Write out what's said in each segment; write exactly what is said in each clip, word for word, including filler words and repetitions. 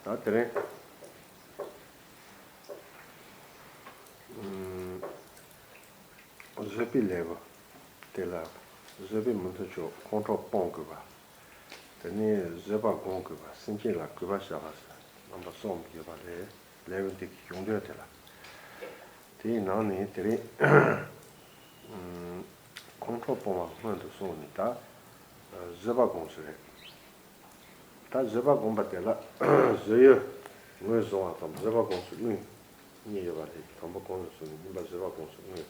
ད་དེ་རིང་བཟོད་པའི་ལེའུ་དེ་ལ། བཟོད་པས་མི་མཐུན་ཕྱོགས་ཁོང་ཁྲོ་སྤོང་དགོས་པ། དེ་ནས་བཟོད་པ་སྒོམ་དགོས་པ། སེམས་ཅན་ལ་གུས་པ་བྱ་བ་ཟེར་རྣམ་པ་གསུམ་ཡོད་པ་རེད། ལེའུ་འདི་གི་གཞུང་དོན་དེ་ལ། དེའི་ནང་ནས་དེ་རིང་ཁོང་ཁྲོ་སྤོང་བ་སྔོན་དུ་སོང་ནས་ད་བཟོད་པ་སྒོམ་ཚུལ་རེད། ད་བཟོད་པ་སྒོམ་པ་དེ་ལ་བཟོད་ཡུལ་ངོས་བཟུང་བ་དང་བཟོད་པ་སྒོམ་ཚུལ་དངོས་གཉིས་ཡོད་པ་རེད། དང་པོ་གོང་དུ་སོང་ནས་གཉིས་པ་བཟོད་པ་སྒོམ་ཚུལ་དངོས།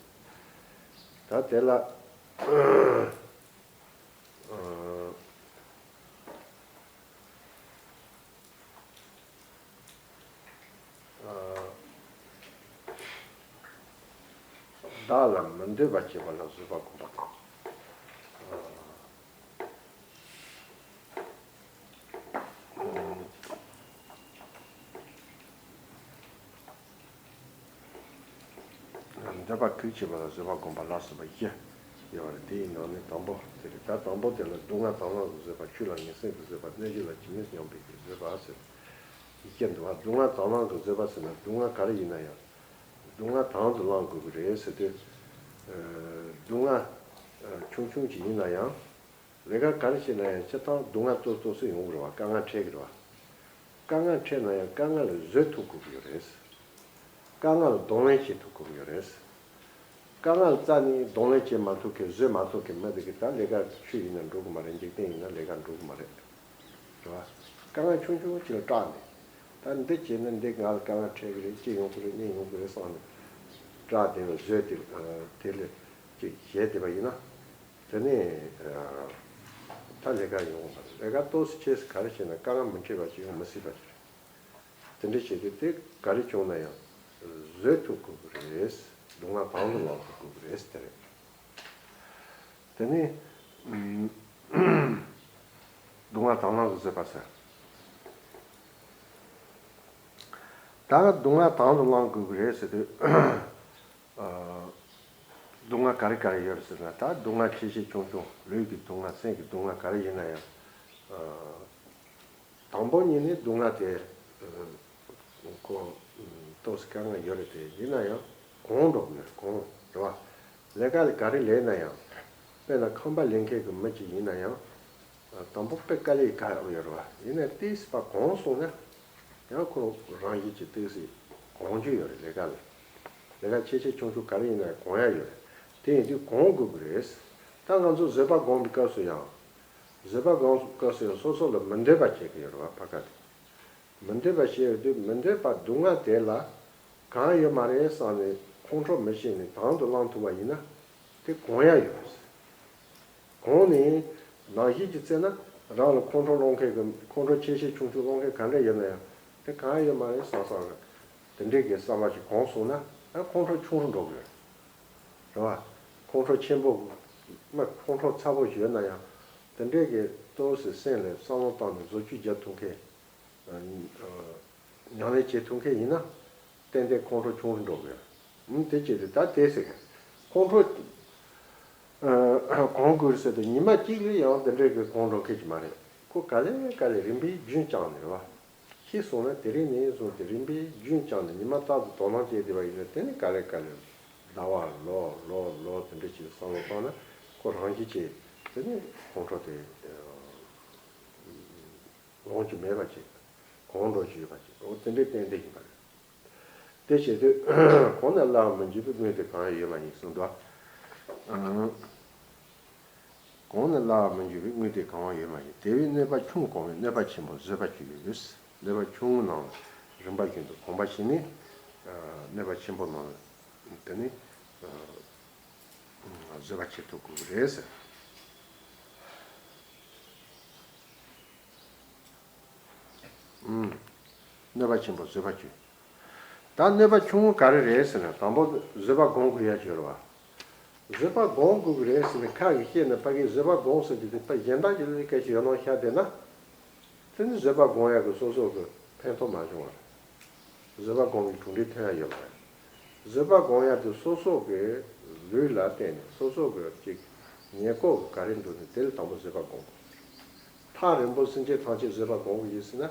ད་དེ་ལ་ཨ་ཨ་བདག་ལ་མི་འདོད་པ་བྱེད་པ་ལ་བཟོད་པ་སྒོམ་པ་དང་། ཨ་འདོད་པ་གུས་བྱེད་པ་ལ་བཟོད་པ་སྒོམ་པ་ལ་སོགས་པ་བཞི་ཡོད་པ་རེད། དེའི་ནང་ནས་དང་པོ་དེ་རེད། ད་དང་པོ་དེ་ལ་སྡུག་བསྔལ་དང་བླངས་ཀྱི་བཟོད་པ། ཆོས་ལ་ངེས་སེམས་ཀྱི་བཟོད་པ། གནོད་བྱེད་ལ་ཇི་སྙེད་སྙམ་པའི་བཟོད་པ་ཟེར་བཞི་འདུག་བ། སྡུག་བསྔལ་དང་བླངས་ཀྱི་བཟོད་པ་ཟེར་ན་སྡུག་བསྔལ་ག་རེ་ཡིན་ན་ཡང་སྡུག་བསྔལ་དང་དུ་བླང་དགོས་ཀྱི་རེད་ཟེར་དུས། སྡུག་བསྔལ་ཆུང་ཆུང་ཅིག་ཡིན་ན་ཡང་། ལས་ཀ་ག་རེ་བྱེད་ན་ཡང་སྤྱིར་བཏང་སྡུག་བསྔལ་ཏོག་ཙམ་ཏོག་ཙམ་ཡོང་གི་རེད་བ། དཀའ་ངལ་འཕྲད་ཀྱི་རེད་བ། དཀའ་ངལ་འཕྲད་ན་ཡང་དཀའ་ངལ་ལ་བཟོད་ཐུབ་དགོས་ཀྱི་ཡོད་རེད། དཀའ་ངལ་ལ་གདོང་ལེན་བྱེད་ཐུབ་དགོས་ཀྱི་ཡོད་རེད། དཀའ་ངལ་རྩ་ནས་གདོང་ལེན་བྱེད་མ་ཐུབ་མཁན། བཟོད་མ་ཐུབ་མཁན་མི་དེ་གི་ད་ལས་ཀ་ཆོས་ཡིན་ན་འགྲོ་གི་མ་རེད། འཇིག་རྟེན་ཡིན་ན་ལས་ཀ་འགྲོ་གི་མ་རེད། རེད་བ། དཀའ་ངལ་ཆུང་ཆུང་ཅིག་ལ་སྐྲག་ནས། ད་འདི་བྱས་ན་འདི་ང་ལ་དཀའ་ངལ་འཕྲད་ཀྱི་རེད། ཅི་ཡོང་གི་རེད། གཉིས་ཡོང་གི་རེད་བསམ་ནས་སྐྲག་བསྡད་པ་བཟོད་དེ་དེ་ལས་ཅིག་བྱས་བསྡད་པ་ཡིན་ན། དེ་ནས་ད་ལས་ཀ་ཡོང་བ་རེད། ལས་ཀ་ཏོག་ཙམ་ཆེ་ཙམ་ག་རེ་བྱས་ན་དཀའ་ངལ་མི་འཕྲད་པ་ཅིག་ཡོང་མི་སྲིད་པ་ཅིག་རེད། དེ་འདྲ་བྱས་ཏེ་དེ་ག་རེ་བྱུང་ན་ཡང་བཟོད་ཐུབ་དགོས་ཀྱི་རེད། སྡུག་བསྔལ་དང་དུ་བླང་ཐུབ་དགོས་ཀྱི་རེད། དེ་རེད། དེ་ནས་སྡུག་བསྔལ་དང་བླངས་ཀྱི་བཟོད་པ་ཟེར། ད་སྡུག་བསྔལ་དང་དུ་བླང་དགོས་ཀྱི་རེད་ཟེར་དུས། སྡུག་བསྔལ་ག་རེ་ག་རེ་ཡོད་རེད་ཟེར་ན། ད་སྡུག་བསྔལ་ཆེ་ཆེ་ཆུང་ཆུང་། ལུས་ཀྱི་སྡུག་བསྔལ། སེམས་ཀྱི་སྡུག་བསྔལ་ག་རེ་ཡིན་ན་ཡང་། དང་པོ་ཉིད་ནས་སྡུག་བསྔལ་དེ་ཁོ་ཏོག་ཙམ་དཀའ་ངལ་ཡོད་རེད། དེ་ཡིན་ན་ཡང་གོམས་འགྲོ་གི་ཡོད་རེད། གོམས་རེད་བ། ལས་ཀ་ལ་ག་རེ་ལས་ན་ཡང་། དཔེར་ན་ཁང་པ་ལས་མཁན་གྱི་མི་གཅིག་ཡིན་ན་ཡང་། དང་པོ་དཔེ་དཀའ་ལས་ཁག་ཡོད་རེད་བ། ཡིན་ནའི་ཏོག་ཙམ་ཕར་གོམས་སོང་ན། ཡང་ཁོ་རང་བཞིན་གྱིས་ཏོག་ཙམ་གོམས་རྒྱུ་ཡོད་རེད། ལས་ཀ་ལ། ལས་ཀ་ཆེ་ཆེ་ཆུང་ཆུང་ག་རེ་ཡིན་ན་གོམས་ཡ་ཡོད་རེད། དེ་ཡིན་དུས་གོམས་དགོས་ཀྱི་རེད། ད་ང་ཚོ་བཟོད་པ་སྒོམ་པའི་སྐབས་སུ་ཡང་། བཟོད་པ་སྒོམ་སྐབས་སུ་ཡང་སོ་སོ་ལ་མི་འདོད་པ་བྱེད་ཀྱི་ཡོད་རེད་བ། ཕ་ཁ་དེ། མི་འདོད་པ་བྱེད་ཡོང་དུས་མི་འདོད་པ་སྡུག་བསྔལ་དེ་ལ་གང་ཡོད་མ་རེད་བསམ་ནས་ཁོང་ཁྲོ་མི་བྱེད་ནས་དང་དུ་བླང་ཐུབ་པ་ཡིན་ན་དེ་གོམས་ཡ་ཡོད་རེད། གོམས་ནས་ནང་བཞིན་གྱི་བརྩད་ན་རང་ལ་ཁོང་ཁྲོ་སློང་མཁན་གྱི། ཁོང་ཁྲོ་ཆེ་ཆེ་ཆུང་ཆུང་སློང་མཁན་ག་འདྲ་ཡོད་ན་ཡང་དེ་གང་ཡོད་མ་རེད་བསམ་བསམ་རེད། དེ་འདྲའི་གི་བསམ་པ་ཞིག་གོམས་སོང་ན་ཨ་ཁོང་ཁྲོ་ཆུང་རུ་འགྲོ་གི་རེད། རེད་བ། ཁོང་ཁྲོ་ཆེན་པོ། མ་ཁོང་ཁྲོ་ཚ་པོ་ཞིག་ཡོད་ན་ཡང་དེ་འདྲའི་གི་ཏོག་ཙམ་སེམས་ལ་བསམ་བློ་བཏང་ནས་བཟོ་བཅོས་རྒྱག་ཐུབ་མཁན། ཉམས་ལེན་བྱེད་ཐུབ་མཁན་ཡིན་ན། ཏན་ཏན་ཁོང་ཁྲོ་ཆུང་རུ་འགྲོ་གི་ཡོད། ཨུམ། དེ་བྱེད་དུས་ད་དེ་ཟེར་གི། ཁོང་ཁྲོ་གང་དགོས་ཟེར་དུས་ཉི་མ་གཅིག་ལ་ཡང་དེ་འདྲའི་གི་གང་འགྲོ་མཁན་ཅིག་མ་རེད། ཁོ་ག་ལེ་ག་ལེ་རིམ་པས་རྒྱུན་བསྐྱངས་ནས་རེད་བ། ཤེས་སོང་ན་དེ་རིང་ནས་བཟུང་སྟེ་རིམ་པས་རྒྱུན་བསྐྱངས་ནས་ཉི་མ་རྟག་ཏུ་དོ་སྣང་བྱས་བསྡད་པ་ཡིན་ན། དེ་ནི་ག་ལེ་ག་ལེ་ཟླ་བ་ལོ་ལོ་ལོ་དེ་འདྲ་ཞིག་བསམ་བློ་བཏང་ན་ཁོ་རང་བཞིན་གྱིས་དེ་ནི་ཁོང་ཁྲོ་དེ་ལོང་རྒྱུ་མེད་པ་ཅིག་གང་འགྲོ་རྒྱུ་ཡོད་པ་ཅིག་འོ་དེ་འདྲའི་ཏན་ཏན་ཡིན་པ་རེད། དེ་བྱེད་དུས་གོང་ནས་སླར་མི་འཇུག་པའི་དངོས་དེ་གང་ཡང་ཡོད་མ་ཡིན་གསུངས་འདུག་གོང་ནས་སླར་མི་འཇུག་པའི་དངོས་དེ་གང་ཡང་ཡོད་མ་ཡིན། དེ་བས་གནོད་པ་ཆུང་གོམས་པའི་གནོད་པ་ཆེན་པོ་བཟོད་པ་ཅིག་ཡོད། གནོད་པ་ཆུང་ངུ་རྣམས་རིམ་པ་བཞིན་དུ་གོམས་པ་བྱས་ནས། གནོད་པ་ཆེན་པོ་རྣམས་དེ་ནི་བཟོད་པ་བྱེད་ཐུབ་དགོས་ཀྱི་རེད་ཟེར། གནོད་པ་ཆེན་པོ་བཟོད་པ་བྱེད། ད་གནོད་པ་ཆུང་ངུ་ག་རེ་རེད་ཟེར་ན། དང་པོ་བཟོད་པ་སྒོམ་དགོས་ཡ་ཅིག་ཡོད་རེད་བ། བཟོད་པ་སྒོམ་དགོས་ཀྱི་རེད་ཟེར་ནས་ཁ་གིས་བཤད་ནས་ཕ་གིའི་བཟོད་པ་སྒོམ་ཟེར་གྱི་དེ་ཕ་གཞན་དག་གི་ལས་སྐད་ཆ་ཡོད་ནོ་བཤད་བསྡད་ན། དེ་ནི་བཟོད་པ་སྒོམ་ཡག་གི་སོ་སོ་གི་ཕན་ཐོགས་མ་བྱུང་བ་རེད། བཟོད་པ་སྒོམ་གྱི་གྲུབ་འབྲས་ཐོན་ཡ་ཡོད་མ་རེད། བཟོད་པ་སྒོམ་ཡག་དེ་སོ་སོ་གི་ལུས་ལ་བརྟེན་ནས་སོ་སོ་གི་ཅིག་ ཉེར་ལྔ་གི་ག་རེ་འདུག་ནས་དེ་ལ་དང་པོ་བཟོད་པ་སྒོམ་དགོས། ཐག་རིང་པོ་སེམས་ཅན་ཐམས་ཅད་བཟོད་པ་སྒོམ་གི་ཡིན་ཟེར་ན།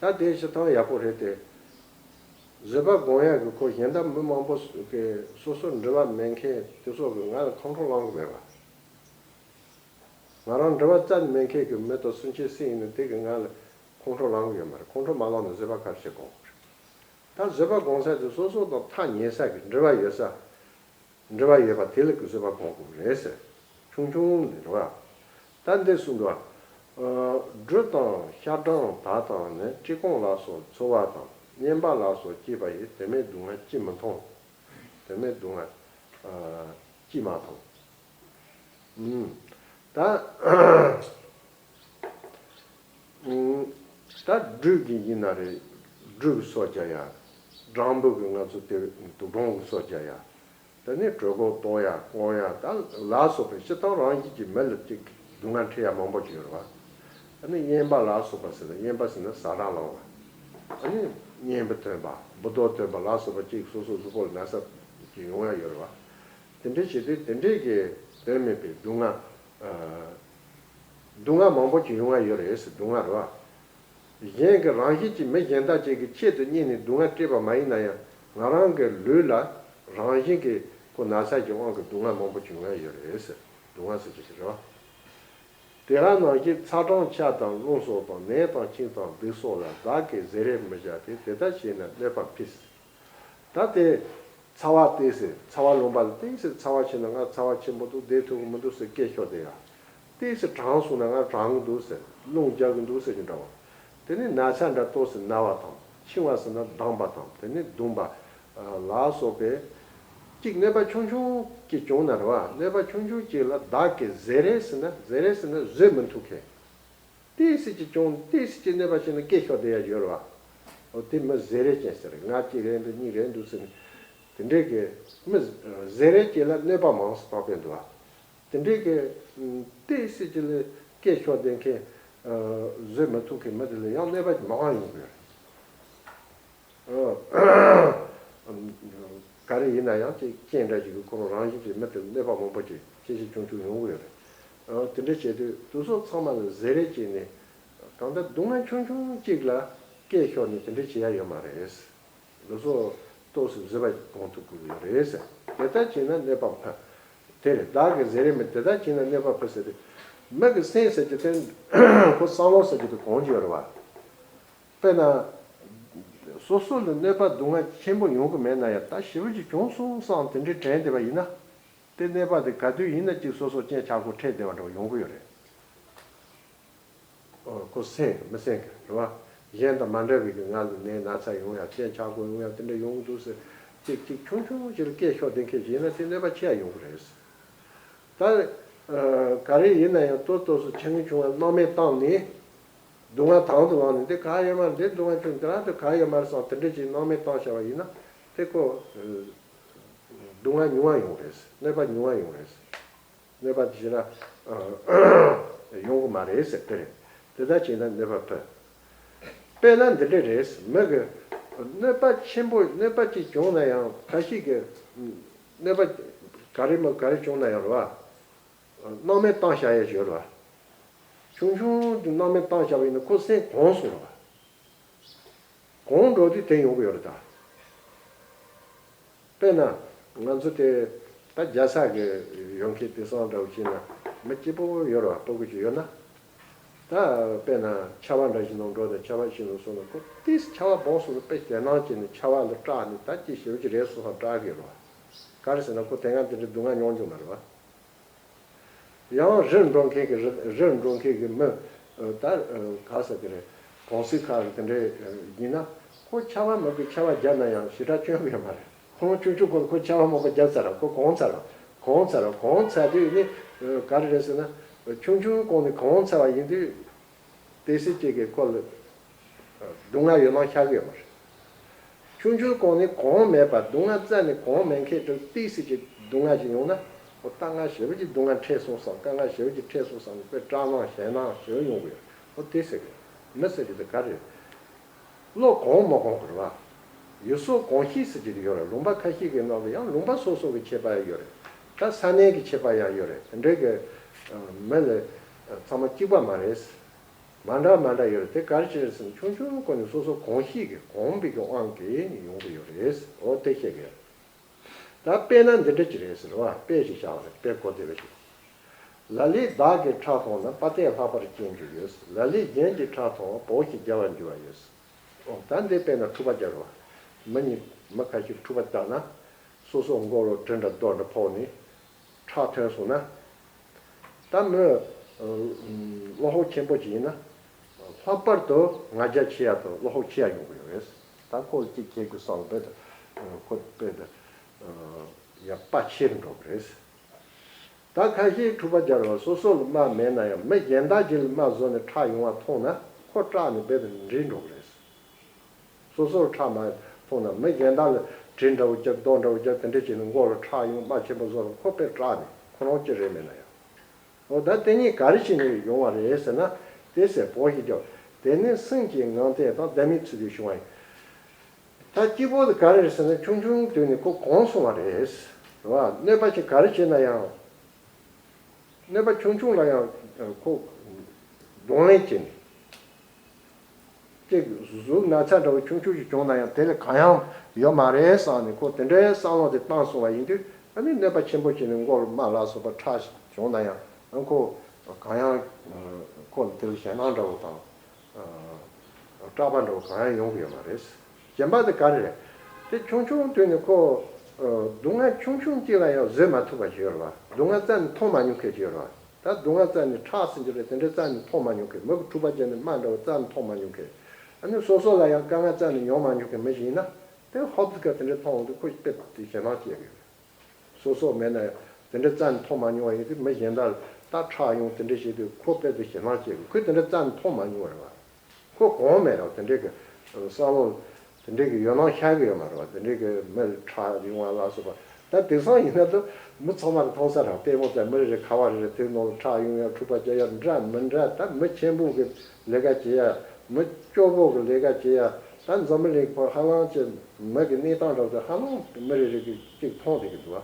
ད་དེ་ཞིག་ཐང་ཡག་པོ་རེད་དེ། བཟོད་པ་སྒོམ་ཡག་གི་ཁོ་གཞན་དག་མི་མང་པོ་གི་སོ་སོར་འབྲེལ་བ་མེད་མཁན་དེ་ཚོ་གི་ང་ལ་ཁོང་ཁྲོ་ལངས་གི་མེད་པ། ང་རང་འབྲེལ་བ་རྩ་ནས་མེད་མཁན་གྱི་མི་དང་སུན་ཆད་སྲིད་ཡིན་ན་དེ་གི་ང་ལ་ཁོང་ཁྲོ་ལངས་གི་ཡོད་མ་རེད། ཁོང་ཁྲོ་མ་ལངས་ན་བཟོད་པ་ག་རེ་བྱེད་དགོས་རེད། ད་བཟོད་པ་སྒོམ་ས་དེ་སོ་སོ་དང་ཐག་ཉེ་ས་གི་འབྲེལ་བ་ཡོད་ས། འབྲེལ་བ་ཡོད་པ་དེ་ལ་གི་བཟོད་པ་སྒོམ་དགོས་རེད་ཟེར། ཆུང་ཆུང་ནས་རེད་བ། ད་འདི་གསུངས་འདུག་བ། སྦྲུལ་དང་ཤ་སྦྲང་དག་དང་ནི་ཀྲི་ཀོང་ལ་སོགས་འཚོ་བ་དང་། གཉན་པ་ལ་སོགས་སྐྱེས་པ་ཡི། དེ་མེད་སྡུག་བསྔལ་ཅི་མི་མཐོང་། དེ་མེད་སྡུག་བསྔལ་ཅི་མ་མཐོང་། ད། ད་སྦྲུལ་གྱི་ཡིན་ན་རེད། སྦྲུལ་གྱི་སྲོག་རྒྱག་ཡ། སྦྲང་བུ་གི་ང་ཚོ་དེ་དུག་སྦྲང་གི་སྲོག་རྒྱག་ཡ། དེ་ནས་གྲོད་ཁོག་ལྟོགས་ཡ་སྐོམ་ཡ། ད་ལ་སོགས་པའི་སྤྱིར་བཏང་རང་བཞིན་གྱི་མི་ལ་ཅིག་སྡུག་བསྔལ་འཕྲད་ཡ་མང་པོ་ཅིག་ཡོད་རེད་བ། ཨ་ནི་གཉན་པ་ལ་སོགས་པ་ཟེར་ན་གཉན་པ་ཟེར་ན་ཟ་ར་ལངས་པ། ཨ་ནི་གཉན་པ་ཐོན་པ་འབུ་རྡོག་ཐོན་པ་ལ་སོགས་པ་ཅིག་སོ་སོ་གཟུགས་པོ་ལ་ན་ཚ་ཅིག་ཡོང་ཡ་ཡོད་རེད་བ། དེ་འདྲའི་བྱེད་དུས་དེ་འདྲའི་གི་དོན་མེད་པའི་སྡུག་བསྔལ། སྡུག་བསྔལ་མང་པོ་ཅིག་ཡོང་བ་ཡོད་རེད་ཟེར། སྡུག་བསྔལ་རེད་བ། གཞན་གྱི་རང་བཞིན་གྱིས་མི་གཞན་དག་ཅིག་གི་ཆེད་དུ་གཉེར་ནས་སྡུག་བསྔལ་སྤྲད་པ་མ་ཡིན་ན་ཡང་ང་རང་གི་ལུས་ལ་རང་བཞིན་གྱིས་ཁོ་ན་ཚ་གི་དབང་གིས་སྡུག་བསྔལ་མང་པོ་ཅིག་ཡོང་བ་ཡོད་རེད་ཟེར། སྡུག་བསྔལ་ཟེར་གྱི་ཞིག་རེད་བ། དེ་ག་ནང་བཞིན་ཚ་གྲང་ཆར་དང་རླུང་སོགས་དང་ནད་དང་འཆིང་དང་སྡིག་སོགས་ལ་བདག་གིས་བཟོད་རེས་མི་བྱ་སྟེ། དེ་ལྟར་བྱས་ན་གནོད་པ་ཕི་སྲིད། ད་དེ་ཚ་བ་ཏོག་ཙམ་ཚ་བ་ལངས་པ་ལ་ཏོག་ཙམ་ཚ་བ་ཆེ་ན་ང་ཚ་བ་ཆེན་པོ་འདུག་བསྡད་ཐུབ་ཀྱི་མི་འདུག་ཟེར་སྐད་ཤོར་བསྡད་ཡ། ཏོག་ཙམ་གྲང་སོང་ན་ང་གྲང་གི་འདུག་ཟེར་རླུང་རྒྱག་གི་འདུག་ཟེར་གྱི་འདྲ་བ། དེ་ནས་ན་ཚ་འདྲ་ཏོག་ཙམ་ན་བ་དང་འཆིང་བ་ཟེར་ན་སྡང་བ་དང་དེ་ནས་གདུང་བ་ལ་སོགས་པའི་གཅིག་གནོད་པ་ཆུང་ཆུང་གཅིག་བྱུང་ན་རེད་བ། གནོད་པ་ཆུང་ཆུང་གཅིག་ལ་བདག་གིས་བཟོད་རེས་ཟེར་ན་བཟོད་རེས་ཟེར་ན་བཟོད་མི་ཐུབ་མཁན། ཏོག་ཙམ་གྱིས་ཀྱང་ཏོག་ཙམ་གྱིས་གནོད་པ་བྱས་ན་སྐད་ཤོར་བསྡད་ཡ་ཡོད་རེད་བ། འོ་དེ་མི་བཟོད་རེས་ཅན་ཟེར། ང་གཅིག་རེད་འདུག་གཉིས་རེད་འདུག་ཟེར་ནས། དེ་འདྲའི་གི་མི་བཟོད་རེས་ཅན་ལ་གནོད་པ་མང་ཙམ་བཏང་བསྡད་འདུག་བ། དེ་འདྲའི་གི་ཏོག་ཙམ་གྱིས་ལ་སྐད་ཤོར་བསྡད་མཁན། བཟོད་མི་ཐུབ་མཁན་མི་དེ་ལ་ཡང་གནོད་པ་མང་ཡོང་གི་ཡོད་རེད། ག་རེ་ཡིན་ན་ཡང་ཅིག་རྐྱེན་འདྲ་ཞིག་གིས་ཁོ་རང་རང་བཞིན་གྱིས་མི་དེར་གནོད་པ་མང་པོ་ཅིག་ཆེ་ཆེ་ཆུང་ཆུང་ཡོང་གི་ཡོད་རེད། དེ་འདྲ་བྱས་དུས་དེ་ཚོ་ཚང་མ་ལ་བཟོད་རེས་བྱས་ནས་གང་ལྟར་སྡུག་བསྔལ་ཆུང་ཆུང་གཅིག་ལ་སྐད་ཤོར་ནས་དེ་འདྲ་བྱེད་ཡ་ཡོད་མ་རེད། དེ་ཚོ་ཏོག་ཙམ་བཟོད་པ་སྒོམ་ཐུབ་དགོས་ཀྱི་ཡོད་རེད་ཟེར། དེ་ལྟར་བྱས་ན་གནོད་པ་ཕོད། དེ་རེད། བདག་གིས་བཟོད་རེས་མི། དེ་ལྟར་བྱས་ན་གནོད་པ་ཕོད་ཟེར་ཏེ། མི་གི་སེམས་ཟེར་གྱི་དེ་ཁོ་བསམ་བློ་ཟེར་གྱི་དེ་གང་ཅི་ཡོད་རེད་བ། དཔེར་ན། སོ་སོ་ལ་གནོད་པ་སྡུག་བསྔལ་ཆེན་པོ་ཡོང་གི་མེད་ན་ཡང་ད་ཞེ་པོ་ཅིག་བྱུང་སོང་བསམ་དེ་འདྲའི་དྲན་བསྡད་པ་ཡིན་ན། དེ་གནོད་པ་དེ་ག་དུས་ཡིན་ན་ཅིག་སོ་སོ་རྐྱེན་ཆག་སྒོ་འཕྲད་བསྡད་པ་འདྲ་བོ་ཡོང་གི་ཡོད་རེད། ཨོ་ཁོ་སེམས་མི་སེམས་ཀྱི་རེད་བ། གཞན་དང་མ་འདྲ་བའི་གི་ང་ལ་ནད་ན་ཚ་ཡོང་ཡ་རྐྱེན་ཆག་སྒོ་ཡོང་ཡ་དེ་འདྲ་ཡོང་གི་འདུག་ཟེར། ཅིག་ཅིག་ཆུང་ཆུང་ཅིག་ལ་སྐད་ཤོར་བསྡད་མཁན་ཞིག་ཡིན་ན་དེ་གནོད་པ་ཆེ་ཡ་ཡོང་གི་རེད། ད། ག་རེ་ཡིན་ན་ཡང་ཏོག་ཏོག་སུ་ཆེ་ངེས་བྱུང་བ་སྣང་མེད་བཏང་ནས། སྡུག་བསྔལ་དང་དུ་བླངས་ནས་འདི་ག་ཡོད་མ་རེད། འདི་སྡུག་བསྔལ་ཆུང་འདི་རང་དུ་ག་ཡོད་མ་རེད་བསམ་དེ་འདྲ་ཅིག་སྣང་མེད་བཏང་བྱ་བ་ཡིན་ན། དེ་ཁོ། སྡུག་བསྔལ་ཉུང་བ་ཡོང་རེད། གནོད་པ་ཉུང་བ་ཡོང་རེད། གནོད་པ་དེ་བྱས་ན། ཡོང་གི་མ་རེད་ཟེར་དེ་རེད། དེ་ལྟར་བྱས་ན་གནོད་པ་ཕོད། དཔེར་ན་འདི་འདྲ་རེད། མི་གི་གནོད་པ་ཆེན་པོ་གནོད་པ་ཅིག་བྱུང་ན་ཡང་ཁ་ཤས་ཀྱི་གནོད་པ་ག་རེ་མ་ག་རེ་བྱུང་ན་ཡང་རེད་བ། སྣང་མེད་བཏང་བྱ་ཡས་ཡོད་རེད་བ། ཆུང་ཆུང་དུ་སྣང་མེད་བཏང་བྱ་བ་ཡིན་ན་ཁོ་སེམས་གོང་སོང་རེད་བ། གོང་འགྲོ་དུས་དེ་ཡོང་གི་ཡོད་རེད་ད། དཔེར་ན། ང་ཚོ་དེ་ད་རྒྱལ་ས་གི་ཡོང་མཁན་དེང་སང་འདྲ་བོ་བྱས་ན་མི་སྐྱིད་པོ་ཡོད་རེད་བ། ལྟོ་གོས་ཅིག་ཡོད་ན། ད་དཔེར་ན་ཆར་པ་འདྲ་ཞིག་ནང་འགྲོ་དང་ཆར་པ་ཞིག་ནང་སོང་ན་ཁོ་ཏིས་ཆར་པ་སྦོམ་སོང་ན་དཔེ་དེ་ནང་བྱས་ནས་ཆར་པ་ལ་སྐྲག་ནས་ད་ཅི་ཞེ་པོ་ཅིག་རེད་སོང་ཙང་སྐྲག་གི་རེད་བ། ག་རེ་ཟེར་ན་ཁོ་དེ་སྔ་དེ་འདྲའི་སྡུག་བསྔལ་མྱོང་མྱོང་མ་རེད་བ། ཡང་རི་འགྲོ་མཁན་གྱི་རི་རི་འགྲོ་མཁན་གྱི་མི། ད་ག་ཟེར་གྱི་རེད། གོང་སྲིད་ཁག་གི་དེ་འདྲའི་ཡིན་ན། ཁོ་ཆར་པ་མང་པོས་ཆར་པ་བརྒྱབ་ན་ཡང་ཞེ་དྲག་སྐྱོན་གྱི་ཡོད་མ་རེད། ཁོ་རང་ཆུང་ཆུང་སྒང་ཁོ་ཆར་པ་མང་པོ་བརྒྱབ་ཚར་ར། ཁོ་གོམས་ཚར་ར། གོམས་ཚར་ར་གོམས་ཚར་དུས་ནི། ག་རེ་རེད་ཟེར་ན། ཆུང་ཆུང་སྒང་ནས་གོམས་ཚར་བ་ཡིན་དུས། དེ་སྲིད་ཅིག་གི་ཁོ་ལ་སྡུག་བསྔལ་ཡོད་སྣང་ཤར་གི་ཡོད་མ་རེད། ཆུང་ཆུང་སྒང་ནས་གོམས་མེད་པ་སྡུག་བསྔལ་རྩ་ནས་གོམས་མེད་མཁན་དེ་ཏོག་ཙམ་ཅིག་སྡུག་བསྔལ་ཅིག་ཡོང་ན། ཨོ་ད་ང་ཞེ་པོ་ཅིག་སྡུག་བསྔལ་འཕྲད་སོང་བསམ། དཀའ་ངལ་ཞེ་པོ་ཅིག་འཕྲད་སོང་བསམ་དཔེ་སྐྲག་སྣང་ཞེད་སྣང་ཞེ་པོ་ཡོང་གི་ཡོད། ཨོ་དེ་ཟེར་གི་མི་ཟེར་གི་དེ་ག་རེད། བློ་གོམས་མ་གོམས་གི་རེད་བ། ཡུལ་སྲོལ་གོམས་གཤིས་ཟེར་གྱི་ཡོད་རེད། ལུང་པ་ཁ་ཤས་ཀྱི་ནང་དུ་ཡང་ལུང་པ་སོ་སོ་གི་ཁྱད་པར་ཡོད་རེད། ད་ས་གནས་ཀྱི་ཁྱད་པར་ཡང་ཡོད་རེད། དེ་འདྲའི་གི་མི་ལ་ཚང་མ་གཅིག་པ་མ་རེད། མ་འདྲ་མ་འདྲ་ཡོད་རེད། དེ་ག་རེ་བྱས་རེད་ཟེར་ན། ཆུང་ཆུང་སྒང་ནས་སོ་སོ་གོམས་གཤིས་ཀྱི་གོམས་པའི་གི་དབང་གིས་ཡོང་གི་ཡོད་རེད། འོ་དེ་བཤད་གི་ཡོད། ད་དཔེར་ན་འདི་འདྲ་ཅིག་རེད་ཟེར་བ། དཔེ་ཞིག་བཞག་པ་རེད། དཔེ་གོ་བདེ་བ་ཞིག་ལ་ལས་བདག་གིས་ཁྲག་འཐུང་ན། དཔའ་རྟགས་ལྷག་པར་སྐྱེ་འགྱུར་ཡོད། ལ་ལས་གཞན་གྱིས་ཁྲག་འཐུང་བ། བོགས་ཤིང་རྒྱལ་བར་འགྱུར་བ་ཡོད། འོ་ད་འདི་དཔེར་ན་འཁྲུག་པ་རྒྱག་རོགས། མི་གཉིས་མི་ཁ་ཤས་འཁྲུག་པ་རྒྱག་ན། སོ་སོ་མགོ་ལ་གྲི་འདྲ་རྡོ་འདྲ་ཕོག་ནས་ཁྲག་ཐོན་སོང་ན། ད་མི་བློ་ཁོག་ཆེན་པོ་ཅིག་ཡིན་ན། ལྷག་པར་དུ་ང་རྒྱལ་ཆེ་ཡ་དང་བློ་ཁོག་ཆེ་ཡ་ཡོང་གི་ཡོད་རེད། ད་ཁོ་ལ་གཅིག་བྱེད་དགོས་བསམ་པས་དེ། ཁོ་དཔེ་དེ་ཡ་དཔའ་ཆེ་རུ་འགྲོ་གི་རེད། ད་ཁ་ཤས་འཁྲུག་པ་རྒྱག་རོགས། སོ་སོ་ལ་དམག་མེད་ན་ཡང་མི་གཞན་དག་ཅིག་ལ་དམག་བཟོས་ནས་ཁྲག་ཡོང་བ་མཐོང་ན། ཁོ་སྐྲག་ནས་རྦད་དེ་འདྲེ་འགྲོ་གི་རེད། སོ་སོར་ཁྲག་མ་ཐོན་ན། མི་གཞན་དག་ལ་གྲི་འདྲ་བོ་རྒྱབ། རྡོ་འདྲ་བོ་རྒྱབ། དེ་འདྲ་བྱས་ནས་མགོ་ལ་ཁྲག་ཡོང་། དམག་ཆེན་པོ་བཟོ་ན་ཁོ་དཔེ་སྐྲག་ནས་ཁོ་རང་ཅི་རེད་མེད་ན་ཡང་། འོ་ད་དེ་གཉིས་ག་རེ་བྱས་ནས་ཡོང་བ་རེད་ཟེར་ན། དེ་ཟེར་བོགས་ཤིང་རྒྱལ། དེ་ནི་སེམས་ཀྱི་ངང་བརྟན་དང་། ལྡན་མིན་ཚུལ་གྱིས་བྱུང་བ་ཡིན། ད་སྐྱིད་པོ་དེ་ག་རེ་རེད་ཟེར་ན། ཆུང་ཆུང་དུས་ནས་ཁོ་གོམས་སོང་བ་རེད། རེད་བ། གནོད་པ་ཅིག་ག་རེ་བྱས་ན་ཡང་། གནོད་པ་ཆུང་ཆུང་ལ་ཡང་ཁོ་གདོང་ལེན་བྱས་ནས། ཅིག་གཟུགས་ན་ཚ་འདྲ་བོ་ཆུང་ཆུང་ཞིག་བྱུང་ན་ཡང་དེ་ལས་གང་ཡང་ཡོད་མ་རེད་བསམ་ནས། ཁོ་དེ་འདྲའི་བསམ་བློ་དེ་བཏང་སོང་བ་ཡིན་དུས། ཨ་ནི་གནོད་པ་ཆེན་པོ་བྱས་ནས་མགོ་ལ་རྨ་ལ་སོགས་པ་ཁྲག་བྱུང་ན་ཡང་། ཨ་ཁོ་གང་ཡང་། ཁོ་ལ་དེ་ལ་ཞེད་སྣང་འདྲ་བོ་དང་། སྐྲག་པ་འདྲ་བོ་གང་ཡང་ཡོང་གི་ཡོད་མ་རེད། གཞན་པ་དེ་ག་རེ་རེད། དེ་ཆུང་ཆུང་དུས་ནས་ཁོ་སྡུག་བསྔལ་ཆུང་ཆུང་གཅིག་ལ་ཡང་བཟོད་མ་ཐུབ་པ་ཞིག་ཡོད་རེད་བ། སྡུག་བསྔལ་རྩ་ནས་མཐོང་མ་མྱོང་མཁན་ཅིག་ཡོད་རེད་བ། ད་སྡུག་བསྔལ་རྩ་ནས། ཁྲག་ཟེར་རྒྱུ་རེད། དེ་འདྲའི་རྩ་ནས་མཐོང་མ་མྱོང་མཁན། མི་གིས་འཁྲུག་པ་བརྒྱབ་ནས་རྨ་འདྲ་བོ་རྩ་ནས་མཐོང་མ་མྱོང་མཁན། ཨ་ནི་སོ་སོ་ལ་ཡང་དཀའ་ངལ་རྩ་ནས་མྱོང་མ་མྱོང་མཁན་མི་ཞིག་ཡིན་ན། དེ་ཧོབ་ཏེ་ཁ་དེ་འདྲ་མཐོང་འོང་དུས་ཁོ་དཔེ་དེ་ཞེད་སྣང་སྐྱེ་གི་ཡོད། སོ་སོ་མེད་ན་ཡང་དེ་འདྲ་རྩ་ནས་མཐོང་མ་མྱོང་བ་ཡིན་དུས། མི་གཞན་དག་ལ་ད་ཁྲག་ཡོང་། དེ་འདྲ་བྱེད་དུས་ཁོ་དཔེ་དེ་ཞེད་སྣང་སྐྱེ་གི། ཁོས་དེ་འདྲ་རྩ་ནས་མཐོང་མ་མྱོང་བ་རེད་བ། ཁོ་གོམས་མེད་རེད་བ། དེ་འདྲའི་གི་བསམ་བློ་དེ་འདྲའི་གི་ཡོད་སྣང་ཤར་གི་ཡོད་མ་རེད་བ། དེ་འདྲའི་གི་མི་ལ་ཁྲག་ཡོང་བ་ལ་སོགས་པ། ད་དེང་སང་ཡིན་ན་ད་མི་ཚང་མ་གི་མཐོང་ས་རེད། ལྟད་མོ་ལྟ། མི་རེ་རེ་ཁ་བ་རེ་རེ་དེ་ནང་ལ་ཁྲག་ཡོང་ཡ། འཁྲུག་པ་རྒྱག་ཡ་འདྲ་མི་འདྲ། ད་མི་ཆེན་པོ་གི་ལས་ཀ་བྱེད་ཡ། མི་སྐྱོ་པོ་གི་ལས་ཀ་བྱེད་ཡ། ད་འཛམ་བུ་གླིང་ཁོ་ཧ་ལམ་ཅིག་མི་གི་གནས་སྟངས་འདྲ་བོ་དེ་ཧ་ལམ་མི་རེ་རེ་གིས་ཅིག་མཐོང་བསྡད་གི་འདུག་བ།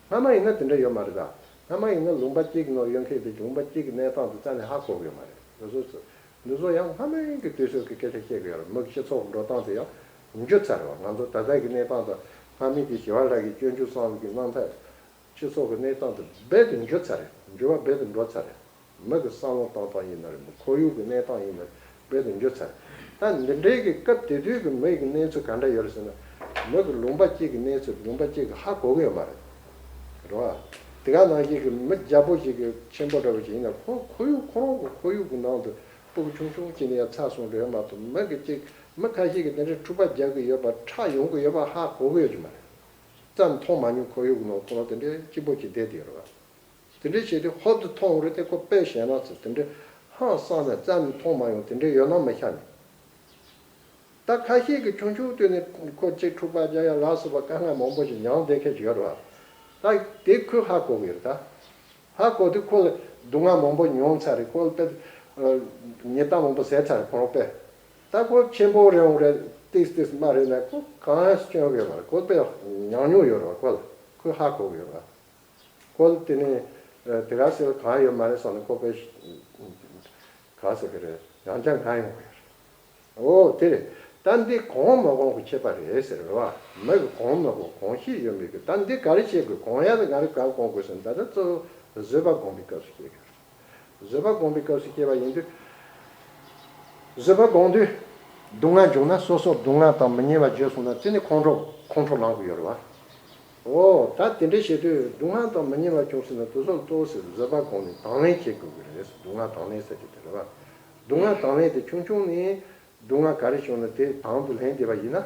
སྔ་མ་ཡིན་ན་དེ་འདྲ་ཡོད་མ་རེད་ད། སྔ་མ་ཡིན་ན་ལུང་པ་གཅིག་གི་ནང་ཡོད་མཁན་དེ་ལུང་པ་གཅིག་གི་གནས་སྟངས་དེ་རྩ་ནས་ཧ་གོ་གི་ཡོད་མ་རེད། འདི་ཚོ་འདི་ཚོ་ཡང་སྔ་མ་ཡིན་གྱི་དུས་ཚོད་ཀྱི་སྐད་ཆ་བཤད་གི་ཡོད་རེད། མི་གི་སྤྱི་ཚོགས་ཀྱི་འགྲོ་སྟངས་དེ་ཡང་འགྱུར་ཚར་རེད་བ། ང་ཚོ་ད་ལྟ་གི་གནས་སྟངས་དང་སྔ་མའི་གི་ཞི་བ་ལྷ་གི་སྤྱོད་འཇུག་གསུང་བའི་གི་རྣམ་ཐར། སྤྱི་ཚོགས་ཀྱི་གནས་སྟངས་དེ་རྦད་དེ་འགྱུར་ཚར་རེད། འགྱུར་བ་རྦད་དེ་འགྲོ་ཚར་རེད། མི་གི་བསམ་བློ་བཏང་སྟངས་ཡིན་ན་རེད། མི་ཁོར་ཡུག་གི་གནས་སྟངས་ཡིན་ན་རེད། རྦད་དེ་འགྱུར་ཚར། ད་འདི་འདྲའི་གི་སྐབས་དེ་དུས་ཀྱི་མི་ཡི་གི་གནས་ཚུལ་ག་འདྲ་ཡོད་རེད་ཟེར་ན། མི་གི་ལུང་པ་གཅིག་གི་གནས་ཚུལ་ལུང་པ་གཅིག་གི་ཧ་གོ་གི་ཡོད་མ་རེད། རེད་བ། དེ་ག་ནང་བཞིན་གི་མི་རྒྱལ་པོ་ཞིག་གི་ཆེན་པོ་འདྲ་བོ་ཞིག་ཡིན་ན། ཁོ་ཁོར་ཡུག་ཁོ་རང་གི་ཁོར་ཡུག་གི་ནང་དུ་སྤུ་གུ་ཆུང་ཆུང་གཅིག་ནས་ཡར་ཚར་སོང་རེད་མ་གཏོགས། མི་གི་གཅིག་མི་ཁ་ཤས་ཀྱིས་དེ་འདྲའི་འཁྲུག་པ་རྒྱག་གི་ཡོད་པ། ཁྲག་ཡོང་གི་ཡོད་པ་ཧ་གོ་གི་ཡོད་ཀྱི་མ་རེད། རྩ་ནས་མཐོང་མ་མྱོང་ཁོར་ཡུག་གི་ནང་ཁོ་རང་དེ་འདྲའི་སྐྱིད་པོ་ཅིག་བསྡད་དེ་ཡོད་རེད་བ། དེ་འདྲའི་བྱས་ཏེ་ཧོབ་ཏེ་མཐོང་རེད་དེ། ཁོ་དཔེ་ཞེད་སྣང་ཚོ་དེ་འདྲའི་ཧང་སངས་ནས་རྩ་ནས་མཐོང་མ་མྱོང་། དེ་འདྲའི་ཡོད་སྣང་མི་ཤར་ནས། ད་ཁ་ཤས་ཀྱིས་ཆུང་ཆུང་དུས་ནས་ཁོ་གཅིག་འཁྲུག་པ་རྒྱག་ཡ་ལ་སོགས་པ་དཀའ་ངལ་མང་པོ་ཞིག་མྱངས་བསྡད་མཁན་ཞིག་ཡོད་རེད་བ། ད་དེ་ཁོས་ཧ་གོ་གི་ཡོད་རེད་ད། ཧ་གོ་དུས་ཁོ་ལ་སྡུག་བསྔལ་མང་པོ་མྱོང་ཚར་རེད། ཁོ་ལ་དཔེ་ཉེས་རྡུང་མང་པོ་བཟས་ཚར་རེད་ཁོ་རང་དཔེ། ད་ཁོ་ཆེན་པོ་རེད་འོང་རེད། ཏིག་ཏིག་མ་རེད་ན་ཁོ་གང་ཡང་སྐྱོན་ཡོད་མ་རེད། ཁོ་དཔེ་མྱོང་མྱོང་ཡོད་རེད་བ། ཁོ་ལ་ཁོས་ཧ་གོ་གི་ཡོད་རེད་བ། ཁོ་ལ་དེ་ནས་དེ་ག་ཟེར་གང་ཡོད་མ་རེད་བསམ་ནས་ཁོ་དཔེ་ག་ཟེར་གི་རེད། ཡང་བསྐྱར་ང་ཡོང་གི་རེད། འོ་དེ་རེད། ད་འདི་གོམས་མ་གོམས་ཀྱི་ཁྱད་པར་རེད་ཟེར་བ། མི་གི་གོམས་མ་གོམས་གོམས་གཤིས་ཡོད་མེད་ཀྱི། ད་འདི་ག་རེ་བྱེད་དགོས། གོམས་ཡ་ལ་ང་རེ་ག་རེ་གོམས་དགོས་ཟེར་ན། ད་ལྟ་གཙོ་བོ་བཟོད་པ་སྒོམ་པའི་སྐབས་སུ་སྐྱེ་དགོས། བཟོད་པ་སྒོམ་པའི་སྐབས་སུ་སྐྱེ་བ་ཡིན་དུས། བཟོད་པ་སྒོམ་དུས། སྡུག་བསྔལ་བྱུང་ན་སོ་སོར་སྡུག་བསྔལ་དང་མི་སྙན་པ་བརྗོད་སོང་ན་དེ་ནི་ཁོང་ཁྲོ་ཁོང་ཁྲོ་ལངས་དགོས་ཡོད་རེད་བ། འོ་ད་དེ་འདྲ་བྱེད་དུས་སྡུག་བསྔལ་དང་མི་སྙན་པ་བྱུང་ཟིན་ན་དེ་ཚོ་གཙོ་བོ་ཟེར་བཟོད་པ་སྒོམ་ནས་དང་ལེན་བྱེད་དགོས་ཀྱི་རེད། སྡུག་བསྔལ་དང་ལེན་ཟེར་གྱི་དེ་རེད་བ། སྡུག་བསྔལ་དང་ལེན་དེ་ཆུང་ཆུང་ནས་སྡུག་བསྔལ་ག་རེ་བྱུང་ན་དེ་དང་དུ་ལེན་བསྡད་པ་ཡིན་ན།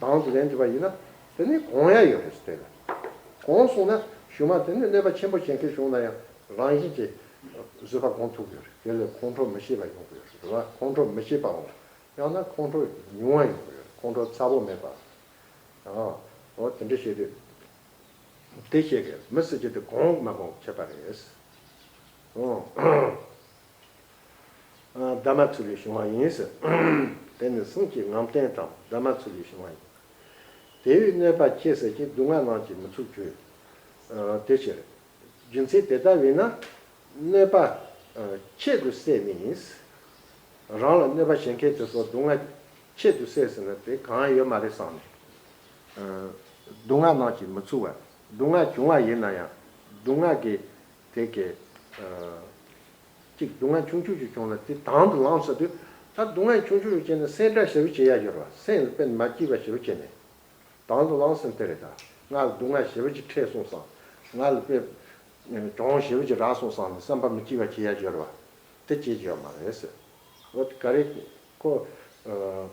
དང་དུ་ལེན་བསྡད་པ་ཡིན་ན། དེ་ནི་གོམས་ཡ་ཡོད་རེད་ཟེར་དེ་ལ། གོམས་སོང་ན་གཞུག་མ་དེ་ནི་གནོད་པ་ཆེན་པོ་བྱེད་མཁན་བྱུང་ན་ཡང་རང་བཞིན་གྱིས་བཟོད་པ་སྒོམ་ཐུབ་ཀྱི་ཡོད་རེད། དེ་ལས་ཁོང་ཁྲོ་མི་བྱེད་པ་ཡོང་གི་ཡོད་རེད་བ། ཁོང་ཁྲོ་མི་བྱེད་པའམ། ཡང་ན་ཁོང་ཁྲོ་ཉུང་བ་ཡོང་གི་ཡོད་རེད། ཁོང་ཁྲོ་ཚ་པོ་མེད་པ། ཨ། འོ་དེ་འདྲ་བྱས་ཏེ། དེ་བཤད་གི་མི་སྲིད་ཀྱི་དེ་གོམས་མ་གོམས་ཁྱད་པར་རེད། ཨོ། ཨ། གདམས་ངག་ཚུལ་ལས་བྱུང་བ་ཡིན་ཟེར། དེ་ནི་སེམས་ཀྱི་ངང་བརྟན་དང་གདམས་ངག་ཚུལ་ལས་བྱུང་བ་ཡིན། དེ་བས་གནོད་པ་ཆེ་ཟེར་གྱི་སྡུག་བསྔལ་རྣམས་ཀྱིས་མི་ཚུགས་ཀྱི། ཨ་དེ་ཕྱིར། རྒྱུ་མཚན་དེ་ལྟ་བས་ན། གནོད་པ་ཨ་ཆེད་དུ་བསད་ནས། རང་ལ་གནོད་པ་བྱེད་མཁན་དེ་ཚོ་སྡུག་བསྔལ་ཆེད་དུ་བསད་ཟེར་ན་དེ་གང་ཡང་ཡོད་མ་རེད་བསམ་ནས། ཨ་སྡུག་བསྔལ་རྣམས་ཀྱིས་མི་ཚུགས་པ། སྡུག་བསྔལ་བྱུང་བ་ཡིན་ན་ཡང་། སྡུག་བསྔལ་གྱི་དེ་གི་ཨ་གཅིག་སྡུག་བསྔལ་ཆུང་ཆུང་ཞིག་བྱུང་ན་དེ་དང་དུ་ལངས་ས་དུས། ད་སྡུག་བསྔལ་ཆུང་ཆུང་ཞིག་བྱས་ན་སེམས་ཁྲལ་ཞེ་པོ་བྱེད་ཡ་ཡོད་རེད་བ། སེམས་ལ་དཔེ་མ་སྐྱིད་པ་ཞེ་པོ་བྱས་ནས། དང་དུ་བླངས་ཟིན་དེ་རེད་ད། ང་ལ་སྡུག་བསྔལ་ཞེ་པོ་ཅིག་འཕྲད་སོང་བསམ། ང་ལ་དཔེ་གྱོང་ཞེ་པོ་ཅིག་རག་སོང་བསམ་ནས་བསམ་པ་མི་སྐྱིད་པ་བྱེད་ཡ་སྦྱོར་བ་དེ་བྱེད་ཀྱི་ཡོད་མ་རེད་ཟེར། འོ་དེ་ག་རེ་ཁོ། ཨ།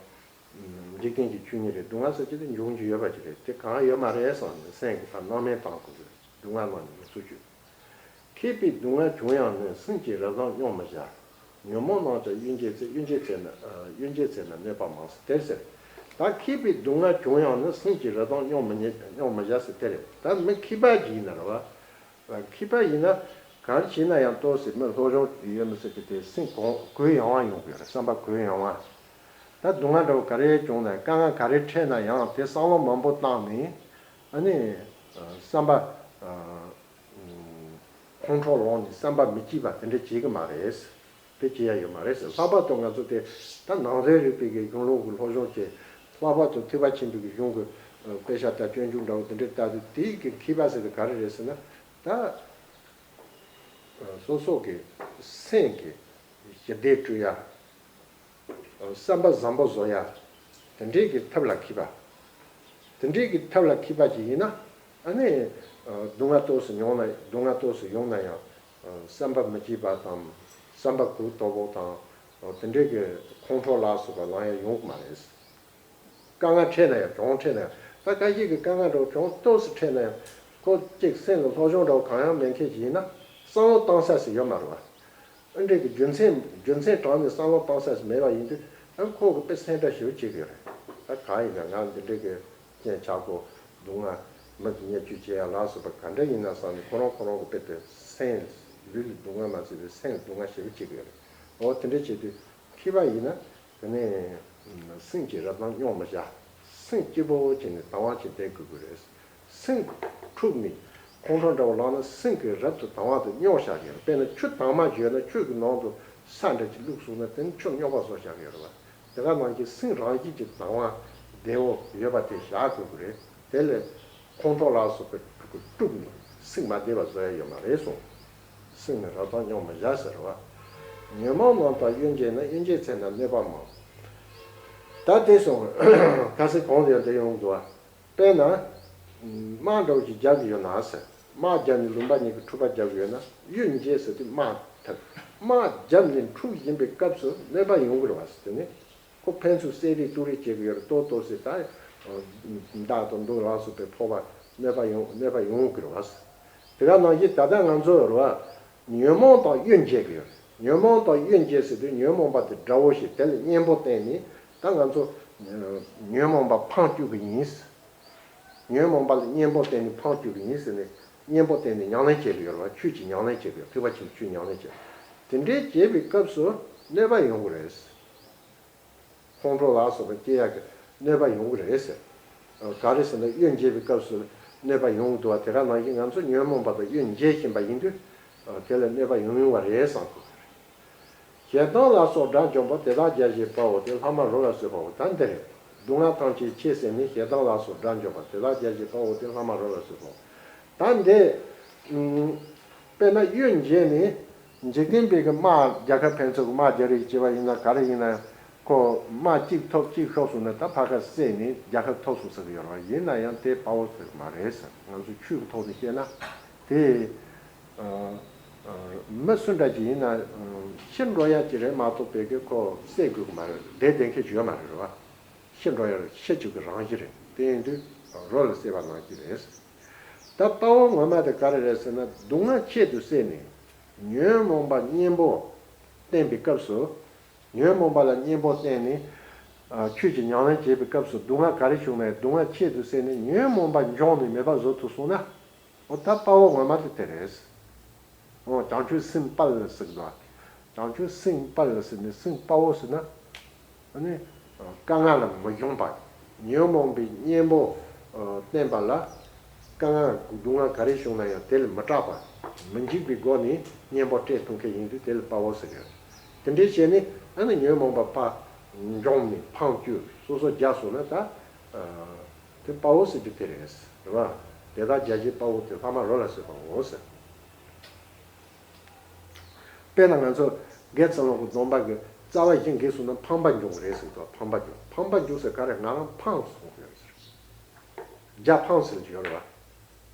འཇིག་རྟེན་གྱི་ཆོས་ཉིད་རེད། སྡུག་བསྔལ་ཟེར་གྱི་དེ་འབྱུང་རྒྱུ་ཡོད་པ་ཅིག་རེད། དེ་གང་ཡོད་མ་རེད་བསམ་ནས་སེམས་ཀྱི་ཕར་སྣང་མེད་བཏང་དགོས་ཀྱི་རེད། སྡུག་བསྔལ་རྣམས་ནི་མི་ཚུགས་ཀྱི། མཁས་པའི་སྡུག་བསྔལ་བྱུང་ཡང་ནི། སེམས་ཀྱི་རབ་དང་སྙོམས་མི་བཞག་ཉོན་མོངས་རྣམས་ཀྱང་གཡོ་འགྱེད་ཚེ། གཡོ་འགྱེད་ཚེ་ན། ཨ། གཡོ་འགྱེད་ཚེ་ན་གནོད་པ་མང་ཟེར་དེར་ཟེར། ད་མཁས་པའི་སྡུག་བསྔལ་བྱུང་ཡང་ནི། སེམས་ཀྱི་རབ་དང་སྙོམས་མི་ཉེ། སྙོམས་མི་བཞག་ཟེར་དེ་རེད། ད་མི་མཁས་པ་ཅིག་ཡིན་ན་རེད་བ། མཁས་པ་ཡིན་ན་ག་རེ་བྱས་ན་ཡང་ཏོག་ཙམ་མི་སློབ་སྦྱོང་ཡོད་མི་སྲིད་ཀྱི་དེ་སེམས་གོ་གུ་ཡངས་པ་ཡོང་གི་རེད། བསམ་པ་གུ་ཡངས་པ། ད་སྡུག་བསྔལ་འདྲ་བོ་ག་རེ་བྱུང་ན་དཀའ་ངལ་ག་རེ་འཕྲད་ན་ཡང་དེ་བསམ་བློ་མང་པོ་བཏང་ནས། ཨ་ནི་བསམ་པ། ཁོང་ཁྲོ་ལངས་ནས་བསམ་པ་མི་སྐྱིད་པ་དེ་འདྲ་བྱེད་ཀྱི་མ་རེད། དེ་བྱེད་ཡ་ཡོད་མ་རེད་ཟེར། ལྷག་པར་དུ་ང་ཚོ་དེ་ད་ནང་པའི་རིག་པའི་གི་གཞུང་ལུགས་ཀྱི་སློབ་སྦྱོང་བྱས། ལྷག་པར་དུ་ཐེག་པ་ཆེན་པོའི་གི་གཞུང་གི་དཔེ་ཆ་ལྟ། སྤྱོད་འཇུག་འདྲ་བོ་དེ་འདྲ་ལྟ་དུས་དེའི་གི་མཁས་པ་ཟེར་དེ་ག་རེ་རེད་ཟེར་ན། ད་སོ་སོ་གི་སེམས་ཀྱི་ཞི་བདེ་སྤྲོད་ཡ། བསམ་པ་བཟང་པོ་བཟོ་ཡ། དེ་འདྲའི་གི་ཐབས་ལ་མཁས་པ། དེ་འདྲའི་གི་ཐབས་ལ་མཁས་པ་ཅིག་ཡིན་ན། ཨ་ནི། སྡུག་བསྔལ་ཏོག་ཙམ་ཡོང་ན། སྡུག་བསྔལ་ཏོག་ཙམ་ཡོང་ན་ཡང་། བསམ་པ་མི་སྐྱིད་པ་དང་། བསམ་པ་གུ་དོག་པོ་དང་། དེ་འདྲའི་གི་ཁོང་ཁྲོ་ལ་སོགས་པ་ལངས་ཡ་ཡོང་གི་མ་རེད། དཀའ་ངལ་འཕྲད་ན་ཡང་། གྱོང་འཕྲད་ན་ཡང་། ད་ཁ་ཤས་ཀྱི་དཀའ་ངལ་འདྲ་བོ་གྱོང་ཏོག་ཙམ་འཕྲད་ན་ཡང་། ཁོ་གཅིག་སེམས་ལ་སློབ་སྦྱོང་འདྲ་བོ་གང་ཡང་མེད་མཁན་ཞིག་ཡིན་ན། བསམ་བློ་བཏང་ས་ཞིག་ཡོད་མ་རེད་བ། ཨ་འདྲས་ཀྱི་རྒྱུ་མཚན། རྒྱུ་མཚན་དྲངས་ནས་བསམ་བློ་བཏང་ས་ཞིག་མེད་པ་ཡིན་དུས། ཨ་ཁོ་གི་དཔེ་སེམས་ཁྲལ་ཞེ་པོ་བྱེད་ཀྱི་ཡོད་རེད། ད་གང་ཡིན་ན་ང་འདི་འདྲས་ཀྱི་རྐྱེན་ཆག་སྒོ། སྡུག་བསྔལ། མི་གི་བརྙས་བཅོས་བྱེད་ཡ་ལ་སོགས་པ་ག་འདྲ་ཡིན་ན་བསམ་ནས། ཁོ་རང་ཁོ་རང་གི་དཔེ་དེ་སེམས། ལུས་ལ་སྡུག་བསྔལ་མ་ཟད་པའི་སེམས་ལ་སྡུག་བསྔལ་ཞེ་པོ་བྱེད་ཀྱི་ཡོད་རེད། འོ་དེ་འདྲ་བྱེད་དུས་མཁས་པ་ཡིན་ན། དེ་ནས་སེམས་ཀྱི་རབ་དང་སྙོམས་མི་བཞག་སེམས་སྐྱིད་པོ་བྱས་ནས་དང་བ་བྱས་བསྡད་དགོས་ཀྱི་རེད། སེམས་འཁྲུགས་ནས་ཁོང་ཁྲོ་འདྲ་བོ་ལངས་ན། སེམས་ཀྱི་རབ་ཏུ་དང་བ་དེ་སྙོམས་བཞག་གི་རེད། དཔེར་ན་ཆུ་དྭངས་མ་ཞིག་ཡོད་ན། ཆུ་གི་ནང་དུ་ས་འདྲ་ཅིག་བླུགས་སོང་ན། དེ་ནི་ཆུ་སྙོམས་པ་བཟོ་བཞག་གི་རེད་བ། དེ་ག་ནང་བཞིན་སེམས་རང་བཞིན་གྱི་དང་བ་བདེ་བོ་ཡོད་པ་དེ་བཞག་དགོས་ཀྱི་རེད། དེ་ལས་ཁོང་ཁྲོ་ལ་སོགས་པའི་དཀྲུགས་ནས་སེམས་མ་བདེ་བ་བཟོ་ཡ་ཡོད་མ་རེད་གསུངས། སེམས་ནི་རབ་དང་སྙོམས་མི་བཞག་ཟེར་བ། ཉོན་མོངས་རྣམས་དང་གཡོ་འགྱེད་ན། གཡོ་འགྱེད་ཚེ་ན་གནོད་པ་མང་། ད་དེ་སོང་། ཁ་སང་གོང་དུ་ཡང་དེ་ཡོང་འདུག་བ། དཔེར་ན། དམག་འདྲ་བོ་ཞིག་རྒྱག་གི་ཡོད་ན་ཟེར། དམག་རྒྱབ་ནས་ལུང་པ་གཉིས་ཀྱི་འཁྲུག་པ་རྒྱག་གི་ཡོད་ན། གཡོ་འགྱེད་ཟེར་དུས་དམག་འཐབ། དམག་རྒྱབ་ནས་འཁྲུག་བཞིན་པའི་སྐབས་སུ་གནོད་པ་ཡོང་གི་རེད་བ་ཟེར། དེ་ནི། ཁོ་ཕན་ཚུན་བསད་རེས་གཏུབ་རེས་བྱེད་ཀྱི་ཡོད་རེད། ཏོག་ཏོག་ཙམ་ད། མདའ་དང་མདུང་ལ་སོགས་པའི་ཕོག་པ། གནོད་པ་ཡོང་། གནོད་པ་ཡོང་གི་རེད་བ། དེ་ག་ནང་བཞིན་ད་ལྟ་ང་ཚོ་རེད་བ། ཉོན་མོངས་དང་གཡོ་འགྱེད་ཀྱི་ཡོད་རེད། ཉོན་མོངས་དང་གཡོ་འགྱེད་ཟེར་དུས་ཉོན་མོངས་པ་དེ་དགྲ་བོ་ཞིག་དེ་ལ་གཉེན་པོ་བསྟེན་ནས། ད་ང་ཚོ་ཉོན་མོངས་པ་འཕངས་བཅུག་གི་ཡིན། ཉོན་མོངས་པ་ལ་གཉེན་པོ་བསྟེན་ནས་འཕངས་བཅུག་གི་ཡིན་ཟེར་ནས། གཉེན་པོ་བསྟེན་ནས་ཉམས་ལེན་བྱེད་ཀྱི་ཡོད་རེད་བ། ཆོས་ཀྱི་ཉམས་ལེན་བྱེད་ཀྱི་ཡོད། ཐེག་པ་ཆེན་པོའི་ཆོས་ཉམས་ལེན་བྱེད། དེ་འདྲའི་བྱེད་པའི་སྐབས་སུ་གནོད་པ་ཡོང་གི་རེད། ཁོང་ཁྲོ་ལ་སོགས་པ་སྐྱེ་ཡག་གི་གནོད་པ་ཡོང་གི་རེད་ཟེར། ག་རེ་ཟེར་ན་གཡོ་འགྱེད་པའི་སྐབས་སུ་གནོད་པ་ཡོང་གི་འདུག་བ། དེ་ག་ནང་བཞིན་ང་ཚོ་ཉོན་མོངས་པ་དང་གཡོ་འགྱེད་བཞིན་པ་ཡིན་དུས། དེ་ལ་གནོད་པ་ཡོང་ཡོང་བ་རེད་བསམ་དགོས་ཀྱི་རེད། ཞེ་སྡང་ལ་སོགས་དགྲ་འཇོམས་པ། དེ་དག་རྒྱལ་བྱེད་དཔའ་བོ་སྟེ། ལྷག་མ་རོ་ལ་གསོད་པ་པོ། ད་འདི་རེད། སྡུག་བསྔལ་ཐམས་ཅད་ཆེས་སེལ་ནི། ཞེ་སྡང་ལ་སོགས་དགྲ་འཇོམས་པ། དེ་དག་རྒྱལ་བྱེད་དཔའ་བོ་སྟེ། ལྷག་མ་རོ་ལ་གསོད་པ་པོ། ད་འདི། ཨུམ། དཔེར་ན་གཡོ་འགྱེད་ནི། འཇིག་རྟེན་པའི་གི་དམག་རྒྱལ་ཁབ་ཕན་ཚུན་གི་དམག་རྒྱག་རེས་བྱེད་པ་ཡིན་ན་ག་རེ་ཡིན་ན། ཁོ་དམག་གཅིག་ཐོབ་གཅིག་ཤོར་སོང་ན་ད་ཕར་ཁ་བསད་ནས་རྒྱལ་ཁབ་ཐོབ་སོང་ཟེར་གི་ཡོད་རེད་བ། ཡིན་ན་ཡང་དེ་དཔའ་བོ་ཟེར་གི་མ་རེད་ཟེར། ང་ཚོ་ཆོས་ཀྱི་ཐོག་ནས་བཤད་ན་དེ། ཨ། ཨ། མི་སུ་འདྲ་ཅིག་ཡིན་ན། ཨ། ཤི་འགྲོ་ཡ་ཅིག་རེད་མ་གཏོགས་པའི་གི་ཁོ་བསད་དགོས་གི་མ་རེད། བསྡད་བསྡད་མཁན་ཅིག་ཡོད་མ་རེད་བ། ཤི་འགྲོ་ཡ་རེད། ཤི་བཅུག་གི་རང་བཞིན་རེད། དེ་ཡིན་དུས་རོ་ལ་བསྲེགས་པ་ནང་བཞིན་རེད། ད་དཔའ་བོ་ངོ་མ་དེ་ག་རེ་རེད་ཟེར་ན། སྡུག་བསྔལ་ཆེད་དུ་བསད་ནས་ཉོན་མོངས་པ་གཉེན་པོ་བསྟེན་པའི་སྐབས་སུ། ཉོན་མོངས་པ་ལ་གཉེན་པོ་བསྟེན་ནས། ཨ། ཆོས་ཀྱི་ཉམས་ལེན་བྱེད་པའི་སྐབས་སུ་སྡུག་བསྔལ་ག་རེ་བྱུང་ན་ཡང་སྡུག་བསྔལ་ཆེད་དུ་བསད་ནས་ཉོན་མོངས་པ་འཇོམས་ནས་མེད་པ་བཟོ་ཐུབ་སོང་ན། འོ་ད་དཔའ་བོ་ངོ་མ་དེ་དེ་རེད། འོ་བྱང་ཆུབ་སེམས་དཔའ་ལ་ཟེར་གི་འདུག་བྱང་ཆུབ་སེམས་དཔའ་ལ་ཟེར་ནས་སེམས་དཔའ་བོ་ཟེར་ན། ཨ་ནི། དཀའ་ངལ་ལ་མི་ཤོང་བ། ཉོན་མོངས་པའི་གཉེན་པོ་ བསྟན་པ་ལ་དཀའ་ངལ་སྡུག་བསྔལ་ག་རེ་བྱུང་ན་ཡང་དེ་ལ་མི་སྐྲག་པ། མི་འཇིགས་པའི་སྒོ་ནས་གཉེན་པོ་སྤྲད་ཐུབ་མཁན་ཡིན་དུས་དེ་ལ་དཔའ་བོ་ཟེར་གི་རེད། དེ་འདྲའི་བྱས་ནས་ཨ་ནི་ཉོན་མོངས་པ་ཕར་འཇོམས་ནས་ཕམ་བཅུག་སོ་སོ་རྒྱལ་སོང་ན་ད་དེ་དཔའ་བོ་ཟེར་རྒྱུ་དེ་རེད། རེད་བ། དེ་དག་རྒྱལ་བྱེད་དཔའ་བོ་དེ་ལྷག་མ་རོལ་ལ་སོགས་པའོ་ཟེར། དཔེར་ན་ང་ཚོ་དགེ་ཚུལ་སློང་གི་སྡོམ་པ་གི་རྩ་བ་བཞི་འགེབས་སོང་ན་ཕམ་པ་འབྱུང་གི་རེད་ཟེར་གི་འདུག་ཕམ་པ་འབྱུང་། ཕམ་པ་འབྱུང་ཟེར་ག་རེ། ང་རང་ཕམ་སོང་གི་རེད་ཟེར། རྒྱ་ཕམ་ཟེར་གྱི་ཡོད་རེད་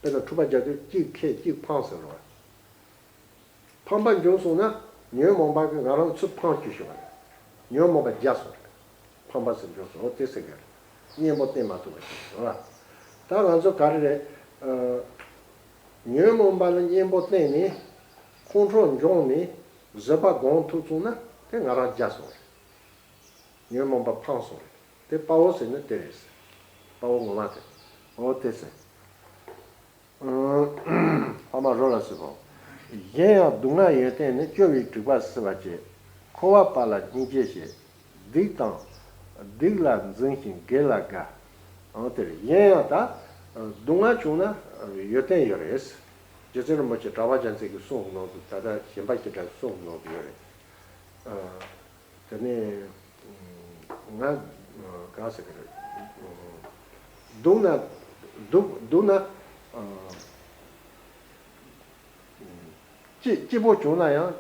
བ། དཔེར་ན་འཁྲུག་པ་རྒྱག་དུས་གཅིག་ཁེགས་གཅིག་ཕམ་ཟེར་རེད་བ། ཕམ་པ་འབྱུང་སོང་ན་ཉོན་མོངས་པ་གི་ང་རང་ཚུར་ཕམ་བཅུག་ཤོག་རེད། ཉོན་མོངས་པ་རྒྱ་སོང་རེད། ཕམ་པ་ཟེར་འབྱུང་སོང་། འོ་དེ་ཟེར་གི་རེད། གཉེན་པོ་བསྟེན་མ་ཐུབ་པ་ཞིག་རེད་བ། ད་ང་ཚོ་ག་རེ་རེད། ཨ། ཉོན་མོངས་པ་ལ་གཉེན་པོ་བསྟེན་ནས་ཁོང་ཁྲོ་འབྱུང་ནས་བཟོད་པ་སྒོམ་ཐུབ་སོང་ན་དེ་ང་རང་རྒྱལ་སོང་རེད། ཉོན་མོངས་པ་ཕམ་སོང་རེད། དེ་དཔའ་བོ་ཟེར་ན་དེ་རེད། དཔའ་བོ་ངོ་མ་དེ། འོ་དེ་ཟེར། ཨ། ཕ་མ་རོ་ལ་སོགས་པའོ། གཞན་ཡང་སྡུག་བསྔལ་ཡོན་ཏན་ནི། སྐྱོ་བའི་དྲེགས་པ་བསིལ་བར་བྱེད། འཁོར་བ་པ་ལ་སྙིང་རྗེ་བྱེད། སྡིག་དང་། སྡིག་ལ་འཛིན་ཞིང་དགེ་ལ་དགའ། ཨང་། དེར་གཞན་ཡང་ད་སྡུག་བསྔལ་བྱུང་ན་ཡོན་ཏན་ཡོད་རེད། རྗེ་བཙུན་རིན་པོ་ཆེ་གྲགས་པ་རྒྱལ་མཚན་གྱི་གསུང་གི་ནང་དུ། ད་ལྟ་གཞན་པ་ཞིག་གྲགས་གསུང་གི་ནང་དུ་ཡོད་རེད། ཨ། དེ་ནས་ང་གང་ཟེར་གི་རེད། སྡུག་ན་སྡུག་སྡུག་ན་ཨ། སྐྱིད་སྐྱིད་པོ་བྱུང་ན་ཡང་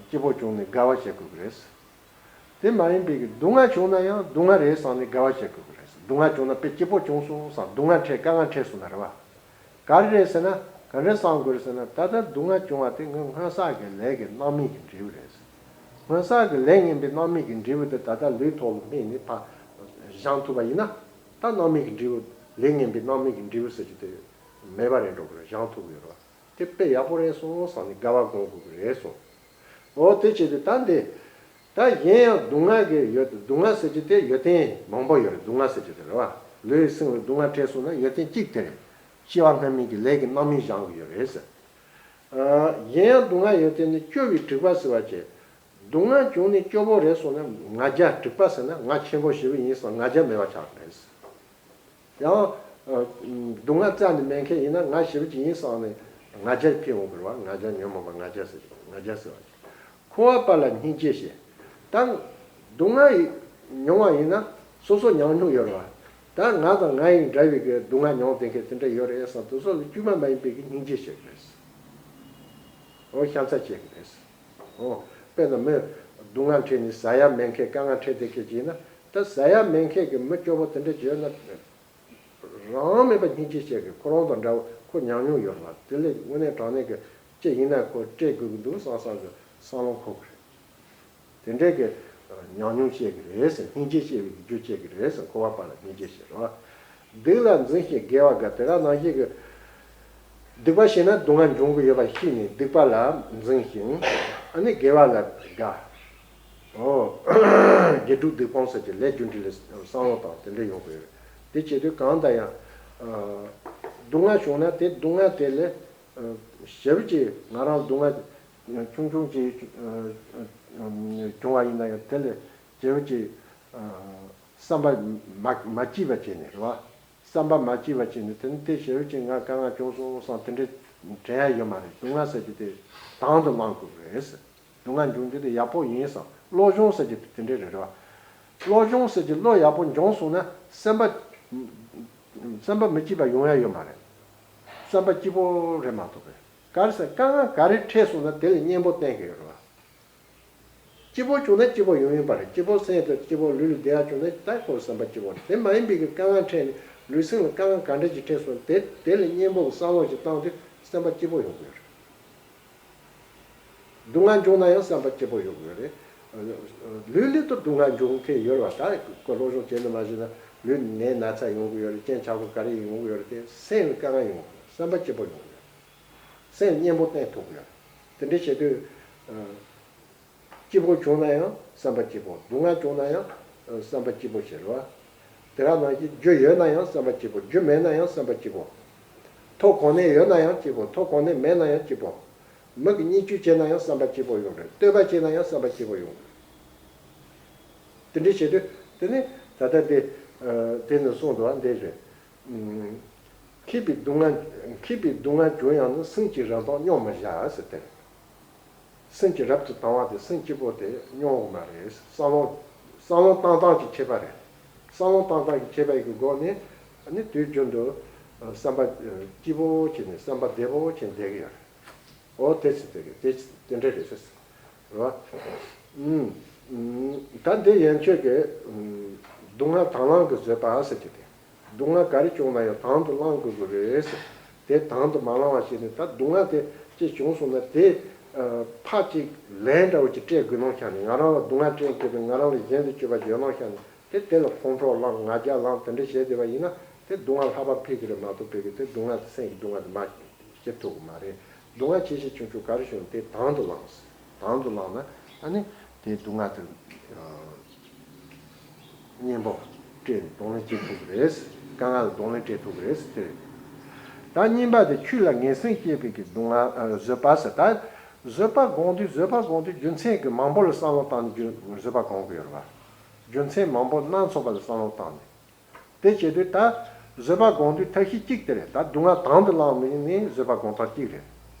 སྐྱིད་པོ་བྱུང་ནས་དགའ་བ་བྱེད་དགོས་ཀྱི་རེད། དེ་མ་ཡིན་པའི་གི་སྡུག་བསྔལ་བྱུང་ན་ཡང་སྡུག་བསྔལ་རེད་བསམ་ནས་དགའ་བ་བྱེད་དགོས་ཀྱི་རེད། སྡུག་བསྔལ་བྱུང་ན་དཔེ་སྐྱིད་པོ་བྱུང་སོང་བསམ། སྡུག་བསྔལ་འཕྲད། དཀའ་ངལ་འཕྲད་སོང་ན་རེད་བ། ག་རེ་རེད་ཟེར་ན། ག་འདྲ་བསམ་དགོས་རེད་ཟེར་ན། ད་ལྟ་སྡུག་བསྔལ་བྱུང་བ་དེ་ངའི་སྔོན་བསགས་ཀྱི་ལས་ཀྱི་སྣང་མེད་ཀྱི་འབྲས་བུ་རེད། སྔོན་བསགས་ཀྱི་ལས་ངན་པའི་སྣང་མེད་ཀྱི་འབྲས་བུ་དེ་ད་ལྟ་ལུས་ཐོག་ལ་སྨིན་ནས་ཕར་བཞག་ཐུབ་པ་ཡིན་ན། ད་སྣང་མེད་ཀྱི་འབྲས་བུ། ལས་ངན་པའི་སྣང་མེད་ཀྱི་འབྲས་བུ་ཟེར་རྒྱུ་དེ་མེད་པ་རེད་འགྲོ་གི་རེད། བཞག་ཐུབ་ཀྱི་ཡོད་རེད་བ། དེ་དཔེ་ཡག་པོ་རེད་སོང་བསམ་ནས་དགའ་བ་སྒོམ་དགོས་ཀྱི་རེད་སོང་། འོ་དེ་བྱས་ཏེ་ད་འདི། ད་གཞན་ཡང་སྡུག་བསྔལ་གྱི་ཡོད། སྡུག་བསྔལ་ཟེར་རྒྱུ་དེ་ཡོན་ཏན་མང་པོ་ཡོད་རེད། སྡུག་བསྔལ་ཟེར་རྒྱུ་དེ་རེད་བ། ལུས་སེམས་ལ་སྡུག་བསྔལ་འཕྲད་སོང་ན་ཡོན་ཏན་གཅིག་དེ་རེད། སྐྱེ་བ་སྔ་མའི་གི་ལས་ཀྱི་རྣམ་སྨིན་བཞག་གི་ཡོད་རེད་ཟེར། ཨ། གཞན་ཡང་སྡུག་བསྔལ་ཡོན་ཏན་ནི། སྐྱོ་བའི་དྲེགས་པ་བསིལ་བར་བྱེད། སྡུག་བསྔལ་བྱུང་ནས་སྐྱོ་བོ་རེད་སོང་ན་ང་རྒྱལ། དྲེགས་པ་ཟེར་ན་ང་ཆེན་པོ་ཞེ་པོ་ཡིན་བསམ་ང་རྒྱལ་མེད་པ་ཆགས་ཀྱི་རེད། ཡང་སྡུག་བསྔལ་རྩ་ནས་མེད་མཁན་ཡིན་ན་ང་ཞེ་པོ་ཅིག་ཡིན་བསམ་ནས་ང་རྒྱལ་འཕེལ་འོང་གི་རེད་བ། ང་རྒྱལ། ཉོན་མོངས་པ་ང་རྒྱལ་ཟེར། ང་རྒྱལ་ཟེར་བ་ཅིག་འཁོར་བ་པ་ལ་སྙིང་རྗེ་བྱེད། ད་སྡུག་བསྔལ་མྱོང་བ་ཡིན་ན་སོ་སོ་ཉམས་མྱོང་ཡོད་རེད་བ། ད་ང་དང་ང་ཡི་འདྲ་བའི་གི་སྡུག་བསྔལ་མྱོང་བསྡད་མཁན་དེ་འདྲ་ཡོད་རེད་བསམ། དེ་ཚོ་ལ་དཀྱུས་མ་མ་ཡིན་པའི་གི་སྙིང་རྗེ་བྱེད་དགོས། འོ། ཤ་ཚ་བྱེད་དགོས། འོ། དཔེར་ན་མི་སྡུག་བསྔལ་འཕྲད་ནས་ཟ་ཡ་མེད་མཁན། དཀའ་ངལ་འཕྲད་བསྡད་མཁན་ཅིག་ཡིན་ན། ད་ཟ་ཡ་མེད་མཁན་གྱི་མི་སྐྱོ་པོ་དེ་འདྲ་ཅིག་ཡོད་ན། རང་མེད་པ་སྙིང་རྗེ་བྱེད་དགོས། ཁོ་རང་དང་འདྲ་བོ། ཁོ་ཉམས་མྱོང་ཡོད་རེད་བ། དེ་ལས་དངོས་གནས་དྲང་གནས་ཀྱི་ཅི་ཡིན་ན་ཁོ་སྤྲད་དགོས་ཀྱི་འདུག་བསམ་བསམ་གྱི་བསམ་བློ་འཁོར་གྱི་རེད། དེ་འདྲའི་གི་ཉམས་མྱོང་བཤད་ཀྱི་རེད་ཟེར། སྙིང་རྗེ་བཤད་པའི་རྒྱུ་བཤད་ཀྱི་རེད་ཟེར། འཁོར་བ་པ་ལ་སྙིང་རྗེ་བཤད་རོགས། སྡིག་ལ་འཛིན་ཞིང་དགེ་བ་དགའ། དེ་ག་ནང་བཞིན་གྱི་སྡིག་པ་བྱས་ན་སྡུག་བསྔལ་འབྱུང་གི་ཡོད་པ་ཤེས་ནས་སྡིག་པ་ལ་འཛིན་ཞིང་ཨ་ནི་དགེ་བ་ལ་དགའ། འོ། དགེ་སྡིག་སྡིག་སྤོང་ཟེར་གྱི་ལས་རྒྱུ་འབྲས་ལ་བསམ་བློ་བཏང་དེ་འདྲ་ཡོང་གི་ཡོད་རེད། དེ་བྱེད་དུས་གང་ལྟར་ཡང་སྡུག་བསྔལ་བྱུང་ན་དེ་སྡུག་བསྔལ་དེ་ལས་ཞེ་པོ་ཅིག་ང་རང་སྡུག་བསྔལ་ཆུང་ཆུང་ཅིག་བྱུང་བ་ཡིན་ན་ཡང་དེ་ལས་ཞེ་པོ་ཅིག་བསམ་པ་མ་མ་སྐྱིད་པ་བྱས་ནས་རེད་བ། བསམ་པ་མ་སྐྱིད་པ་བྱས་ནས་དེ་ནི་དེ་ཞེ་པོ་ཅིག་ང་དཀའ་ངལ་བྱུང་སོང་བསམ་དེ་འདྲ་དྲན་ཡ་ཡོད་མ་རེད། སྡུག་བསྔལ་ཟེར་རྒྱུ་དེ་དང་དུ་བླང་དགོས་རེད། སྡུག་བསྔལ་འབྱུང་རྒྱུ་དེ་ཡག་པོ་ཡིན་བསམ། བློ་སྦྱོང་ཟེར་རྒྱུ་དེ་དེ་འདྲ་རེད་རེད་བ། བློ་སྦྱོང་ཟེར་རྒྱུ་བློ་ཡག་པོ་འབྱོངས་སོང་ན་སེམས་པ་སེམས་པ་མི་སྐྱིད་པ་ཡོང་ཡ་ཡོད་མ་རེད། སེམས་པ་སྐྱིད་པོ་རེད་མ་གཏོགས་པས། ག་རེ་ཟེར། དཀའ་ངལ་ག་རེ་འཕྲད་སོང་ན་དེ་ལ་གཉེན་པོ་བསྟེན་གི་ཡོད་རེད་བ། སྐྱིད་པོ་བྱུང་ན་སྐྱིད་པོ་ཡོང་ཡིན་པ་རེད། སྐྱིད་པོ་སེམས་དང་སྐྱིད་པོ་ལུས་ལ་བདེ་བ་བྱུང་ན་ད་ཁོ་སེམས་པ་སྐྱིད་པོ་རེད། དེ་མ་ཡིན་པའི་གི་དཀའ་ངལ་འཕྲད་ནས་ལུས་སེམས་ལ་དཀའ་ངལ་ག་འདྲ་ཅིག་འཕྲད་སོང་དེ་དེ་ལ་གཉེན་པོ་གི་བསམ་བློ་ཞིག་བཏང་དུས་སེམས་པ་སྐྱིད་པོ་ཡོང་གི་ཡོད་རེད། སྡུག་བསྔལ་བྱུང་ན་ཡང་བསམ་པ་སྐྱིད་པོ་ཡོང་གི་ཡོད་རེད། ལུས་ལུས་དུ་སྡུག་བསྔལ་འབྱུང་མཁན་ཡོད་རེད་བ། ད་ཁོ་བློ་སྦྱོང་བྱས་ནས་མ་བྱས་ན་ལུས་ནད་ན་ཚ་ཡོང་གི་ཡོད་རེད། རྐྱེན་ཆག་སྒོ་ག་རེ་ཡོང་གི་ཡོད་རེད། དེ་སེམས་ལ་དཀའ་ངལ་ཡོང་གི་ཡོད་རེད། བསམ་པ་སྐྱིད་པོ་ཡོང་གི་ཡོད་རེད། སེམས་གཉེན་པོ་བསྟེན་ཐུབ་ཀྱི་ཡོད་རེད། དེ་འདྲ་བྱེད་དུས། སྐྱིད་པོ་བྱུང་ན་ཡང་བསམ་པ་སྐྱིད་པོ། སྡུག་བསྔལ་བྱུང་ན་ཡང་བསམ་པ་སྐྱིད་པོ་བྱེད་རོགས། དེ་ག་ནང་བཞིན་རྒྱུ་ཡོད་ན་ཡང་བསམ་པ་སྐྱིད་པོ། རྒྱུ་མེད་ན་ཡང་བསམ་པ་སྐྱིད་པོ། ཐོབ་གོ་ནས་ཡོད་ན་ཡང་སྐྱིད་པོ། ཐོབ་གོ་ནས་མེད་ན་ཡང་སྐྱིད་པོ། མི་གི་བརྙས་བཅོས་བྱས་ན་ཡང་བསམ་པ་སྐྱིད་པོ་ཡོང་རེད། བསྟོད་པ་བྱས་ན་ཡང་བསམ་པ་སྐྱིད་པོ་ཡོང་རེད། དེ་འདྲ་བྱེད་དུས་དེ་ནི་ད་ལྟ་དེ་དེ་ནི་གསུངས་འདུག་བ། འདི་རེད། མཁས་པའི་སྡུག་བསྔལ། མཁས་པའི་སྡུག་བསྔལ་གྱུར་ཡང་ནི། སེམས་ཀྱི་རབ་དང་སྙོམས་མི་བཞག་ཟེར་ཏེ། སེམས་ཀྱི་རབ་ཏུ་དང་བ་དེ་སེམས་སྐྱིད་པོ་དེ་སྙོམས་མ་རེད། བསམ་བློ་བསམ་བློ་བཏང་སྟངས་ཀྱི་ཁྱད་པར་རེད། བསམ་བློ་བཏང་སྟངས་ཀྱི་ཁྱད་པར་གྱི་སྒོ་ནས་ཨ་ནི་དུས་རྒྱུན་དུ་བསམ་པ་སྐྱིད་པོ་བྱས་ནས་བསམ་པ་བདེ་པོ་བྱས་ནས་བསྡད་ཀྱི་ཡོད་རེད། འོ་དེ་ཚིག་དེ་གི་དེ་དེ་འདྲ་རེད་ཟེར། རེད་བ། ཨུམ། ད་འདི་ཡན་ཆོད་ཀྱི་ཨུམ། སྡུག་བསྔལ་དང་བླངས་ཀྱི་བཟོད་པ་ཟེར་གྱི་དེ། སྡུག་བསྔལ་ག་རེ་བྱུང་ན་ཡང་དང་དུ་བླང་དགོས་ཀྱི་རེད་ཟེར། དེ་དང་དུ་མ་བླང་བ་ཞིག་ནི་ད་སྡུག་བསྔལ་དེ་ཅིག་བྱུང་སོང་ན་དེ་ཨ། ཕར་ཅིག་ལན་འདྲ་བོ་ཅིག་སྤྲད་དགོས་གནང་ཤག་ནི། ང་རང་ལ་སྡུག་བསྔལ་སྤྲད་མཁན་དེ་ང་རང་ལ་གཞན་དུ་སྤྱོད་པ་བརྗོད་གནང་ཤག་ནི། དེ་དེ་ལ་ཁོང་ཁྲོ་ལངས་ང་རྒྱལ་ལངས་དེ་འདྲ་བྱས་བསྡད་པ་ཡིན་ན་དེ་སྡུག་བསྔལ་ལྷག་པར་འཕེལ་གྱི་རེད་མ་གཏོགས་ཕལ་གྱི་དེ་སྡུག་བསྔལ་དེ་སེམས་ཀྱི་སྡུག་བསྔལ་དེ་མ་སྐྱེ་ཐུབ་ཀྱི་མ་རེད། སྡུག་བསྔལ་ཆེ་ཆེ་ཆུང་ཆུང་ག་རེ་བྱུང་དེ་དང་དུ་བླངས། དང་དུ་བླངས་ན་ཨ་ནི་དེ་སྡུག་བསྔལ་དེ་ཨ། གཉེན་པོ་སྤྲད་ནས་གདོང་ལེན་བྱེད་ཐུབ་ཀྱི་རེད། དཀའ་ངལ་ལ་གདོང་ལེན་སྤྲད་ཐུབ་ཀྱི་རེད་ཟེར་དེ་རེད། ད་གཉིས་པ་དེ་ཆོས་ལ་ངན་སེམས་སྐྱེས་པའི་གི་སྡུག་བསྔལ་ཨ། བཟོད་པ་ཟེར། ད་བཟོད་པ་སྒོམ་དུས་བཟོད་པ་སྒོམ་དུས་རྒྱུ་མཚན་གྱི་མང་པོ་ལ་བསམ་བློ་བཏང་ནས་རྒྱུ་བཟོད་པ་སྒོམ་གྱི་ཡོད་རེད་བ། རྒྱུ་མཚན་མང་པོ་སྣ་ཚོགས་པ་ལ་བསམ་བློ་བཏང་ནས། དེ་བྱེད་དུས་ད་བཟོད་པ་སྒོམ་དུས་ཐབས་ཤེས་གཅིག་དེ་རེད། ད་སྡུག་བསྔལ་དང་དུ་བླངས་ནས་ནི་བཟོད་པ་སྒོམ་སྟངས་གཅིག་རེད།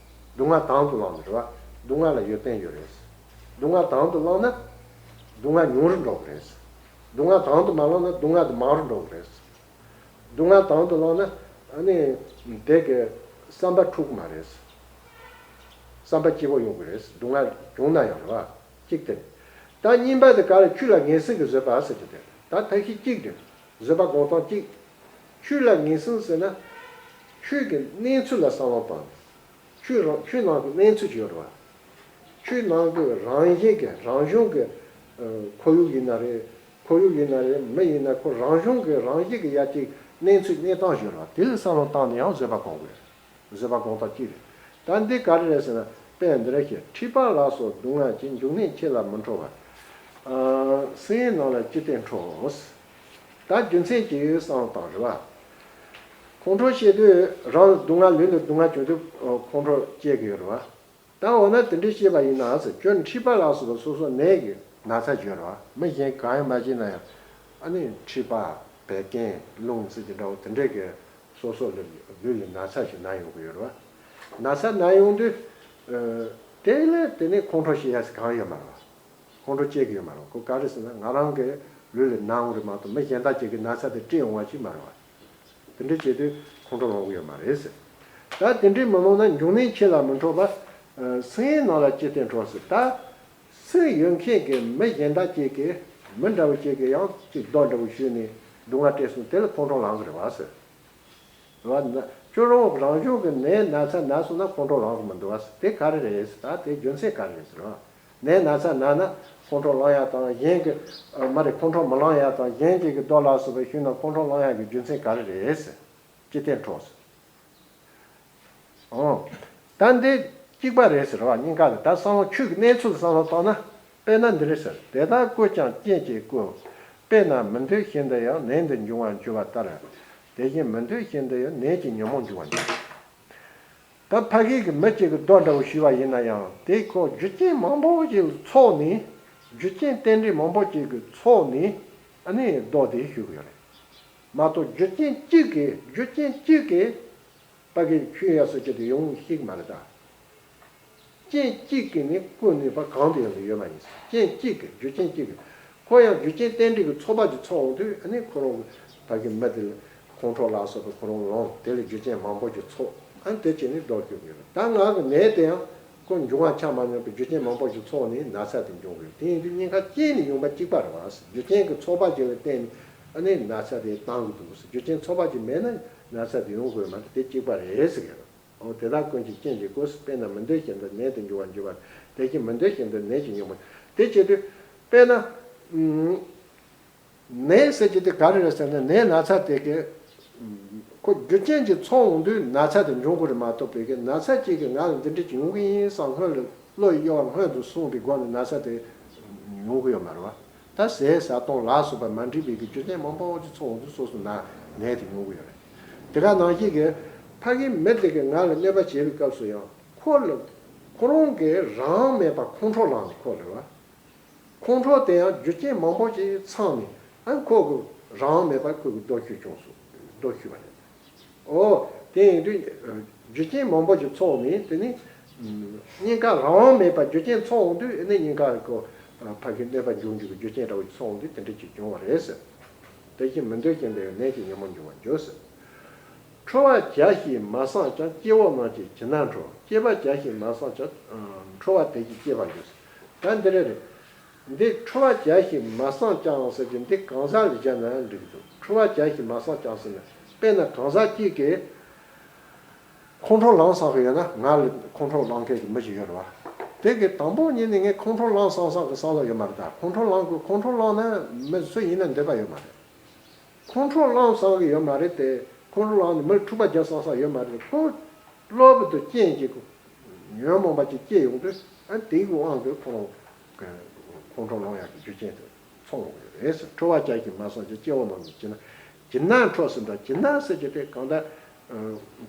སྡུག་བསྔལ་དང་དུ་བླངས་ནས་རེད་བ། སྡུག་བསྔལ་ལ་ཡོན་ཏན་ཡོད་རེད། སྡུག་བསྔལ་དང་དུ་བླངས་ན་སྡུག་བསྔལ་ཉུང་རུ་འགྲོ་གི་རེད། སྡུག་བསྔལ་དང་དུ་མ་བླངས་ན་སྡུག་བསྔལ་དེ་མང་རུ་འགྲོ་གི་རེད། སྡུག་བསྔལ་དང་དུ་བླངས་ན་ཨ་ནི་དེ་གི་བསམ་པ་འཁྲུག་གི་མ་རེད། བསམ་པ་སྐྱིད་པོ་ཡོང་གི་རེད། སྡུག་བསྔལ་བྱུང་ན་ཡང་རེད་བ། གཅིག་དེ། ད་གཉིས་པ་དེ་ག་རེ་ཆོས་ལ་ངན་སེམས་ཀྱི་བཟོད་པ་ཟེར་གྱི་དེ་ད་ཐབས་ཤེས་གཅིག་རེད། བཟོད་པ་སྒོམ་སྟངས་གཅིག་ཆོས་ལ་ངན་སེམས་ཟེར་ན་ཆོས་ཀྱི་གནས་ཚུལ་ལ་བསམ་བློ་བཏང་། ཆོས་རང་ཆོས་ནང་གི་གནས་ཚུལ་ཅིག་ཡོད་རེད་བ། ཆོས་ནང་གི་རང་བཞིན་གྱི་རང་བྱུང་གི་ཨ། ཁོར་ཡུག་ཡིན་ན་རེད། ཁོར་ཡུག་ཡིན་ན་རེད། མི་ཡིན་ན་ཁོ་རང་བྱུང་གི་རང་བཞིན་གྱི་ཡ་གཅིག་གནས་ཚུལ་གནས་སྟངས་ཅིག་ཡོད་རེད་བ། དེ་ལ་བསམ་བློ་བཏང་ནས་ཡང་བཟོད་པ་སྒོམ་དགོས། བཟོད་པ་སྒོམ་སྟངས་གཅིག་རེད། ད་འདི་ག་རེ་རེད་ཟེར་ན་དཔེ་འདི་འདྲ་བཤད། མཁྲིས་པ་ལ་སོགས་སྡུག་བསྔལ་གྱི། འབྱུང་གནས་ཁྱེད་ལ་མི་ཁྲོ་བར། ཨ། སེམས་ཡུལ་རྣམས་ལ་ཅི་སྟེ་ཁྲོ། ད་རྒྱུ་མཚན་གྱིས་བསམ་བློ་བཏང་རེད་བ། ཁོང་ཁྲོ་སྐྱེ་དུས་རང་ལ་སྡུག་བསྔལ་ལུས་ལ་སྡུག་བསྔལ་བྱུང་དུས་ཁོང་ཁྲོ་སྐྱེ་གི་ཡོད་རེད་བ། ད་འོ་ན་དེ་འདྲའི་སྐྱེས་པ་ཡིན་ན་ཟེར། ཁྱོད་མཁྲིས་པ་ལ་སོགས་པ་སོ་སོ་ནད་ཀྱི་ན་ཚ་ཡོད་རེད་བ། མི་གཞན་གང་ཡང་མ་བྱས་ན་ཡང་ཨ་ནི་མཁྲིས་པ་བད་ཀན་རླུང་ཟེར་གྱི་འདྲ་བོ་དེ་འདྲས་ཀྱི་སོ་སོ་ལ་ལུས་ལ་ན་ཚ་ཞིག་ན་ཡོང་གི་ཡོད་རེད་བ། ན་ཚ་ན་ཡོང་དུས་ཨ། དེ་ལས་དེ་ནས་ཁོང་ཁྲོ་སྐྱེ་ཡ་ཟེར་གང་ཡོད་མ་རེད་བ། ཁོང་ཁྲོ་སྐྱེ་གི་ཡོད་མ་རེད། ཁོ་ག་རེ་ཟེར་ན་ང་རང་གི་ལུས་ལ་ན་འོང་རེད་མ་གཏོགས་མི་གཞན་དག་ཅིག་གི་ན་ཚ་དེ་སྤྲད་འོང་བ་ཞིག་མ་རེད་བ། དེ་འདྲ་བྱེད་དུས་ཁོང་ཁྲོ་ལངས་གི་ཡོད་མ་རེད་ཟེར། ད་དེ་འདྲའི་མི་ལངས་ན་འབྱུང་གནས་ཁྱེད་ལ་མི་ཁྲོ་བར། ཨ། སེམས་ཡུལ་རྣམས་ལ་ཅི་སྟེ་ཁྲོ་ཟེར། ད་སེམས་ཡོད་མཁན་གྱི་མི་གཞན་དག་ཅིག་གིས་མི་འདྲ་བོ་ཅིག་གིས་ཡང་ཅིག་རྡོ་འདྲ་བོ་གཞུས་ནས་སྡུག་བསྔལ་སྤྲད་སོང་། དེ་ལ་ཁོང་ཁྲོ་ལངས་གི་རེད་བ་ཟེར། རེད་བ། ཁྱོད་རང་རང་བྱུང་གི་ནད་ན་ཚ་ན་སོང་ན་ཁོང་ཁྲོ་ལངས་གི་མི་འདུག་བ་ཟེར། དེ་ག་རེ་རེད་ཟེར། ད་དེ་རྒྱུ་མཚན་ག་རེ་རེད་ཟེར་བ། ནད་ན་ཚ་ན་ན་ཁོང་ཁྲོ་ལངས་ཡ་དང་གཞན་གྱི་ཨ། མ་རེད། ཁོང་ཁྲོ་མི་ལངས་ཡ་དང་གཞན་གྱི་གི་རྡོ་ལ་སོགས་པའི་གཞུས་ན་ཁོང་ཁྲོ་ལངས་ཡ་གི་རྒྱུ་མཚན་ག་རེ་རེད་ཟེར། ཅི་སྟེ་ཁྲོ་ཟེར། ཨོ། ད་འདི་གཅིག་པ་རེད་ཟེར་བ་གཉིས་ཀ་ལ། ད་བསམ་བློ་ཆོས་ཀྱི་གནས་ཚུལ་བསམ་བློ་བཏང་ན། དཔེར་ན་འདི་རེད་ཟེར། དེ་དག་ཀུན་ཀྱང་རྐྱེན་གྱིས་བསྐུལ། དཔེར་ན་མི་འདོད་བཞིན་དུ་ཡང་ནད་འདི་འབྱུང་བར་འགྱུར་བ་ལྟར། དེ་བཞིན་མི་འདོད་བཞིན་དུ་ཡང་ནད་ཀྱི་ཉོན་མོངས་འབྱུང་བར་འགྱུར། ད་ཕ་གི་གི་མི་གཅིག་གི་རྡོ་འདྲ་བོ་གཞུས་པ་ཡིན་ན་ཡང་དེ་ཁོ་རྒྱུ་རྐྱེན་མང་པོ་ཞིག་ལ་ཚོགས་ནས། རྒྱུ་རྐྱེན་རྟེན་འབྲེལ་མང་པོ་ཞིག་གི་ཚོགས་ནས་ཨ་ནི་རྡོ་དེ་གཞུས་གི་ཡོད་རེད། མ་གཏོགས་རྒྱུ་རྐྱེན་གཅིག་གིས་རྒྱུ་རྐྱེན་གཅིག་གིས་ཕ་གི་ཆོས་ཡག་སོ་ཅི་དེ་ཡོང་ཤེས་ཀྱི་མ་རེད་ད། རྐྱེན་གཅིག་གིས་ནི་བསྐུལ་ནུས་པ་གང་དུ་ཡང་ཡོད་མ་ཡིན། རྐྱེན་གཅིག་གིས་རྒྱུ་རྐྱེན་གཅིག་གིས། ཁོ་ཡང་རྒྱུ་རྐྱེན་རྟེན་འབྲེལ་གྱི་ཚོགས་པ་ཅིག་ཚོགས་འོང་དུས་ཨ་ནི་ཁོ་རང་གི་ཕ་གི་མི་དེ་ལ་ཁོང་ཁྲོ་ལ་སོགས་པ་ཁོ་རང་ལངས། དེ་ལ་རྒྱུ་རྐྱེན་མང་པོ་ཅིག་ཚོགས། ཨ་ནི་དེ་བྱས་ནས་རྡོ་གཞུས་ཡོད་རེད། ད་ང་གི་ནད་དེ་ཡང་ཁོ་འབྱུང་བ་ཆ་མ་སྙོམས་པའི་རྒྱུ་རྐྱེན་མང་པོ་ཞིག་ཚོགས་ནས་ན་ཚ་དེ་འབྱུང་གི་ཡོད། དེ་ཡིན་དུས་གཉིས་ཀ་རྐྱེན་ནི་ཡོང་པ་གཅིག་པ་རེད་བ། རྒྱུ་རྐྱེན་གྱི་ཚོགས་པ་ཅིག་ལ་བརྟེན་ནས་ཨ་ནི་ན་ཚ་དེ་བཏང་གི་འདུག། རྒྱུ་རྐྱེན་ཚོགས་པ་ཅིག་མེད་ན་ན་ཚ་དེ་ཡོང་དགོས་མ་རེད། དེ་གཅིག་པ་རེད་ཟེར་གི་རེད། འོ་དེ་དག་ཀུན་གྱི་རྐྱེན་གྱིས་བསྐུལ། དཔེར་ན་མི་འདོད་བཞིན་དུ་ནད་དུ་འགྱུར་བར་འགྱུར་བ། དེ་བཞིན་མི་འདོད་བཞིན་དུ་ནད་ཀྱི་ཉོན་མོངས། དེ་བྱེད་དུས་དཔེར་ན། ནད་ཟེར་གྱི་དེ་ག་རེ་རེད་ཟེར་ན་ནད་ན་ཚ་དེ་གི་ཁོ་རྒྱུ་རྐྱེན་གྱིས་ཚོགས་འོང་དུས་ན་ཚ་དེ་འབྱུང་གི་རེད་མ་གཏོགས་ཕ་གི་ན་ཚ་གཅིག་གིས་ང་ལ་འདི་འདྲ་ཅིག་ཡོང་གི་ཡིན་བསམ་སྔོན་ལ་བློ་ཡི་གཡོ་བ་སྔོན་དུ་སོང་བའི་སྒོ་ནས་ན་ཚ་དེ་ཡོང་གི་ཡོད་མ་རེད་བ། ད་ཟས་ཟ་སྟངས་ལ་སོགས་པ་མ་འགྲིག་པའི་གི་རྒྱུ་རྐྱེན་མང་པོ་ཅིག་ཚོགས་འོང་དུས་སོ་སོ་ན་ནད་དེ་ཡོང་གི་ཡོད་རེད། དེ་ག་ནང་བཞིན་གྱི་ཕ་གི་མི་དེ་གིས་ང་ལ་གནོད་པ་བྱེད་པའི་སྐབས་སུ་ཡང་ཁོ་ལ་ཁོ་རང་གིས་རང་མེད་པར་ཁོང་ཁྲོ་ལངས་ནས་ཁོ་ལ་རེད་བ། ཁོང་ཁྲོ་དེ་ཡང་རྒྱུ་རྐྱེན་མང་པོ་ཞིག་ཚང་ནས་ཨ་ཁོ་གི་རང་མེད་པར་ཁོ་གི་རྡོ་གཞུས་བྱུང་སོང་། རྡོ་གཞུས་པ་རེད། ཨོ། དེ་ཡིན་དུས་རྒྱུ་རྐྱེན་མང་པོ་ཞིག་ཚོགས་ནས་དེ་ནི་གཉིས་ཀ་རང་དབང་མེད་པར་རྒྱུ་རྐྱེན་ཚོགས་འོང་དུས་ཨེ་ནི་གཉིས་ཀ་ཁོ་ཕ་གི་གནོད་པ་འབྱུང་རྒྱུ་གི་རྒྱུ་རྐྱེན་འདྲ་བོ་ཞིག་ཚོགས་འོང་དུས་དེ་འདྲ་ཅིག་འབྱུང་བ་རེད་ཟེར། དེ་བཞིན་མི་འདོད་ཅིང་འདོད་ནད་ཀྱི་ཉོན་མོངས་འབྱུང་བར་འགྱུར་ཟེར། འཁྲུལ་བ་བརྒྱ་ཞིག་མ་སངས་ཀྱང་སྐྱེ་བོ་རྣམས་ཀྱི་བྱིན་རླབས་འཕྲོ། སྐྱེས་པ་བརྒྱ་ཞིག་མ་སངས་ཀྱང་། ཨ། འཁྲུལ་བ་དེ་བཞིན་སྐྱེ་བར་འགྱུར་ཟེར། ད་འདི་རེད་རེད། འདི་འཁྲུལ་བ་བརྒྱ་ཞིག་མ་སངས་ཀྱང་ཟེར་གྱི་འདི་གང་ཟག་ལ་སྦྱར་ན་འགྲིག་འདུག་འཁྲུལ་བ་བརྒྱ་ཞིག་མ་སངས་ཀྱང་ཟེར་ན་དཔེར་ན་གང་ཟག་གཅིག་གིས་ཁོང་ཁྲོ་ལངས་སངས་གི་ཡོད་ན། ང་ལ་ཁོང་ཁྲོ་ལངས་མཁན་གྱི་མི་ཞིག་ཡོད་རེད་བ། དེ་གི་དང་པོ་ཉིད་ནས་ངས་ཁོང་ཁྲོ་ལངས་སངས་སངས་གི་བསམ་བློ་ཡོད་མ་རེད། ད་ཁོང་ཁྲོ་ལངས་དགོས། ཁོང་ཁྲོ་ལངས་ན་མི་སུ་ཡིན་ན་འདོད་པ་ཡོད་མ་རེད། ཁོང་ཁྲོ་ལངས་སངས་གི་ཡོད་མ་རེད་དེ། ཁོང་ཁྲོ་ལངས་ནས་མི་འཁྲུག་པ་རྒྱག་སངས་སངས་ཡོད་མ་རེད། ཁོ་གློ་བུར་དུ་རྐྱེན་གྱིས་ཉོན་མོངས་པ་ཅིག་སྐྱེ་ཡོང་དུས་ཨ་དེའི་དབང་གིས་ཁོ་རང་ཁོང་ཁྲོ་ལངས་ཡག་གི་རྒྱུ་རྐྱེན་དེ་ཚོགས་ཡོང་གི་རེད་ཟེར། འཁྲུལ་བ་བརྒྱ་ཞིག་མ་སངས་ཀྱང་སྐྱེ་བོ་རྣམས་ཀྱི་བྱིན་རླབས། བྱིན་རླབས་འཕྲོ་ཟེར་འདྲ། བྱིན་རླབས་ཟེར་གྱི་དེ་གང་ལྟར་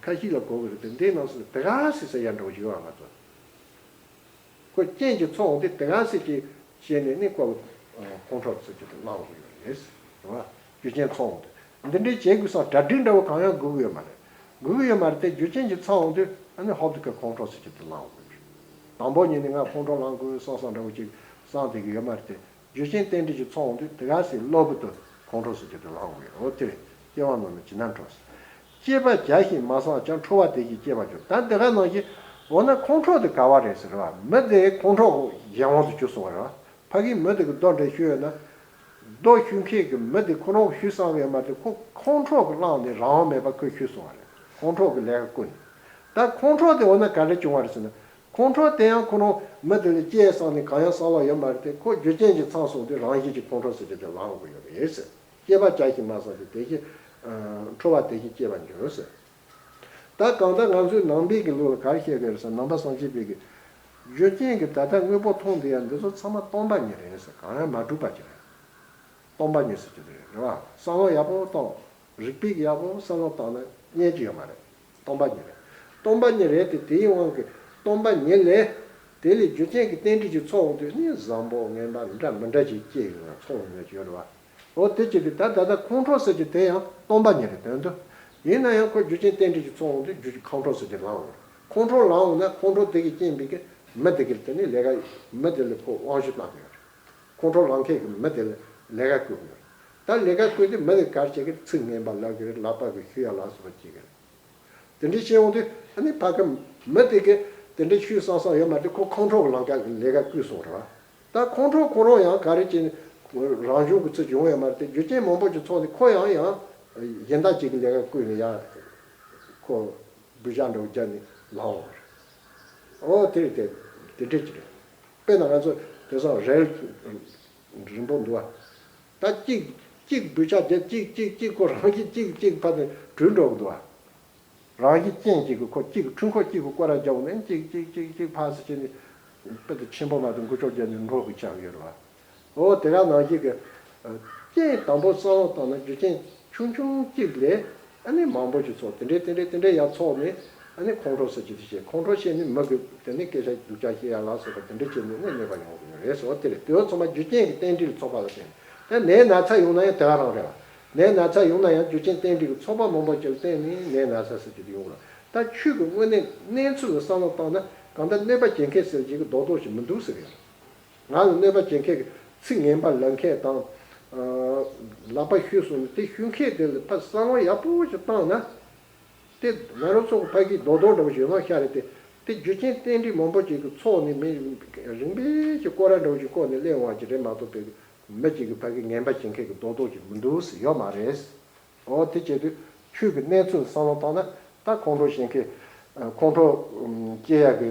ཁ་ཤས་ལ་གོ་གི་རེད་དེ། འདི་ནང་སུ་དེ་ག་སེ་ཟེར་ཡ་འགྲོ་བཞིན་པ་ང་ཚོ། ཁོ་རྐྱེན་གྱིས་ཚོགས་འོང་དུས་དེ་ག་སེ་ཅིག་བྱས་ནས་ནི་ཁོ་ཁོང་ཁྲོ་ཟེར་གྱི་དེ་ལངས་དགོས་ཡོད་རེད། རེད་བ། རྒྱུ་རྐྱེན་ཚོགས་འོང་དུས་འདི་འདྲའི་བྱེད་དགོས་སམ་གྲ་སྒྲིག་འདྲ་བོ་གང་ཡང་དགོས་ཀྱི་ཡོད་མ་རེད། དགོས་ཀྱི་ཡོད་མ་རེད་དེ། རྒྱུ་རྐྱེན་གྱིས་ཚོགས་འོང་དུས་ཨ་ནི་ཧོབ་ཏེ་ཁོ་ཁོང་ཁྲོ་ཟེར་གྱི་དེ་ལངས་དགོས་ཡོད་རེད། དང་པོ་ཉིད་ནས་ང་ཁོང་ཁྲོ་ལངས་དགོས་བསམ་བསམ་འདྲ་བོ་ཅིག་བསམ་བསྡད་ཀྱི་ཡོད་མ་རེད་དེ། རྒྱུ་རྐྱེན་རྟེན་འབྲེལ་གྱིས་ཚོགས་འོང་དུས་དེ་ག་སེ་གློ་བུར་དུ་ཁོང་ཁྲོ་ཟེར་གྱི་དེ་ལངས་དགོས་ཡོད། འོ་དེ་རེད། སྐྱེ་བོ་རྣམས་ལ་བྱིན་རླབས་འཕྲོ་ཟེར། སྐྱེས་པ་བརྒྱ་ཞིག་མ་སངས་ཀྱང་། འཁྲུལ་བ་དེ་བཞིན་སྐྱེ་བར་འགྱུར། ད་དེ་ག་ནང་བཞིན་འོ་ན་ཁོང་ཁྲོ་དེ་ག་བ་རེད་ཟེར་བ། མི་དེ་ཁོང་ཁྲོ་གཞན་དབང་དུ་གྱུར་སོང་བ་རེད་བ། ཕ་གིའི་མི་དེ་གི་རྡོ་འདྲ་གཞུས་ཡོད་ན། རྡོ་གཞུ་མཁན་གྱི་མི་དེ་ཁོ་རང་གཞུ་སངས་ཡོད་མ་རེད། ཁོ་ཁོང་ཁྲོ་གི་བསླངས་ནས་རང་དབང་མེད་པར་ཁོས་གཞུས་སོང་བ་རེད། ཁོང་ཁྲོ་གི་ལས་ཀ་བསྐུལ་ནས། ད་ཁོང་ཁྲོ་དེ་འོ་ན་ག་འདྲ་བྱུང་བ་རེད་ཟེར་ན། ཁོང་ཁྲོ་དེ་ཡང་ཁོ་རང་མི་དེ་ལ་སྐྱེས་སངས་ནས་གང་ཡང་བསམ་བློ་ཡོད་མ་རེད་དེ། ཁོ་རྒྱུ་རྐྱེན་གྱིས་ཚང་སོང་དུས་རང་བཞིན་གྱིས་ཁོང་ཁྲོ་ཟེར་གྱི་དེ་ལངས་དགོས་ཡོད་རེད་ཟེར། སྐྱེས་པ་བརྒྱ་ཞིག་མ་སངས་ཀྱང་། དེ་བཞིན་འཁྲུལ་བ་དེ་བཞིན་སྐྱེ་བར་འགྱུར་ཟེར། ད་གང་ལྟར་ང་ཚོའི་ནང་པའི་གི་ལུགས་ལ་ག་རེ་བཤད་ཀྱི་རེད་ཟེར། ནང་པ་སངས་རྒྱས་པའི་གི་རྒྱུ་རྐྱེན་གྱིས་ད་ལྟ་དངོས་པོ་མཐོང་བསྡད་ཡ་འདི་ཚོ་ཚང་མ་སྟོང་པ་ཉིད་རེད་ཟེར། གང་ཡང་མ་གྲུབ་པ་ཅིག་རེད། སྟོང་པ་ཉིད་ཟེར་གྱི་དེ་རེད། རེད་བ། བསམ་བློ་ཡག་པོ་བཏང་། རིགས་པས་ཡག་པོ་བསམ་བློ་བཏང་ན་རྙེད་ཀྱི་ཡོད་མ་རེད། སྟོང་པ་ཉིད་རེད། སྟོང་པ་ཉིད་རེད་དེ། དེའི་དབང་གིས་སྟོང་པ་ཉིད་ལས་དེ་ལས་རྒྱུ་རྐྱེན་གྱི་རྟེན་འབྲེལ་གྱིས་ཚོགས་འོང་དུས་ནི་བཟང་པོ་ངན་པ་འདྲ་མི་འདྲ་ཅིག་སྐྱེ་ཡོང་ཚོགས་ཡོང་གི་ཡོད་རེད་བ། འོ་དེ་ཅི་སྟེ་ད་ད་ལྟ་ཁོང་ཁྲོ་ཟེར་གྱི་དེ་ཡང་སྟོང་པ་ཉིད་རེད། དོན་དུ་ཡིན་ན་ཡང་ཁོ་རྒྱུ་རྐྱེན་རྟེན་འབྲེལ་གྱིས་ཚོགས་འོང་དུས་རྒྱུ་ཁོང་ཁྲོ་ཟེར་གྱི་ལངས་འོང་། ཁོང་ཁྲོ་ལངས་འོང་ན་ཁོང་ཁྲོ་དེ་གིས་རྐྱེན་པས་གི་མི་དེ་གིས་དེ་ནི་ལས་ཀ་མི་དེ་ལ་ཁོ་དབང་ཤུགས་བཏང་གི་ཡོད་རེད། ཁོང་ཁྲོ་ལངས་མཁན་གྱི་མི་དེ་ལ་ལས་ཀ་བསྐུལ་གྱི་ཡོད་རེད། ད་ལས་ཀ་བསྐུལ་དུས་མི་དེ་ག་རེ་བྱེད་ཀྱི་རེད། ཚིག་ངན་པ་ལབ་ཀྱི་རེད། ལག་པ་གིས་གཞུ་ཡ་ལ་སོགས་པ་བྱེད་ཀྱི་རེད། དེ་འདྲ་བྱས་ཡོང་དུས་ཨ་ནི་ཕ་གི་མི་དེ་གིས་དེ་འདྲ་གཞུས་སངས་སངས་ཡོད་མ་རེད་དེ། ཁོ་ཁོང་ཁྲོ་གི་ལངས་ཀ་གི་ལས་ཀ་བསྐུལ་སོང་རེད་བ། ད་ཁོང་ཁྲོ་ཁོ་རང་ཡང་ག་རེ་བྱས་ནས་རང་བྱུང་གི་ཚུལ་ཡོང་ཡོད་མ་རེད་དེ། རྒྱུ་རྐྱེན་མང་པོ་ཅིག་ཚོགས་ནས་ཁོ་ཡང་ཡང་གཞན་དག་ཅིག་གི་ལས་ཀ་བསྐུལ་ནས་ཡང་ཁོ་འབུད་ཤག་འདྲ་བོ་བརྒྱབ་ནས་ལངས་འོང་བ་རེད། ཨོ་དེ་རེད། དེ་དེ་འདྲས་ཅིག་རེད། དཔེར་ན་ང་ཚོ་དེང་སང་རེལ་རིང་པོ་འདུག་བ། ད་གཅིག་གཅིག་འབུད་ཤག་བརྒྱབ། གཅིག་གཅིག་གཅིག་ཁོ་རང་གིས་གཅིག་གཅིག་ཕར་ནས་དྲུད་འགྲོ་གི་འདུག་བ། རང་གི་རྐྱེན་གཅིག་གིས་ཁོ་གཅིག་འཕྲུལ་འཁོར་གཅིག་གིས་སྐོར་ར་རྒྱབ་ནས་གཅིག་གཅིག་གཅིག་གཅིག་ཕར་ཚུར་བྱས་ནས་དཔེ་དེ་ཆེན་པོ་མ་གཏོགས་འགུལ་སྐྱོད་རྒྱབ་ནས་འགྲོ་གི་ཆགས་ཡོད་རེད་བ། འོ་དེ་ག་ནང་བཞིན་གྱི་རྐྱེན་དང་པོ་བསམ་བློ་བཏང་ན་རྒྱུ་རྐྱེན་ཆུང་ཆུང་གཅིག་ལས་ཨ་ནི་མང་པོ་ཞིག་ཚོགས། དེ་འདྲས་དེ་འདྲས་དེ་འདྲས་ཡར་ཚོགས་ནས་ཨ་ནི་ཁོང་ཁྲོ་ཟེར་གྱི་དེ་བྱས། ཁོང་ཁྲོ་བྱས་ནས་མི་གི་དེ་ནི་སྐད་ཆ་སྡུག་ཅག་བཤད་ཡ་ལ་སོགས་པ་དེ་འདྲས་བྱས་ནས་ནི་གནོད་པ་ཡོང་གི་ཡོད་རེད་ཟེར་བ་དེ་རེད། དེ་ཚོ་ཚང་མ་རྒྱུ་རྐྱེན་གྱི་རྟེན་འབྲེལ་ཚོགས་པ་ལ་བརྟེན་ནས། ད་ནད་ན་ཚ་ཡོང་ན་ཡང་དེ་ག་རང་རེད་བ། ནད་ན་ཚ་ཡོང་ན་ཡང་རྒྱུ་རྐྱེན་རྟེན་འབྲེལ་གྱི་ཚོགས་པ་མང་པོ་ཅིག་ལ་བརྟེན་ནས་ནད་ན་ཚ་ཟེར་གྱི་དེ་ཡོང་གི་རེད། ད་ཆོས་ཀྱི་དངོས་གནས་གནས་ཚུལ་ལ་བསམ་བློ་བཏང་ན་གང་ལྟར་གནོད་པ་བྱེད་མཁན་ཟེར་གྱི་གི་རྡོག་རྡོག་ཞིག་མི་འདུག་ཟེར་གི་ཡོད། ང་ལ་གནོད་པ་བྱེད་མཁན་གྱི་ཚིག་ངན་པ་ལབ་མཁན་དང་། ལག་པ་གཞུས་སོང་ནས་དེ་གཞུ་མཁན་དེ་ལ་ཕར་བསམ་བློ་ཡག་པོ་ཞིག་བཏང་ན། དེ་ང་རང་ཚོ་ཕ་གི་རྡོག་རྡོག་འདྲ་བོ་ཞིག་ཡོད་མ་ཤ་རེད་དེ། དེ་རྒྱུ་རྐྱེན་རྟེན་འབྲེལ་མང་པོ་ཅིག་གི་ཚོགས་ནས་མི་རིང་པོ་ཞིག་སྐོར་ར་འདྲ་བོ་ཞིག་བསྐོར་ནས་སླེབས་འོང་བ་ཅིག་རེད་མ་གཏོགས། ཕ་གི་མི་གཅིག་གིས་ཕ་གི་ངན་པ་བྱེད་མཁན་གྱི་རྡོག་རྡོག་ཅིག་མི་འདུག་ཟེར་ཡོད་མ་རེད། འོ་དེ་བྱེད་དུས་ཆོས་ཀྱི་གནས་ཚུལ་བསམ་བློ་བཏང་ན། ད་ཁོང་ཁྲོ་ཞེན་མཁན། ཁོང་ཁྲོ་སྐྱེ་ཡག་གི་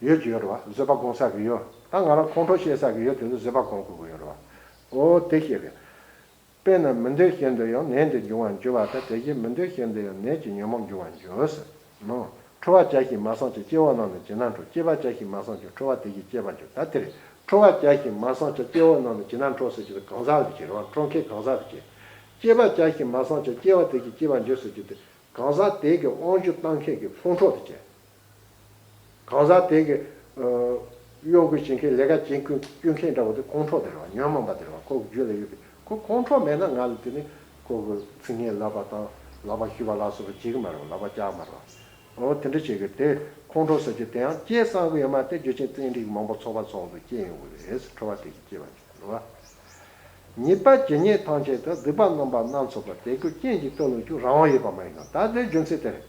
ཡོད་ཀྱི་ཡོད་རེད་བ། བཟོད་པ་སྒོམ་ས་གི་ཡོད། ད་ང་རང་ཁོང་ཁྲོ་སྐྱེ་ས་གི་ཡོད་དེ་ཚོ་བཟོད་པ་སྒོམ་དགོས་ཀྱི་ཡོད་རེད་བ། འོ་དེ་བཤད་གི། དཔེར་ན་མི་འདོད་བཞིན་དུ་ཡང་ནད་འདི་འབྱུང་བར་འགྱུར་བ་དང་། དེ་བཞིན་མི་འདོད་བཞིན་དུ་ཡང་ནད་ཀྱི་ཉོན་མོངས་འབྱུང་བར་འགྱུར་ཟེར་ནོ། འཁྲུལ་བ་བརྒྱ་ཞིག་མ་སངས་ཀྱང་། སྐྱེ་བོ་རྣམས་ལ་བྱིན་རླབས་འཕྲོ། སྐྱེས་པ་བརྒྱ་ཞིག་མ་སངས་ཀྱང་། འཁྲུལ་བ་དེ་བཞིན་སྐྱེ་བར་འགྱུར། ད་དེ་རེད། འཁྲུལ་བ་བརྒྱ་ཞིག་མ་སངས་ཀྱང་། སྐྱེ་བོ་རྣམས་ལ་བྱིན་རླབས་འཕྲོ་ཟེར་གྱི་དེ་གང་ཟག་ལ་བྱེད་རེད་བ། འཕྲོ་མཁན་གང་ཟག་ལ་བྱེད། སྐྱེས་པ་བརྒྱ་ཞིག་མ་སངས་ཀྱང་། སྐྱེ་བ་དེ་བཞིན་སྐྱེ་བར་འགྱུར་ཟེར་གྱི་དེ་གང་ཟག་དེ་གི་དབང་ཤུགས་བཏང་མཁན་གྱི་ཁོང་ཁྲོ་དེ་བྱེད། གང་ཟག་དེ་གི་གཡོ་འགུལ་བྱེད་མཁན། ལས་ཀ་བྱེད་ཀུན་སྐྱོན་མཁན་འདྲ་བོ་དེ་ཁོང་ཁྲོ་དེ་རེད་བ། ཉོན་མོངས་པ་དེ་རེད་བ། ཁོ་གི་རྒྱུད་ལ་ཡོད་པའི་ཁོ་ཁོང་ཁྲོ་མེད་ན་ང་ལ་དེ་ནི་ཁོ་གི་ཚིག་ངན་ལབ་པ་དང་ ལག་པ་བཤུ་བ་ལ་སོགས་པ་བྱེད་གི་མ་རེད་པ། ལག་པ་བཅག་མ་རེད་པ། འོ་དེ་འདྲ་བྱེད་གི། དེ་ཁོང་ཁྲོ་ཟེར་གྱི་དེ་ཡང་སྐྱེས་བསམ་གི་ཡོད་མ་རེད་དེ། རྒྱུ་རྐྱེན་རྟེན་འབྲེལ་གྱི་མང་པོ་ཚོགས་པ་ཚོགས་འདུག་སྐྱེས་ཡོང་གི་རེད། ཁྲོ་བ་དེ་གི་སྐྱེ་བ་ཅིག་རེད་པ། ཉེས་པ་ཇི་སྙེད་ཐམས་ཅད་དང་། སྡིག་པ་རྣམ་པ་སྣ་ཚོགས་པ། དེ་ཀུན་རྐྱེན་གྱིས་བསྟོད་ལོ་ཅོག་རང་དབང་ཡོད་པ་མ་ཡིན་ནོ། ད་དེ་རྒྱུ་མཚན་དེ་རེད།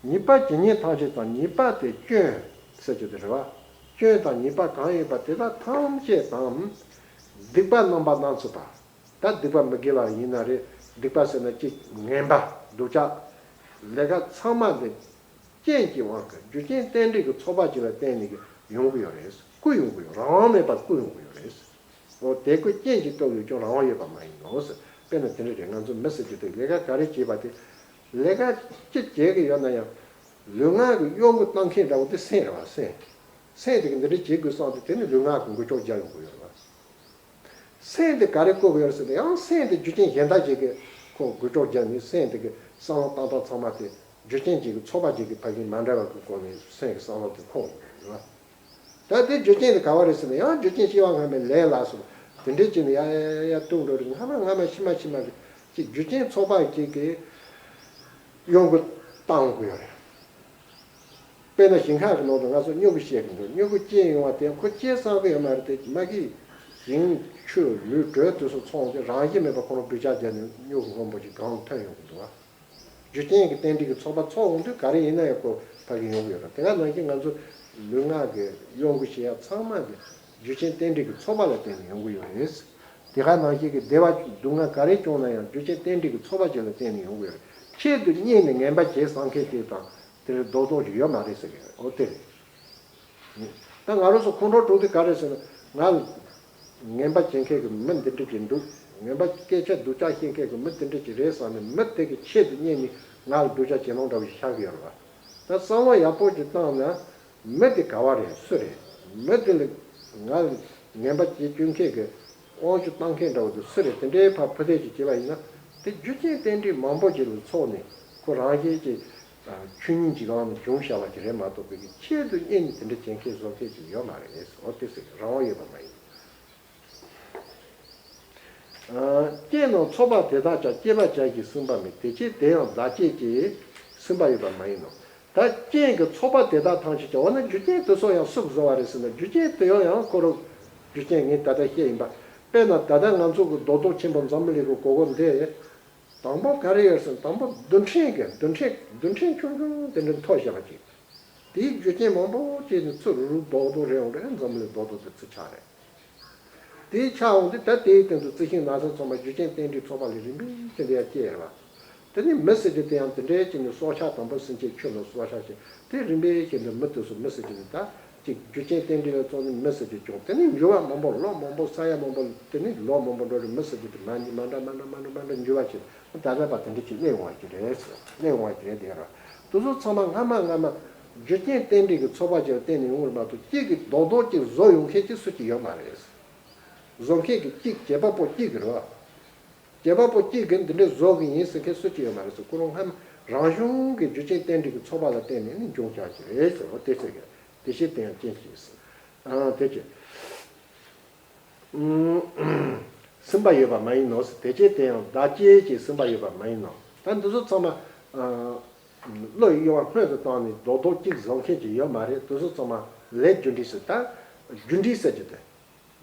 ཉེས་པ་ཇི་སྙེད་ཐམས་ཅད་དང་། ཉེས་པ་དེ་སྐྱོན་ཟེར་གྱི་དེ་རེད་པ། སྐྱོན་དང་ཉེས་པ་གང་ཡོད་པ་དེ་དག་ཐམས་ཅད་དང་། སྡིག་པ་རྣམ་པ་སྣ་ཚོགས་པ། ད་སྡིག་པ་མི་དགེ་བ་ཡིན་ན་རེད། སྡིག་པ་ཟེར་ན་ཅིག་ངན་པ་སྡུག་ཅག་ལས་ཀ་ཚང་མ་དེ་རྐྱེན་གྱི་དབང་གིས། རྒྱུ་རྐྱེན་རྟེན་འབྲེལ་གྱི་ཚོགས་པ་ཅིག་ལ་བརྟེན་ནས་ཡོང་གི་ཡོད་རེད། བསྐུར་ཡོང་གི་ཡོད། རང་དབང་མེད་པར་བསྐུར་ཡོང་གི་ཡོད་རེད། འོ་དེ་ཀུན་རྐྱེན་གྱིས་བསྟོད་ལོ་ཅོག་རང་དབང་ཡོད་པ་མ་ཡིན་ནོ་ཟེར། དཔེར་ན་དེ་འདྲ་རེད། ང་ཚོ་མི་ཟེར་རྒྱུ་དེ་ལས་ཀ་ག་རེ་བྱེད་པ་དེ། ལས་ཀ་ཅི་བྱེད་ཀྱི་ཡོད་ན་ཡང་། ལུས་ངག་གི་གཡོ་འགུལ་བཏང་མཁན་འདྲ་བོ་དེ་སེམས་རེད་པ། སེམས། སེམས་དེ་གིས་འདི་འདྲ་བྱེད་དགོས་བསམ་དུས། དེ་ནི་ལུས་ངག་གི་འགུལ་ཕྱོགས་རྒྱག་ཡོང་གི་ཡོད་རེད་པ། སེམས་དེ་ག་རེ་བསྐུལ་གི་ཡོད་རེད་ཟེར་ན། ཡང་སེམས་དེ་རྒྱུ་རྐྱེན་གཞན་དག་ཅིག་གིས་ཁོ་འགུལ་ཕྱོགས་རྒྱག་ནས། སེམས་དེ་གི་བསམ་བློ་བཏང་སྟངས་ཚང་མ་དེ་རྒྱུ་རྐྱེན་ཅིག་གི་ཚོགས་པ་ཅིག་གིས་ཕ་གི་མ་འདྲ་བ་གི་སྒོ་ནས་སེམས་ཀྱི་བསམ་བློ་དེ་འཁོར་ཡོང་གི་ཡོད་རེད་པ། ད་དེ་རྒྱུ་རྐྱེན་དེ་ག་བ་རེད་ཟེར་ན། ཡང་རྒྱུ་རྐྱེན་སྐྱེ་བ་སྔ་མའི་ལས་ལ་སོགས་པ་དེ་འདྲའི་ཅིག་ནས་ཡར་ཡར་ཡར་ཡར་ལྟུང་འགྲོ་རེད། སྔ་མ་སྔ་མ་ཕྱི་མ་ཕྱི་མ་གི་ཅིག་རྒྱུ་རྐྱེན་ཚོགས་པ་ཅིག་གིས་གཡོ་འགུལ་བཏང་གི་ཡོད་རེད། དཔེར་ན་ཞིང་ཁ་གི་ནང་དུ་ང་ཚོ་སྨྱུ་གུ་བཤད་གི་འདུག་སྨྱུ་གུ་སྐྱེས་ཡོང་བ་དེ་ཁོ་སྐྱེས་བསམ་གི་ཡོད་མ་རེད་དེ། མ་གི་ཞིང་ཆུ་ལུད་དྲོད་དེ་ཚོ་ཚོང་སྟེ་རང་བཞིན་མེད་པར་ཁོ་རང་སྦྲུལ་ལྕག་བརྒྱབ་ནས་སྨྱུ་གུ་སྔོན་པོ་ཅིག་གང་ཐོན་ཡོང་གི་འདུག་བ། རྒྱུ་རྐྱེན་གྱི་རྟེན་འབྲེལ་གྱི་ཚོགས་པ་ཚོགས་འོང་དུས་ག་རེ་ཡིན་ན་ཡང་ཁོ་ཕ་གི་ཡོང་གི་ཡོད་རེད། དེ་ག་ནང་བཞིན་ང་ཚོ་ལུས་ངག་གི་གཡོ་འགུལ་བྱེད་ཡ་ཚང་མ་དེ་རྒྱུ་རྐྱེན་རྟེན་འབྲེལ་གྱི་ཚོགས་པ་ལ་བརྟེན་ནས་ཡོང་གི་ཡོད་རེད། དེ་ག་ནང་བཞིན་གྱི་བདེ་བ་སྡུག་བསྔལ་ག་རེ་བྱུང་ན་ཡང་རྒྱུ་རྐྱེན་རྟེན་འབྲེལ་གྱི་ཚོགས་པ་ཅིག་ལ་བརྟེན་ནས་ཡོང་གི་ཡོད་རེད། ཆེད་དུ་གཉེར་ནས་ངན་པ་བྱེད་བསམ་མཁན་དེ་དང་དེར་རྡོག་རྡོག་ཅིག་ཡོད་མ་རེད་ཟེར་གི་རེད། འོ་དེ་རེད། ད་ང་རང་ཚོ་ཁོང་ཁྲོ་སྒྲུག་དུས་ག་རེ་ཟེར་ན། ང་ངན་པ་བྱེད་མཁན་གྱི་མི་འདི་འདྲ་ཅིག་འདུག་ངན་པ་སྐད་ཆ་སྡུག་ཅག་བཤད་མཁན་གྱི་མི་འདི་འདྲ་ཅིག་རེད་བསམ་ནས་མི་དེ་གི་ཆེད་དུ་གཉེར་ནས་ང་ལ་སྡུག་ཅག་བྱེད་ལོང་འདྲ་བོ་ཞིག་ཆགས་ཀྱི་ཡོད་རེད་པ། ད་བསམ་བློ་ཡག་པོ་ཅིག་བཏང་ན། མི་དེ་ག་བ་རེད། སུ་རེད། མི་དེ་ལ་ང་ལ་ངན་པ་བྱེད་བཅུག་མཁན་གྱི་དབང་ཆ་བཏང་མཁན་འདྲ་བོ་དེ་སུ་རེད། དེ་འདྲའི་ཕར་ཕུ་དེ་ཅིག་བྱས་པ་ཡིན་ན། དེ་རྒྱུ་རྐྱེན་རྟེན་འབྲེལ་མང་པོ་ཅིག་ལ་ཚོགས་ནས་ཁོ་རང་བཞིན་གྱིས་ཆོས་ཉིད་ཀྱི་ངང་ནས་བྱུང་བཞག་པ་ཅིག་རེད་མ་གཏོགས། ཕ་གི་ཆེད་དུ་གཉེར་ནས་དེ་འདྲ་བྱེད་མཁན་བཟོ་མཁན་ཅིག་ཡོད་མ་རེད། འོ་དེ་ཟེར། རང་དབང་ཡོད་པ་མ་ཡིན། རྐྱེན་རྣམས་ཚོགས་པ་དེ་དག་ཀྱང་། སྐྱེད་པ་བྱ་ཞིང་ཟིན་པ་མེད། དེ་ཕྱིར་དེ་ཡང་བདག་བསྐྱེད་ཀྱིས། ཟིན་པ་ཡོད་པ་མ་ཡིན་ནོ། ད་རྐྱེན་གྱི་ཚོགས་པ་དེ་དག་ཐམས་ཅད་ཀྱང་། འོ་ན་རྒྱུ་རྐྱེན་དེ་ཚོ་ཡང་སུ་གིས་བཟོ་བ་རེད་ཟེར་ན། རྒྱུ་རྐྱེན་དེ་ཡང་ཡང་ཁོ་རང་རྒྱུ་རྐྱེན་ངས་ད་ལྟ་བཤད་ཡིན་པ། དཔེར་ན་ད་ལྟ་ང་ཚོ་གི་རྡོག་རྡོག་ཆེན་པོ་འཛམ་བུ་གླིང་གི་གོ་གོ་འདི། དང་པོ་ག་རེ་ཡོད་ཟེར་ན། དང་པོ་རྡུལ་ཕྲན་གྱི་རྡུལ་ཕྲན་རྡུལ་ཕྲན་ཆུང་ཆུང་དེ་འདྲ་མཐོ་བཞག་པ་ཅིག་དེའི་རྒྱུ་རྐྱེན་མང་པོ་བྱས་ནས་ཚུར་རུབ་རྡོག་རྡོག་རེད་འོང་རེད། འཛམ་བུ་གླིང་རྡོག་རྡོག་དེ་ཚུར་ཆགས་རེད། དེའི་ཆགས་འོང་དུས་ད་དེའི་སྟེང་དུ་རྩི་ཤིང་ནགས་ཚལ་ཚང་མ་རྒྱུ་རྐྱེན་རྟེན་འབྲེལ་ཚོགས་པ་ལས་རིམ་པས་བྱས་ནས་ཡར་སྐྱེས་རེད་པ། དེ་ནས་མི་ཟེར་རྒྱུ་དེ་ཡང་དེ་འདྲའི་བྱས་ནས་སྲོག་ཆགས། དང་པོ་སེམས་ཅན་ཁྱོན་ནས་སྲོག་ཆགས་བྱས། དེ་རིམ་པས་བྱས་ནས་མི་དེ་ཚོ་མི་ཟེར་རྒྱུ་ནི་ད་ཅིག་རྒྱུ་རྐྱེན་རྟེན་འབྲེལ་ལ་བཙོང་ནས་མི་ཟེར་རྒྱུ་བྱུང་། དེ་ནས་འགྱུར་བ་མང་པོ་ལོ་མང་པོ་ས་ཡ་མང་པོ་དེ་ནས་ལོ་མང་པོ་འགྲོ་རེད། མི་ཟེར་རྒྱུ་དེ་མ་མ་འདྲ་མ་འདྲ་མ་འདྲ་མ་འདྲ་འགྱུར་བ་བྱས། ད་ལྟ་བར་དེ་འདྲ་ཅིག་གནས་འོང་བ་ཅིག་རེད། གནས་འོང་བ་ཅིག་རེད། དེ་ར་དེ་ཚོ་ཚང་མ་སྔ་མ་སྔ་མ་རྒྱུ་རྐྱེན་རྟེན་འབྲེལ་གྱི་ཚོགས་པ་ཅིག་ལ་བརྟེན་ནས་ཡོང་བ་རེད་མ་གཏོགས། གཅིག་གིས་རྡོག་རྡོག་ཅིག་བཟོ་ཡོང་མཁན་ཅིག་སུ་གཅིག་ཡོད་མ་རེད། བཟོ་མཁན་གྱི་གཅིག་བྱེད་པ་པོ་གཅིག་གིས་རེད་བ། བྱེད་པ་པོ་གཅིག་གིས་འདི་འདྲ་བཟོ་གི་ཡིན་ཟེར་མཁན་སུ་གཅིག་ཡོད་མ་རེད་ཟེར། ཁོ་རང་སྔ་མ་རང་བྱུང་གི་རྒྱུ་རྐྱེན་རྟེན་འབྲེལ་གྱི་ཚོགས་པ་ལ་བརྟེན་ནས་ནི་འབྱུང་བཞག་གི་རེད་ཟེར་བ་དེ་ཟེར་གི། དེ་བཞིན་དེ་ཡང་རྐྱེན་གྱིས་ཟེར། ཨང་དེ་ཅི། ཟིན་པ་ཡོད་པ་མ་ཡིན་ནོ། དེ་ཕྱིར་དེ་ཡང་བདག་བསྐྱེད་ཀྱིས་ཟིན་པ་ཡོད་པ་མ་ཡིན་ནོ། ད་འདི་ཚོ་ཚང་མ་བློ་ཡི་གཡོ་བ་སྔོན་དུ་བཏང་ནས་རྡོག་རྡོག་གཅིག་བཟོ་མཁན་ཅིག་ཡོད་མ་རེད། འདི་ཚོ་ཚང་མ་ལས་རྒྱུ་འབྲས་ཟེར། ད་རྒྱུ་འབྲས་ཟེར་གྱི་དེ་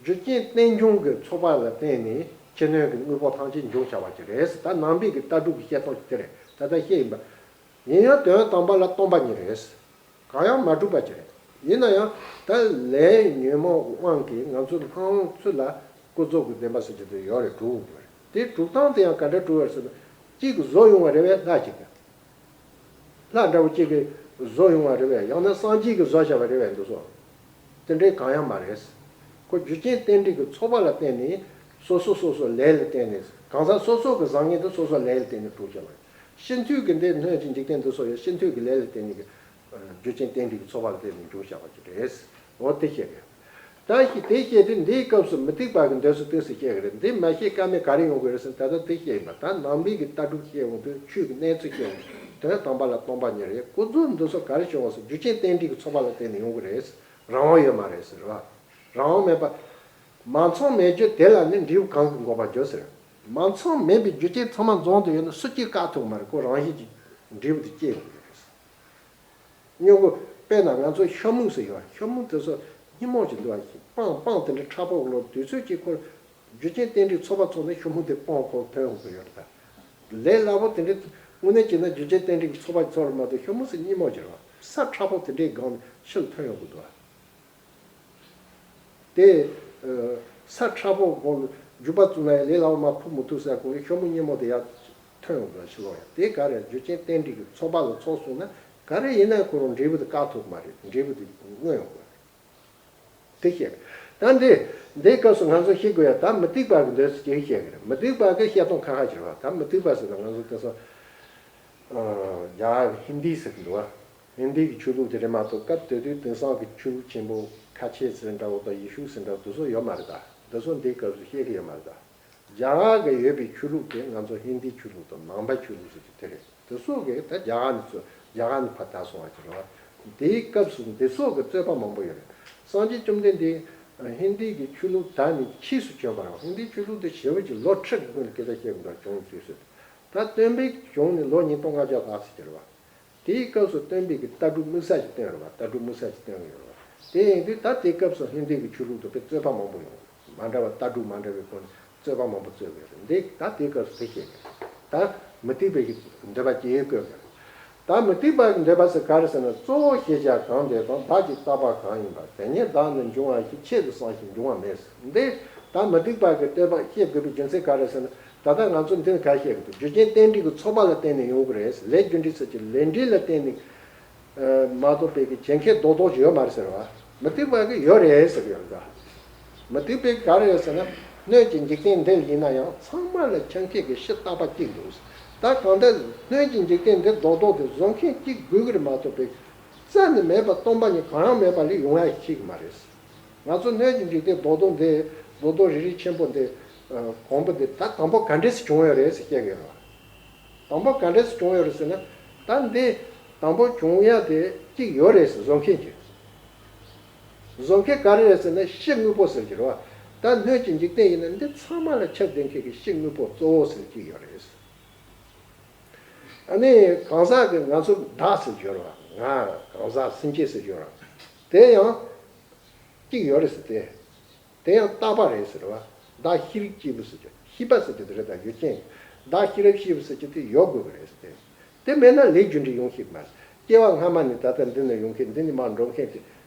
རྒྱུ་རྐྱེན་རྟེན་འབྱུང་གི་ཚོགས་པ་ལ་བརྟེན་ནས་ཕྱི་སྣོད་ཀྱི་དངོས་པོ་ཐམས་ཅད་འབྱུང་བྱ་བ་ཅིག་རེད་ཟེར། ད་ནང་པའི་གི་ལྟ་གྲུབ་ཀྱི་བཤད་སྟངས་ཅིག་དེ་རེད། ད་ལྟ་བཤད་ཡིན་པ། ཡིན་ཡང་དོན་དམ་པ་ལ་སྟོང་པ་ཉིད་རེད། གང་ཡང་མ་གྲུབ་པ་ཅིག་རེད། ཡིན་ན་ཡང་ད་ལས་ཉོན་མོངས་དབང་གིས་ང་ཚོ་སྣང་ཚུལ་ལ་ཀུན་རྫོབ་ཀྱི་བདེན་པ་ཟེར་གྱི་དེ་ཡོད་རེད། གྲུབ་འོང་གི་རེད། དེ་གྲུབ་སྟངས་དེ་ཡང་ག་འདྲ་གྲུབ་པ་རེད་ཟེར་ན། གཅིག་གིས་བཟོ་ཡོང་བ་རེད་པས། ལྷ་གཅིག་གིས། ལྷ་འདྲ་བོ་གཅིག་གིས་བཟོ་ཡོང་བ་རེད་པས། ཡང་ན་སངས་རྒྱས་ཀྱིས་བཟོ་བྱ་བ་རེད་པས། འདི་ཚོ་དེ་འདྲའི་གང་ཡང་མ་རེད། ཁོ་རྒྱུ་རྐྱེན་རྟེན་འབྲེལ་གྱི་ཚོགས་པ་ལ་བརྟེན་ནས་སོ་སོ་སོ་སོ་ལས་ལ་བརྟེན་ནས། གང་ཟག་སོ་སོ་གི་བཟང་ངན་དེ་སོ་སོ་ལས་ལ་བརྟེན་ནས་གྲུབ་བྱ་བ་རེད། སྤྱི་འཐུས་ཀྱི་འདི་སྣོད་ཀྱི་འཇིག་རྟེན་འདི་ཚོ་ཡང་སྤྱི་འཐུས་ཀྱི་ལས་ལ་བརྟེན་ནས་ཀྱི་རྒྱུ་རྐྱེན་རྟེན་འབྲེལ་གྱི་ཚོགས་པ་ལ་བརྟེན་ནས་འབྱུང་བཞག་པ་ཅིག་རེད། འོ་དེ་བཤད་དགོས། ད་ཞིག་དེ་བཤད་དུས་འདིའི་སྐབས་སུ་མུ་སྟེགས་པ་གི་འདོད་སྲོལ་གཏིང་ཟབ་བཤད་ཀྱི་རེད། འདི་མ་བཤད་ཀ་མེད་ག་རེ་ཡོང་གི་རེད་ཟེར་ན། ད་ལྟ་དེ་བཤད་ཡིན་པ། ད་ནང་པའི་གི་ལྟ་གྲུབ་བཤད་ཡོང་དུས། ཆོས་ཀྱི་གནས་ཚུལ་བཤད་ཡོང་དུས། དོན་དམ་པ་ལ་སྟོང་པ་ཉིད་རེད། ཀུན་རྫོབ་འདི་ཚོ་ག་རེ་བྱུང་བ་ཟེར། རྒྱུ་རྐྱེན་རྟེན་འབྲེལ་གྱི་ཚོགས་པ་ལ་བརྟེན་ནས་ཡོང་གི་རེད། རང་དབང་ཡོད་མ་རེད་ཟེར་བ། རང་དབང་མེད་པ། མ་ཚང་མེད་རྒྱུ་དེ་ལ་ནི། འབྲས་བུ་གང་གིས་འགོག་པར་འགྱུར་ཟེར། མ་ཚང་མིན་པའི་རྒྱུ་རྐྱེན་ཚང་མ་འཛོམས་དུ་ཡོད་ན་སུ་གཅིག་བཀག་ཐུབ་མ་རེད། ཁོ་རང་བཞིན་གྱིས་འབྲས་བུ་དེ་སྐྱེ་ཡོང་གི་རེད། སྨྱུ་གུ་དཔེར་ན་ང་ཚོ་ཤ་མུག་ཟེར་ཡོད། ཤ་མུག་དེ་ཚོ་སྙི་མོ་ཅིག་འདུག་བ། སྤང་སྤང་དེ་འདྲའི་ཕྲ་ཕུང་ལོ་དུས་ཚོད་ཀྱི་ཁོ་རྒྱུ་རྐྱེན་རྟེན་འབྲེལ་ཚོགས་པ་ཚོགས་ནས་ཤ་མུག་དེ་སྤང་ཁོ་ཐོན་ཡོང་གི་ཡོད་རེད། ད་ལས་སླ་པོ་དེ་འདྲའི་དངོས་གནས་བྱས་ན་རྒྱུ་རྐྱེན་རྟེན་འབྲེལ་གྱི་ཚོགས་པ་ཚོགས་རེད་མ་གཏོགས་ཤ་མུག་ཟེར་སྙི་མོ་ཅིག་རེད་བ། ས་ཕྲ་ཕུང་དེ་འདྲའི་སྒང་ནས་ཕྱིར་ཐོན་ཡོང་གི་འདུག་བ། དེ་ས་ཕྲ་ཕུང་སྒང་ལ་རྒྱུ་པ་བཙུགས་ན་ཡང་ལས་སླ་པོ་མ་ཁུར་མི་ཐུབ་ས་གོ་ཤ་མུག་སྙི་མོ་དེ་ཡར་ཐོན་ཡོང་གི་ཕྱི་ལོགས་ཡང་དེ་ག་རེ་རྒྱུ་རྐྱེན་རྟེན་འབྲེལ་གྱི་ཚོགས་པ་ལ་ཚོགས་སོང་ན་ག་རེ་ཡིན་ན་ཁོ་རང་འབྲས་བུ་དེ་བཀག་ཐུབ་མ་རེད། འབྲས་བུ་དེ་མངོན་ཡོང་གི་རེད། དེ་བཤད། ད་འདི་འདིའི་སྐབས་སུ་ང་ཚོ་ཤེས་དགོས་ཡ། ད་མུ་སྟེགས་པ་གི་འདོད་ཚུལ་ཅིག་བཤད་གི་རེད། མུ་སྟེགས་པ་གི་བཤད་སྟངས་ཁ་ཁ་ཅིག་རེད་བ། ད་མུ་སྟེགས་པ་ཟེར་ན་ང་ཚོ་དེ་ཚོ་རྒྱ་གར་གི་ཧིན་དི་ཟེར་གི་འདུག་བ། ཧིན་དི་གི་ཆོས་ལུགས་དེ་རེད་མ་གཏོགས་སྐབས་དེ་དུས་དེང་སང་གི་ཆོས་ལུགས་ཆེན་པོ་ཁ་ཆེ་ཟེར་འདྲ་བོ་དང་ཡེ་ཤུ་ཟེར་འདྲ་བོ་དེ་ཚོ་ཡོད་མ་རེད། ད་དེ་ཚོ་འདིའི་སྐབས་སུ་བཤད་གི་ཡོད་མ་རེད། ད་རྒྱ་གར་གི་ཡོད་པའི་ཆོས་ལུགས་དེ་ང་ཚོ་ཧིན་དི་ཆོས་ལུགས་དང་ནང་པ་ཆོས་ལུགས་ཟེར་གི་དེ་རེད། དེ་ཚོ་གི་ད་རྒྱ་གར་ནས་ཚུར་རྒྱ་གར་ནས་ཕར་དར་སོང་བ་ཅིག་རེད་བ། དེའི་སྐབས་སུ་འདི་ཚོ་གི་རྩོད་པ་མང་པོ་ཡོད་རེད། སངས་རྒྱས་བཅོམ་ལྡན་འདས་ཧིན་དི་གི་ཆོས་ལུགས་དར་ནས་ཕྱིས་སུ་བྱོན་པ་རེད་བ། ཧིན་དི་ཆོས་ལུགས་དེ་ཞེ་པོ་ཅིག་ལོ་ཁྲི་གི་སྔོན་ལ་སྐད་ཆ་བཤད་དགོས་འདྲ་བྱུང་དུས་སུ། ད་སྟོན་པའི་བྱུང་ནས་ལོ་ཉིས་སྟོང་ལྔ་བརྒྱ་ལྷག་ཙམ་ཅིག་རེད་བ། དེའི་སྐབས་སུ་སྟོན་པའི་གི་ལྟ་གྲུབ་དམིགས་བསལ་ཞིག་བསྟན་ཡོད་རེད་བ། ལྟ་གྲུབ་དམིགས་བསལ་ཞིག་བསྟན་ཡོད་རེད་བ། དེ་ཡིན་དུས་ད་དེའི་སྐབས་སུ་ཧིན་དི་གི་ཆོས་ལུགས་དང་དཔེ་རྩོད་པ་མང་པོ་ཡོང་། མ་འདྲ་བ་ལྟ་གྲུབ་མ་འདྲ་བའི་སྒོ་ནས་རྩོད་པ་མང་པོ་རྩོད་ཡོད་རེད། འདི་ད་དེའི་སྐབས་སུ་དེ་བཤད་ཀྱི་རེད། ད་མུ་སྟེགས་པའི་གི་འདོད་པ་སྐྱེ་ཡས་བཀོད་ཀྱི་རེད། ད་མུ་སྟེགས་པ་གི་འདོད་པ་ཟེར་ག་རེ་ཟེར་ན། གཙོ་བོ་ཤེས་བྱ་གང་དེ་དང་བདག་གི་རྟག་པ་གང་ཡིན་པ་དེ་ཉིད་བདག་ནི་འབྱུང་བ་ཞིག་ཆེད་དུ་བསམ་ཞིང་འབྱུང་བ་མེད་ཟེར། འདི་ད་མུ་སྟེགས་པ་གི་འདོད་པ་བཤད་དགོས་པའི་རྒྱུ་མཚན་ག་རེ་ཟེར་ན། ད་ལྟ་ང་ཚོ་འདི་ནས་ག་རེ་བཤད་ཀྱི་འདུག་རྒྱུ་རྐྱེན་རྟེན་འབྲེལ་གྱི་ཚོགས་པ་ལ་བརྟེན་ནས་ཡོང་གི་རེད། ལས་རྒྱུ་འབྲས་ཟེར་གྱི་ལས་འབྲས་ལ་བརྟེན་ནས་མ་གཏོགས་པའི་གི་བྱེད་མཁན་རྡོག་རྡོག་ཅིག་ཡོད་མ་རེད་ཟེར་བ། མུ་སྟེགས་པ་གི་ཡོད་རེད་ཟེར་གི་ཡོད་རེད་ད། མུ་སྟེགས་པའི་ག་རེ་རེད་ཟེར་ན། སྣོད་ཀྱི་འཇིག་རྟེན་འདི་ལ་ཡིན་ན་ཡང་ཚང་མ་ལ་འཆང་མཁན་གྱི་གཞི་རྟག་པ་གཅིག་འདུག་ད་གང་ལྟར་སྣོད་ཀྱི་འཇིག་རྟེན་འདི་རྡོག་རྡོག་དེ་བཟོ་མཁན་གཅིག་དགོས་གི་རེད་མ་གཏོགས་པའི་རྩ་ནས་མེད་པ་སྟོང་པ་ཉིད་གང་ཡང་མེད་པ་ལས་ཡོང་ཡ་ཞིག་མ་རེད། ང་ཚོ་སྣོད་ཀྱི་འཇིག་རྟེན་རྡོག་རྡོག་འདི་རྡོག་རྡོག་རིལ་རིལ་ཆེན་པོ་འདི་གོང་བུ་འདི་ད་དང་པོ་ག་འདྲས་སུ་བྱུང་ཡོད་རེད་ཟེར་བཤད་གི་ཡོད་རེད། དང་པོ་ག་འདྲས་སུ་བྱུང་ཡོད་རེད་ཟེར་ན། ད་འདི་དང་པོ་བྱུང་ཡ་དེ་གཅིག་ཡོད་རེད་ཟེར། བཟོ་མཁན་གྱི། བཟོ་མཁན་ག་རེ་རེད་ཟེར་ན་གཞི་དངོས་པོ་ཟེར་གྱི་རེད་བ། ད་སྣོད་ཀྱི་འཇིག་རྟེན་ཡིན་ན་འདི་ཚང་མ་ལ་ཁྱབ་བསྡད་མཁན་གྱི་གཞི་དངོས་པོ་གཙོ་བོ་ཟེར་གྱི་ཡོད་རེད། ཨ་ནི་གང་ཟག་གི་ང་ཚོ་བདག་ཟེར་གྱི་ཡོད་རེད་བ། ང་གང་ཟག་སེམས་ཅན་ཟེར་གྱི་ཡོད་རེད་བ། དེ་ཡང་གཅིག་ཡོད་རེད་ཟེར་ཏེ། དེ་ཡང་རྟག་པ་རེད་ཟེར་བ། བདག་ཤེས་རིག་སྐྱེས་བུ་ཟེར་གྱི་ཤེས་པ་ཟེར་གྱི་དེ་རེད། ད་ཡུལ་ཅན་བདག་ཤེས་རབ་སྐྱེས་བུ་ཟེར་གྱི་དེ་ཡོད་དགོས་ཀྱི་རེད་ཟེར་ཏེ། དེ་མེད་ན་ལས་རྒྱུ་འབྲས་ཡོང་ཤེས་ཀྱི་མ་རེད། སྐྱེ་བ་སྔ་མ་ནས་ད་ལྟ་འདི་ནས་ཡོང་མཁན་འདི་ནས་མར་འགྲོ་མཁན་དེ།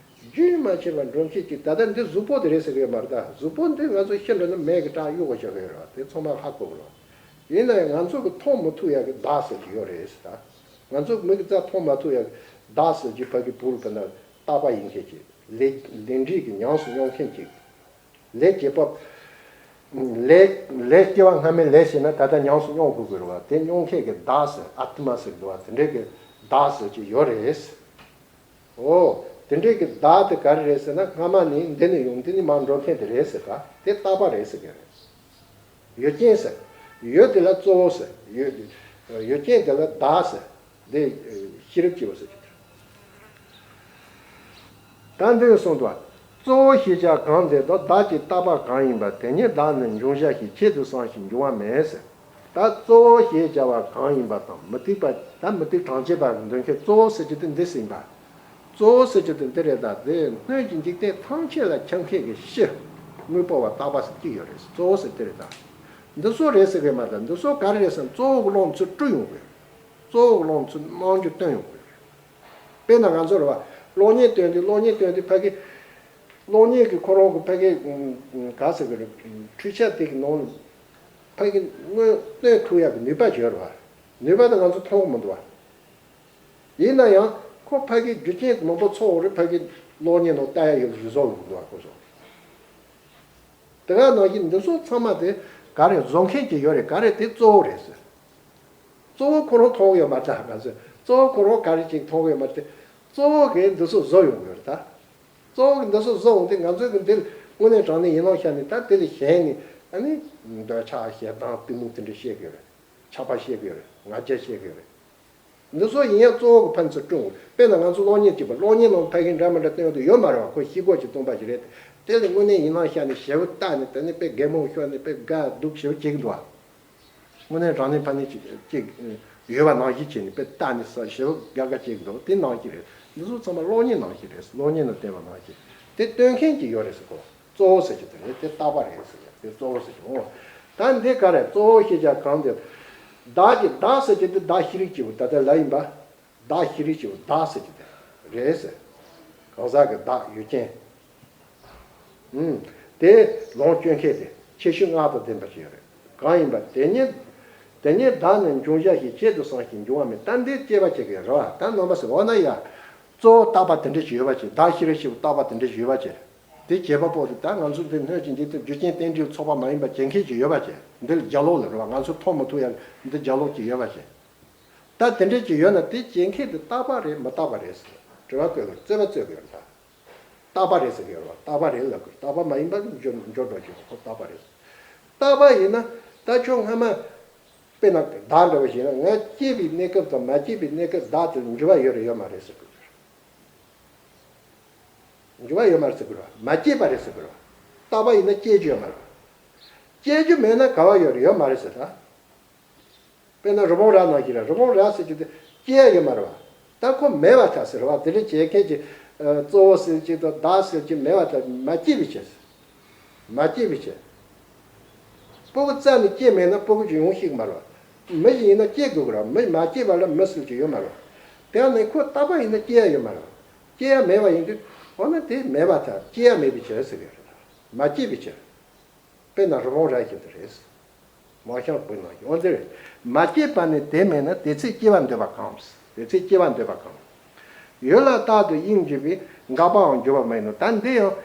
རྒྱུན་མ་ཆད་པར་འགྲོ་མཁན་གྱི་ད་ལྟ་འདི་གཟུགས་པོ་དེ་རེད་ཟེར་གྱི་ཡོད་མ་རེད། ད་གཟུགས་པོ་འདི་ང་ཚོ་ཤི་འགྲོ་ན་མེ་གི་བྲག་གཡུག་ག་བཞག་གི་ཡོད་རེད་བ། དེ་ཚང་མ་ཧ་གོ་དགོས་རེད་བ། ཡིན་ན་ཡང་ང་ཚོ་གི་མཐོང་མི་ཐུབ་ཡག་གི་བདག་ཟེར་གྱི་ཡོད་རེད་ཟེར། ད་ང་ཚོ་མིག་གི་རྩ་མཐོང་མ་ཐུབ་ཡག་གི་བདག་ཟེར་གྱི་ཕ་གི་བུ་རུ་པ་ན་རྟག་པ་ཡིན་མཁན་གྱི་ལས་ལས་འབྲས་ཀྱི་ཉམས་སུ་མྱོང་མཁན་གྱི་ལས་བྱེད་པ། ལས་ལས་སྐྱེ་བ་སྔ་མའི་ལས་བྱས་ན་ད་ལྟ་ཉམས་སུ་མྱོང་དགོས་དགོས་རེད་བ། དེ་མྱོང་མཁན་གྱི་བདག་ཟེར། ཨ་ཏི་མ་ཟེར་འདུག་བ། དེ་འདྲའི་གི་བདག་ཟེར་གྱི་ཡོད་རེད། ཨོ། དེ་འདྲའི་གི་བདག་དེ་ག་རེ་རེད་ཟེར་ན། སྔ་མ་ནས་འདི་ནས་ཡོང་འདི་ནས་མར་འགྲོ་མཁན་དེ་རེད་ཟེར་ག་དེ་རྟག་པ་རེད་ཟེར་གི་རེད། ཡུལ་ཅན་ཟེར། ཡུལ་དེ་ལ་གཙོ་བོ་ཟེར། ཡུལ་ཡུལ་ཅན་དེ་ལ་བདག་ཟེར། འདི་ཤེས་རབ་ཀྱི་བ་ཟེར་གྱི། ད་འདི་ནས་གསུངས་འདུག་གཙོ་བོ་ཤེས་བྱ་གང་དེ་དང་བདག་གི་རྟག་པ་གང་ཡིན་པ་དེ་ཉིད་བདག་ནི་འབྱུང་བྱ་ཞིག་ཆེད་དུ་བསམ་ཞིང་འབྱུང་བ་མེད་ཟེར། ད་གཙོ་བོ་ཞེས་བྱ་བ་གང་ཡིན་པ་དང་མུ་སྟེགས་པ། ད་མུ་སྟེགས་གྲངས་ཅན་པ་གི་འདོད་མཁན་གཙོ་བོ་ཟེར་རྒྱུ་དེ་འདི་ཟིན་པ། གཙོ་བོ་ཟེར་རྒྱུ་དེ་འདི་རེད། ད་དེ་སྣོད་ཀྱི་འཇིག་རྟེན་ཐམས་ཅད་ལ་ཁྱབ་མཁན་གྱི་གཞི་དངོས་པོ་བ་རྟག་པ་ཟེར་གྱི་ཡོད་རེད། གཙོ་བོ་ཟེར་དེ་རེད། ད་འདི་ཚོ་རེད་ཟེར་གི་མ་རེད། འདི་ཚོ་ག་རེ་རེད་ཟེར་ན་གཙོ་བོ་གི་བློ་ཚུར་སྤྲུལ་ཡོང་དགོས། གཙོ་བོ་གི་བློ་ཚུར་རྣམ་འགྱུར་སྟོན་ཡོང་དགོས། དཔེར་ན་ང་ཚོ་རེད་བ། གློག་བརྙན་སྟོན་དུས་གློག་བརྙན་སྟོན་དུས་ཕ་གི་གློག་བརྙན་གྱི་ཁོ་རང་གི་ཕ་གི་ག་ཟེར་གི་རེད། འཕྲུལ་ཆས་དེ་གི་ནང་ཕ་གི་དངོས་སྟོན་ཐུབ་ཡག་གི་ནུས་པ་ཡོད་རེད་བ། ནུས་པ་དེ་ང་ཚོ་མཐོང་གི་མི་འདུག་བ། ཡིན་ན་ཡང་ཁོ་ཕ་གི་རྒྱུ་རྐྱེན་མང་པོ་ཚོགས་རེད། ཕ་གི་གློག་བརྙན་ནང་ལྟ་ཡ་ཡོད་བཟོ་ཡོང་གི་འདུག་བ། ཁོ་ཚོ་དེ་ག་ནང་བཞིན་འདི་ཚོ་ཚང་མ་དེ་ག་རེ་བཟོ་མཁན་གྱི་ཡོད་རེད། ག་རེ་དེ་གཙོ་བོ་རེད་ཟེར། གཙོ་བོ་ཁོ་རང་མཐོང་གི་ཡོད་མ་རེད། ད་ང་ཚོས་གཙོ་བོ་ཁོ་རང་ག་རེ་ཅིག་མཐོང་གི་ཡོད་མ་རེད་དེ། གཙོ་བོ་གིས་འདི་ཚོ་བཟོ་ཡོང་གི་ཡོད་རེད་ད། གཙོ་བོ་གིས་འདི་ཚོ་བཟོ་ཡོང་དུས་ང་ཚོས་གི་འདི་དངོས་གནས་དྲང་གནས་ཡིད་ནང་བཞག་ནས། ད་དེ་ལས་གཞན་ནས་ཨ་ནི་འདོད་ཆགས་ཞེ་སྡང་གཏི་མུག་དེ་འདྲ་བཤད་གི་ཡོད་རེད། ཆགས་པ་བཤད་གི་ཡོད་རེད། ང་རྒྱལ་བཤད་གི་ཡོད་རེད། འདི་ཚོ་ཡིན་ཡང་གཙོ་བོ་གི་ཕན་ཚུན་སྐྲུན་དགོས། དཔེར་ན་ང་ཚོ་གློག་བརྙན་གཅིག་པ་གློག་བརྙན་ནང་ཕ་གི་འདྲ་མི་འདྲ་སྟོན་ཡོང་དུས་ཡོད་མ་རེད་བ། ཁོ་ཤེལ་སྒོ་ཅིག་བཏོན་པ་ཞིག་རེད། དེ་ལས་དངོས་གནས་ཡིད་ནང་བཞག་ནས་ཞེ་པོ་བལྟས་ནས་དེ་ནས་དཔེ་གད་མོ་ཤོར་ནས་དཔེ་དགའ་སྡུག་ཞེ་པོ་བྱེད་གི་འདུག་བ། དངོས་གནས་རང་ནས་ཕ་ནས་ཅིག་ཅིག་ཡོད་པ་ནང་བཞིན་བྱས་ནས་དཔེ་ལྟ་ནས་ས་ཞེ་པོ་དགའ་དགའ་བྱེད་ཀྱི་འདུག་དེ་ནང་བཞིན་རེད། འདི་ཚོ་ཚང་མ་གློག་བརྙན་ནང་བཞིན་རེད། གློག་བརྙན་ནང་བསྟན་པ་ནང་བཞིན་དེ་སྟོན་མཁན་གྱི་ཡོད་རེད་ཟེར་གོ། གཙོ་བོ་ཟེར་གྱི་དེ་རེད། དེ་རྟག་པ་རེད་ཟེར་གྱི་དེ་གཙོ་བོ་ཟེར་གྱི་འོ། ད་འདི་ག་རེད། གཙོ་བོ་ཤེས་བྱ་གང་དེ། བདག་གི་བདག་ཟེར་གྱི་དེ་བདག་ཤེས་རིག་བྱེད་པོ་ད་ལྟ་ལ་ཡིན་པ། བདག་ཤེས་རིག་བྱེད་པོ་བདག་ཟེར་གྱི་དེ་རེད་ཟེར། གང་ཟག་གི་བདག་ཡུལ་ཅན། ཨུམ། དེ་ལོངས་སྤྱོད་མཁན་དེ་ཁྱད་ཆོས་ལྔ་དང་ལྡན་པ་ཞིག་ཡོད་རེད། གང་ཡིན་པ་དེ་ཉིད། དེ་ཉིད་བདག་ནི་འབྱུང་བྱ་ཞེས་གཅེས་སུ་གསང་ཞིང་འབྱུང་བ་མེད། ད་འདི་དཔྱད་པ་བྱེད་ཀྱི་རེད་བ། ད་རྣམ་པ་ཟེར་འོ་ན་ཡ། གཙོ་བོ་རྟག་པ་དེ་འདྲ་ཞིག་ཡོད་པ་ཅིག་བདག་ཤེས་རིག་བྱེད་པོ་རྟག་པ་དེ་འདྲ་ཞིག་ཡོད་པ་ཅིག་དེ་བྱེད་པ་པོ་དེ་ད་ང་ཚོ་འདི་སྣོད་ཀྱི་འཇིག་རྟེན་རྒྱུ་རྐྱེན་རྟེན་འབྲེལ་ཚོགས་པ་མ་ཡིན་པ་བྱེད་མཁན་ཅིག་ཡོད་པ་ཅིག་འདི་ལ་རྒྱ་ལོག་ལ་རེད་བ། ང་ཚོ་མཐོང་མི་ཐུབ་ཡ་འདི་རྒྱ་ལོག་ཅིག་ཡོད་པ་ཅིག་ད་དེ་འདྲ་ཅིག་ཡོད་ན་དེ་བྱེད་མཁན་དེ་རྟག་པ་རེད་མི་རྟག་པ་རེད་ཟེར། དྲི་བ་བཀོད་དགོས། རྩོད་པ་རྩོད་དགོས་ཡོད་ད། རྟག་པ་རེད་ཟེར་གི་ཡོད་རེད་བ། རྟག་པ་རེད་ལབ་དགོས། རྟག་པ་མ་ཡིན་པ་འགྱུར་འགྱུར་འགྲོ་རྒྱུ་ཁོ་རྟག་པ་རེད། རྟག་པ་ཡིན་ན་ད་ཁྱོད་སྔ་མ། དཔེར་ན་བདག་འདྲ་བ་ཞིག་ན་ང་སྐྱེས་པའི་གནས་སྐབས་དང་མ་སྐྱེས་པའི་གནས་སྐབས་བདག་དེར་འགྱུར་བ་ཡོད་རེད་ཡོད་མ་རེད་ཟེར་དགོས། འགྱུར་བ་ཡོད་མ་རེད་ཟེར་དགོས་རེད་བ། མ་སྐྱེས་པ་རེད་ཟེར་དགོས་རེད་བ། རྟག་པ་ཡིན་ན་སྐྱེ་རྒྱུ་ཡོད་མ་རེད་བ། སྐྱེ་རྒྱུ་མེད་ན་ག་བ་ཡོད་རེད་ཡོད་མ་རེད་ཟེར་ད། དཔེར་ན་རི་བོང་རྭ་ནང་བཞིན་རེད། རི་བོང་རྭ་ཟེར་གྱི་དེ་སྐྱེ་ཡ་ཡོད་མ་རེད་བ། ད་ཁོ་མེད་པ་ཐལ་ཟེར་བ། དེ་འདྲ་བྱེད་མཁན་གྱི་ཨ་གཙོ་བོ་ཟེར་གྱི་དང་བདག་ཟེར་གྱི་མེད་པ་ཐལ། མ་སྐྱེས་པའི་ཕྱིར། མ་སྐྱེས་པའི་ཕྱིར། སྤུ་གུ་རྩ་ནས་སྐྱེས་མེད་ན་སྤུ་གུ་ཅིག་ཡོང་ཤེས་ཀྱི་མ་རེད་བ། མི་ཞིག་ཡིན་ན་སྐྱེ་དགོས་ཀྱི་རེད་བ། མི་མ་སྐྱེས་པ་ལ་མི་ཟེར་གྱི་ཡོད་མ་རེད་བ། དེ་ཡང་ནི་ཁོ་རྟག་པ་ཡིན་ན་སྐྱེ་ཡ་ཡོད་མ་རེད་བ། སྐྱེ་ཡ་མེད་པ་ཡིན་དུས་འོ་ན་དེ་མེད་པ་ཐལ། སྐྱེ་ཡ་མེད་པའི་ཕྱིར་ཟེར་གྱི་རེད། མ་སྐྱེས་པའི་ཕྱིར། དཔེར་ན་རི་བོང་རྭ་བཞིན་དུ་རེད། མ་ཤང་བུ་ནང་བཞིན། འོན་ཏེ་མ་སྐྱེས་པ་ནི་དེ་མེད་ན། དེ་ཚེ་སྐྱེ་བ་འདོད་པ་གང་། དེ་ཚེ་སྐྱེ་བ་འདོད་པ་གང་། ཡུལ་ལ་རྟག་ཏུ་དབྱིངས་འགྱུ་བས། འགག་པའང་འགྱུར་བ་མ་ཡིན་ནོ། ད་འདི་ཡང་།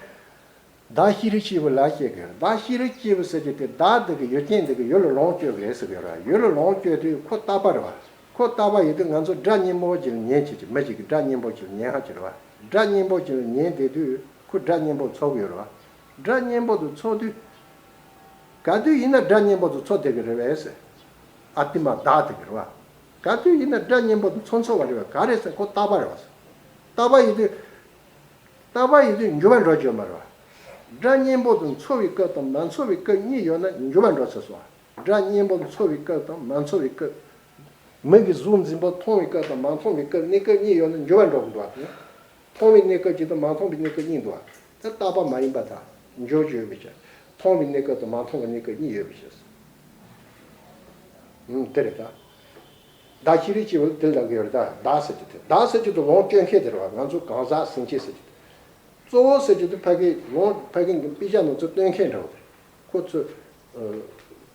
བདག་ཤེས་རིག་བྱེད་པོ་ལ་བཤད་ཀྱི་རེད། བདག་ཤེས་རིག་བྱེད་པོ་ཟེར་གྱི་དེ་བདག་འདི་གི་ཡུལ་ཅན་འདི་གི་ཡུལ་ལ་ལོངས་སྤྱོད་ཀྱི་རེད་ཟེར་གྱི་རེད། ཡུལ་ལ་ལོངས་སྤྱོད་དུས་ཁོ་རྟག་པ་རེད་བ། ཁོ་རྟག་པ་ཡིན་དུས་ང་ཚོ་སྒྲ་སྙན་པོ་ཅིག་ལ་ཉན་བྱེད་ཀྱི་མི་ཞིག་གིས་སྒྲ་སྙན་པོ་ཅིག་ལ་ཉན་ཧ་ཅིག་རེད་བ། སྒྲ་སྙན་པོ་ཅིག་ལ་ཉན་བསྡད་དུས་ཁོ་སྒྲ་སྙན་པོ་ཚོར་གྱི་ཡོད་རེད་བ། སྒྲ་སྙན་པོ་དེ་ཚོར་དུས། ག་དུས་ཡིན་ན་སྒྲ་སྙན་པོ་དེ་ཚོར་བསྡད་ཀྱི་རེད་བས་ཟེར། ཨ་ཏི་མ་བདག་དེ་གི་རེད་བ། ག་དུས་ཡིན་ན་སྒྲ་སྙན་པོ་དེ་ཚོར་ཚོར་བ་རེད་བས། ག་རེ་ཟེར་ཁོ་རྟག་པ་རེད་བ་ཟེར། རྟག་པ་ཡིན་དུས། རྟག་པ་ཡིན་དུས་འགྱུར་བ་འགྲོ་རྒྱུ་མ་རེད་བ། སྒྲ་སྙན་པོ་དེ་ཚོར་བའི་སྐབས་དང་མ་ཚོར་བའི་སྐབས་གཉིས་ཡོད་ན་འགྱུར་བ་འགྲོ་ཚར་སོང་བ། སྒྲ་སྙན་པོ་ཚོར་བའི་སྐབས་དང་མ་ཚོར་བའི་སྐབས། མིག་གིས་གཟུགས་འཛིན་པ་མཐོང་བའི་སྐབས་དང་མ་མཐོང་བའི་སྐབས། གནས་སྐབས་གཉིས་ཡོད་ན་འགྱུར་བ་འགྲོ་གི་འདུག་བ། མཐོང་བའི་གནས་སྐབས་གཅིག་དང་མ་མཐོང་བའི་གནས་སྐབས་གཉིས་འདུག་བ། དེ་རྟག་པ་མ་ཡིན་པ་དང་འགྱུར་བ་ཡོད་པའི་ཕྱིར། མཐོང་བའི་གནས་སྐབས་དང་མ་མཐོང་བའི་གནས་སྐབས་གཉིས་ཡོད་པའི་ཕྱིར། ཨུམ། དེ་རེད་ད། བདག་ཤེས་རིག་བྱེད་པོ་དེ་ལབ་ཀྱི་ཡོད་རེད་ད། བདག་ཟེར་གྱི་དེ་ལོངས་སྤྱོད་མཁན་དེ་རེད་བ། ང་ཚོ་གང་ཟག་སེམས་ཅན་ཟེར་གྱི་དེ། གཙོ་བོ་ཟེར་གྱི་དེ་ཕ་གི་ལོངས་ཕ་གི་དཔེ་ཆ་ནང་ཚོ་སྟོན་མཁན་འདྲ་བོ་དེ། ཁོ་ཚོས་ཨ་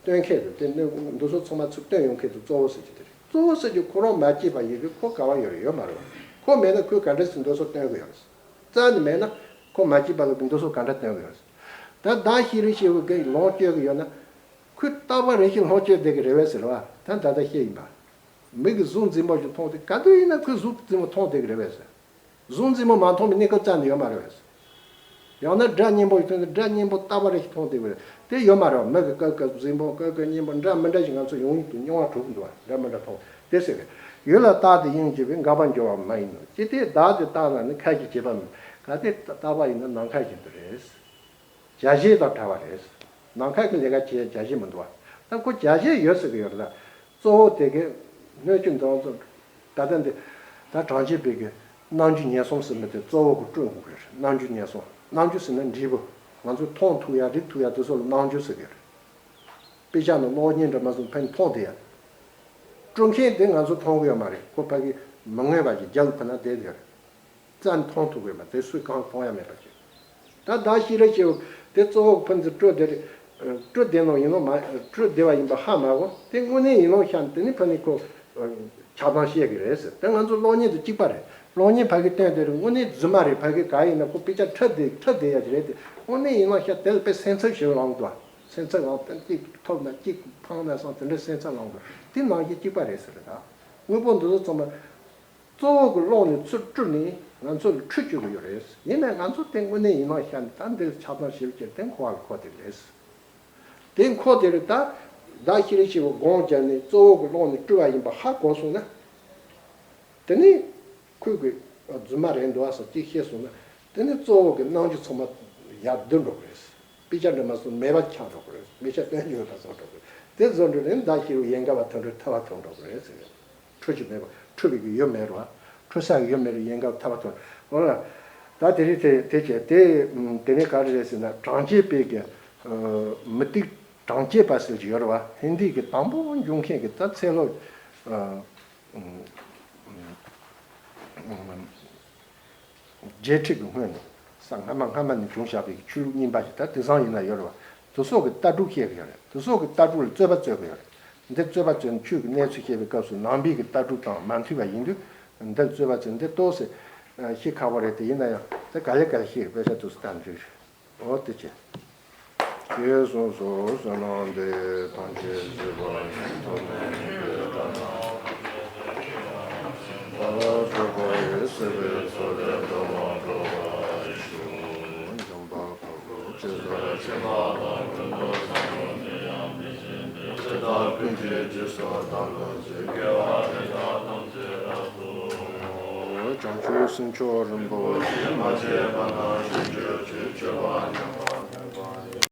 སྟོན་མཁན་དེ་དེ་ནི་འདི་ཚོ་ཚང་མ་ཚུར་སྟོན་ཡོང་མཁན་དེ་གཙོ་བོ་ཟེར་གྱི་དེ་རེད། གཙོ་བོ་ཟེར་གྱི་ཁོ་རང་མ་སྐྱེས་པ་ཡིན་དུས་ཁོ་ག་བ་ཡོད་རེད། ཡོད་མ་རེད་བ། ཁོ་མེད་ན་ཁོས་ག་འདྲ་སེ་འདི་ཚོ་སྟོན་གི་ཡོད་རེད། རྩ་ནས་མེད་ན་ཁོ་མ་སྐྱེས་པ་ལ་འདི་ཚོ་ག་འདྲ་སྟོན་གི་ཡོད་རེད། ད་བདག་ཤེས་རིག་བྱེད་པོ་གིས་ལོངས་སྤྱོད་གི་ཡོད་ན། ཁོས་རྟག་པ་རེ་ཞིག་ལོངས་སྤྱོད་བསྡད་གི་རེད་བས་ཟེར་བ། ད་ད་ལྟ་བཤད་ཡིན་པ། མིག་གིས་གཟུགས་འཛིན་པ་ཞིག་མཐོང་དུས་ག་དུས་ཡིན་ན་ཁོས་གཟུགས་འཛིན་པ་མཐོང་བསྡད་གི་རེད་བས་ཟེར། གཟུགས་འཛིན་པ་མ་མཐོང་བའི་གནས་སྐབས་རྩ་ནས་ཡོད་མ་རེད་བས་ཟེར། ཡང་ན་སྒྲ་སྙན་པོ་ཞིག་ཐོན་ཏེ་སྒྲ་སྙན་པོ་རྟག་པ་རེ་ཞིག་མཐོང་བསྡད་གི་རེད། དེ་ཡོད་མ་རེད་བ། མིག་གིས་སྐབས་སྐབས་གཟིགས་པོ་སྐབས་སྐབས་སྙན་པོ་འདྲ་མི་འདྲ་ཞིག་ང་ཚོ་ཡོང་གི་འདུག་མྱོང་བ་གྲུབ་འདུག་བ། འདྲ་མི་འདྲ་མཐོང་དེ་ཟེར་གི། ཡུལ་ལ་རྟག་ཏུ་དབྱིངས་འགྱུ་བས། འགག་པ་འགྱུར་བ་མ་ཡིན་ནོ། ཅི་སྟེ་བདག་དེ་རྟག་ན་ནི། ཁ་ཅིག་བྱེད་པ་མིན། གལ་ཏེ་རྟག་པ་ཡིན་ན་ནམ་མཁའ་བཞིན་དུ་རེད། བྱ་བྱེད་དང་བྲལ་བ་རེད། ནམ་མཁའ་གི་ལས་ཀ་བྱེད་བྱ་བྱེད་མི་འདུག་བ། ད་ཁོ་བྱ་བྱེད་ཡོད་ཟེར་གི་ཡོད་རེད་ད། གཙོ་བོ་དེ་གི་སྣོད་བཅུད་འདི་ཚོ་ད་ལྟ་འདི་ད་གྲངས་ཅན་པའི་གི་རྣམ་འགྱུར་ཉེར་གསུམ་ཟེར་མི་དེ་གཙོ་བོ་གི་སྤྲོད་དགོས་གི་རེད། རྣམ་འགྱུར་ཉེར་གསུམ། རྣམ་འགྱུར་ཟེར་ན་འབྲས་བུ། ང་ཚོས་མཐོང་ཐུབ་ཡ་རིག་ཐུབ་ཡ་དེ་ཚོ་ལ་རྣམ་འགྱུར་ཟེར་གི་རེད། དཔེ་ཆ་ནང་གློག་བརྙན་འདྲ་མ་སོང་ཕན་མཐོང་དེ་ཡ། སྤྲོད་མཁན་དེ་ང་ཚོ་མཐོང་གི་ཡོད་མ་རེད། ཁོ་ཕ་གི་མི་མངོན་པ་ཞིག་རྒྱབ་ལ་ཕུད་ན་བསྡད་ཡོད་རེད། རྩ་ནས་མཐོང་ཐུབ་ཀྱི་མ་རེད། སུས་གང་མཐོང་ཡ་མེད་པ་ཅིག་ད་བདག་ཤེས་རིག་བྱེད་པོ་དེ་གཙོ་བོ་ཕུན་སུམ་སྤྲོད་བདེ་རེད། སྤྲོད་བདེ་ནོ་ཡིན་ནོ་མ་སྤྲོད་བདེ་བ་ཡིན་པ་ཧ་མ་གོ། དེ་དངོས་གནས་ཡིན་ནོ་ཤ་དེ་ནི་ཕ་ནི་ཁོ་ཆགས་སྡང་བཤད་ཀྱི་རེད་ཟེར། དེ་ང་ཚོ་གློག་བརྙན་དུ་གཅིག་པ་རེད། གློག་བརྙན་ཕ་གི་སྟོན་དེ་རེད། དངོས་གནས་རྫུན་མ་རེད། ཕ་གི་ག་ཡིན་ན་ཁོ་དཔེ་ཆ་ཁྲ་བདེ་ཁྲ་བདེ་ཡ་ཅིག་རེད་དེ། དངོས་གནས་ཡིན་ནོ་ཤ་དེ་ལ་དཔེ་སེམས་འཚབ་ཞིག་ལངས་འདུག་སེམས་འཚབ་ལངས་དེ་གཅིག་ཐོབ་ན་གཅིག་ཕངས་ན་སོང་དེ་འདྲའི་སེམས་འཚབ་ལངས་འདུག་དེ་ནང་བཞིན་གཅིག་པ་རེད་ཟེར་རེད་ད། དངོས་པོ་འདི་ཚོ་ཚང་མ། གཙོ་བོ་གི་ཀློང་ནས་ཚུར་སྤྲུལ་ནས་ང་ཚོ་ལ་འཁྲུད་བཅུག་གི་ཡོད་རེད། ཡིན་ནའི་ང་ཚོ་དེ་དངོས་གནས་ཡིན་ནོ་ཤ་ནི་ད་འདིར་ཆགས་སྡང་ཞེ་པོ་སྐྱེས་དེ་འཁོར་བ་ལ་འཁོར་དེ་རེད། དེ་འཁོར་དེ་རེད་ད། བདག་ཤེས་རིག་བྱེད་པོ་སྒོམ་བརྒྱབ་ནས་གཙོ་བོ་གི་ཀློང་ནས་སྤྲུལ་བ་ཡིན་པ་ཧ་གོ་སོང་ན། དེ་ནས་ཁོས་གི་རྫུན་མ་རེད་འདུག་ཨ་ཟེར་གཅིག་ཤེས་སོང་ན། དེ་ནས་གཙོ་བོ་གི་རྣམ་འགྱུར་ཚང་མ་ཡར་བསྡུ་འགྲོ་གི་རེད། དཔེ་ཆ་འདྲ་མ་སོང་མེད་པ་ཆགས་འགྲོ་གི་རེད། མེད་ཆ་སྟོན་རྒྱུ་ཡོད་པ་བཟོ་འགྲོ་གི་རེད། དེ་བཟོ་འགྲོ་ནས་མདའ་ཤེས་པའི་ཡན་ག་བ་ཐོན་འགྲོ་ཐ་བ་ཐོན་འགྲོ་གི་རེད་ཟེར། འཕྲོ་ཅིག་མེད་པ་འཕྲོ་བའི་གི་ཡོད་མེད་རེད་བ། འཕྲོ་ས་གི་ཡོད་མེད་རེད་ཡན་ག་བ་ཐ་བ་ཐོན་འོ་ལ། ད་དེ་རིང་དེ་དེ་བྱས་དེ་དེ་ནས་ག་རེ་རེད་ཟེར་ན་གྲངས་ཀྱི་དཔེ་གི་མུ་ཏིག་གྲངས་ཀྱི་པ་ཟེར་གྱི་ཡོད་རེད་བ། ཧིན་དི་གི་དང་པོ་འབྱུང་མཁན་གི་ད་ཚེ་ལོ། རྗེས་ཁྲི་གི་སྔོན་ནས་ས་སྔ་མ་སྔ་མ་ནས་བྱུང་བཞག་པའི་ཆོས་ལུགས་རྙིང་པ་ཞིག་ད་དེང་སང་ཡིན་ན་ཡོད་རེད་བ། དེ་སོགས་ཀྱི་ལྟ་གྲུབ་བཤད་ཀྱི་ཡོད་རེད། དེ་སོགས་ཀྱི་ལྟ་གྲུབ་ལ་རྩོད་པ་རྩོད་ཀྱི་ཡོད་རེད། འདི་རྩོད་པ་རྩོད་ནས་ཆོས་ཀྱི་གནས་ཚུལ་བཤད་པའི་སྐབས་སུ་ནང་པའི་གི་ལྟ་གྲུབ་དང་མ་མཐུན་པ་ཡིན་དུས་འདི་རྩོད་པ་རྩོད་འདི་ཏོག་ཙམ་ཤེས་ཁག་པོ་རེད། དེ་ཡིན་ན་ཡང་དེ་ག་ལེ་ག་ལེ་ཤེས་དཔེ་ཆ་ཏོག་ཙམ་ལྟ་འགྲིག་རེད། འོ་དེ་བྱས། ཞེས་གསུངས་སོ། བསོད་ནམས་འདི་ཡིས་ཐམས་ཅད་གཟིགས་པ་ཉིད། ཐོབ་ནས་ཉེས་པའི་དགྲ་རྣམས་ཕམ་བྱས་ཤིང་། ལ་ལ་སྤྱོད་པ་ཡི། སྲིད་པའི་མཚོ་ལས་འགྲོ་བ་སྒྲོལ་བར་ཤོག། འཇམ་དཔལ་དཔའ་བོས་ཇི་ལྟར་མཁྱེན་པ་དང་། ཀུན་ཏུ་བཟང་པོ་དེ་ཡང་དེ་བཞིན་ཏེ། དེ་དག་ཀུན་གྱི་རྗེས་སུ་བདག་སློབ་ཅིང་། དགེ་བ་འདི་དག་ཐམས་ཅད་རབ་ཏུ་བསྔོ། བྱང་ཆུབ་སེམས་མཆོག་རིན་པོ་ཆེ། མ་སྐྱེས་པ་ན་རེ་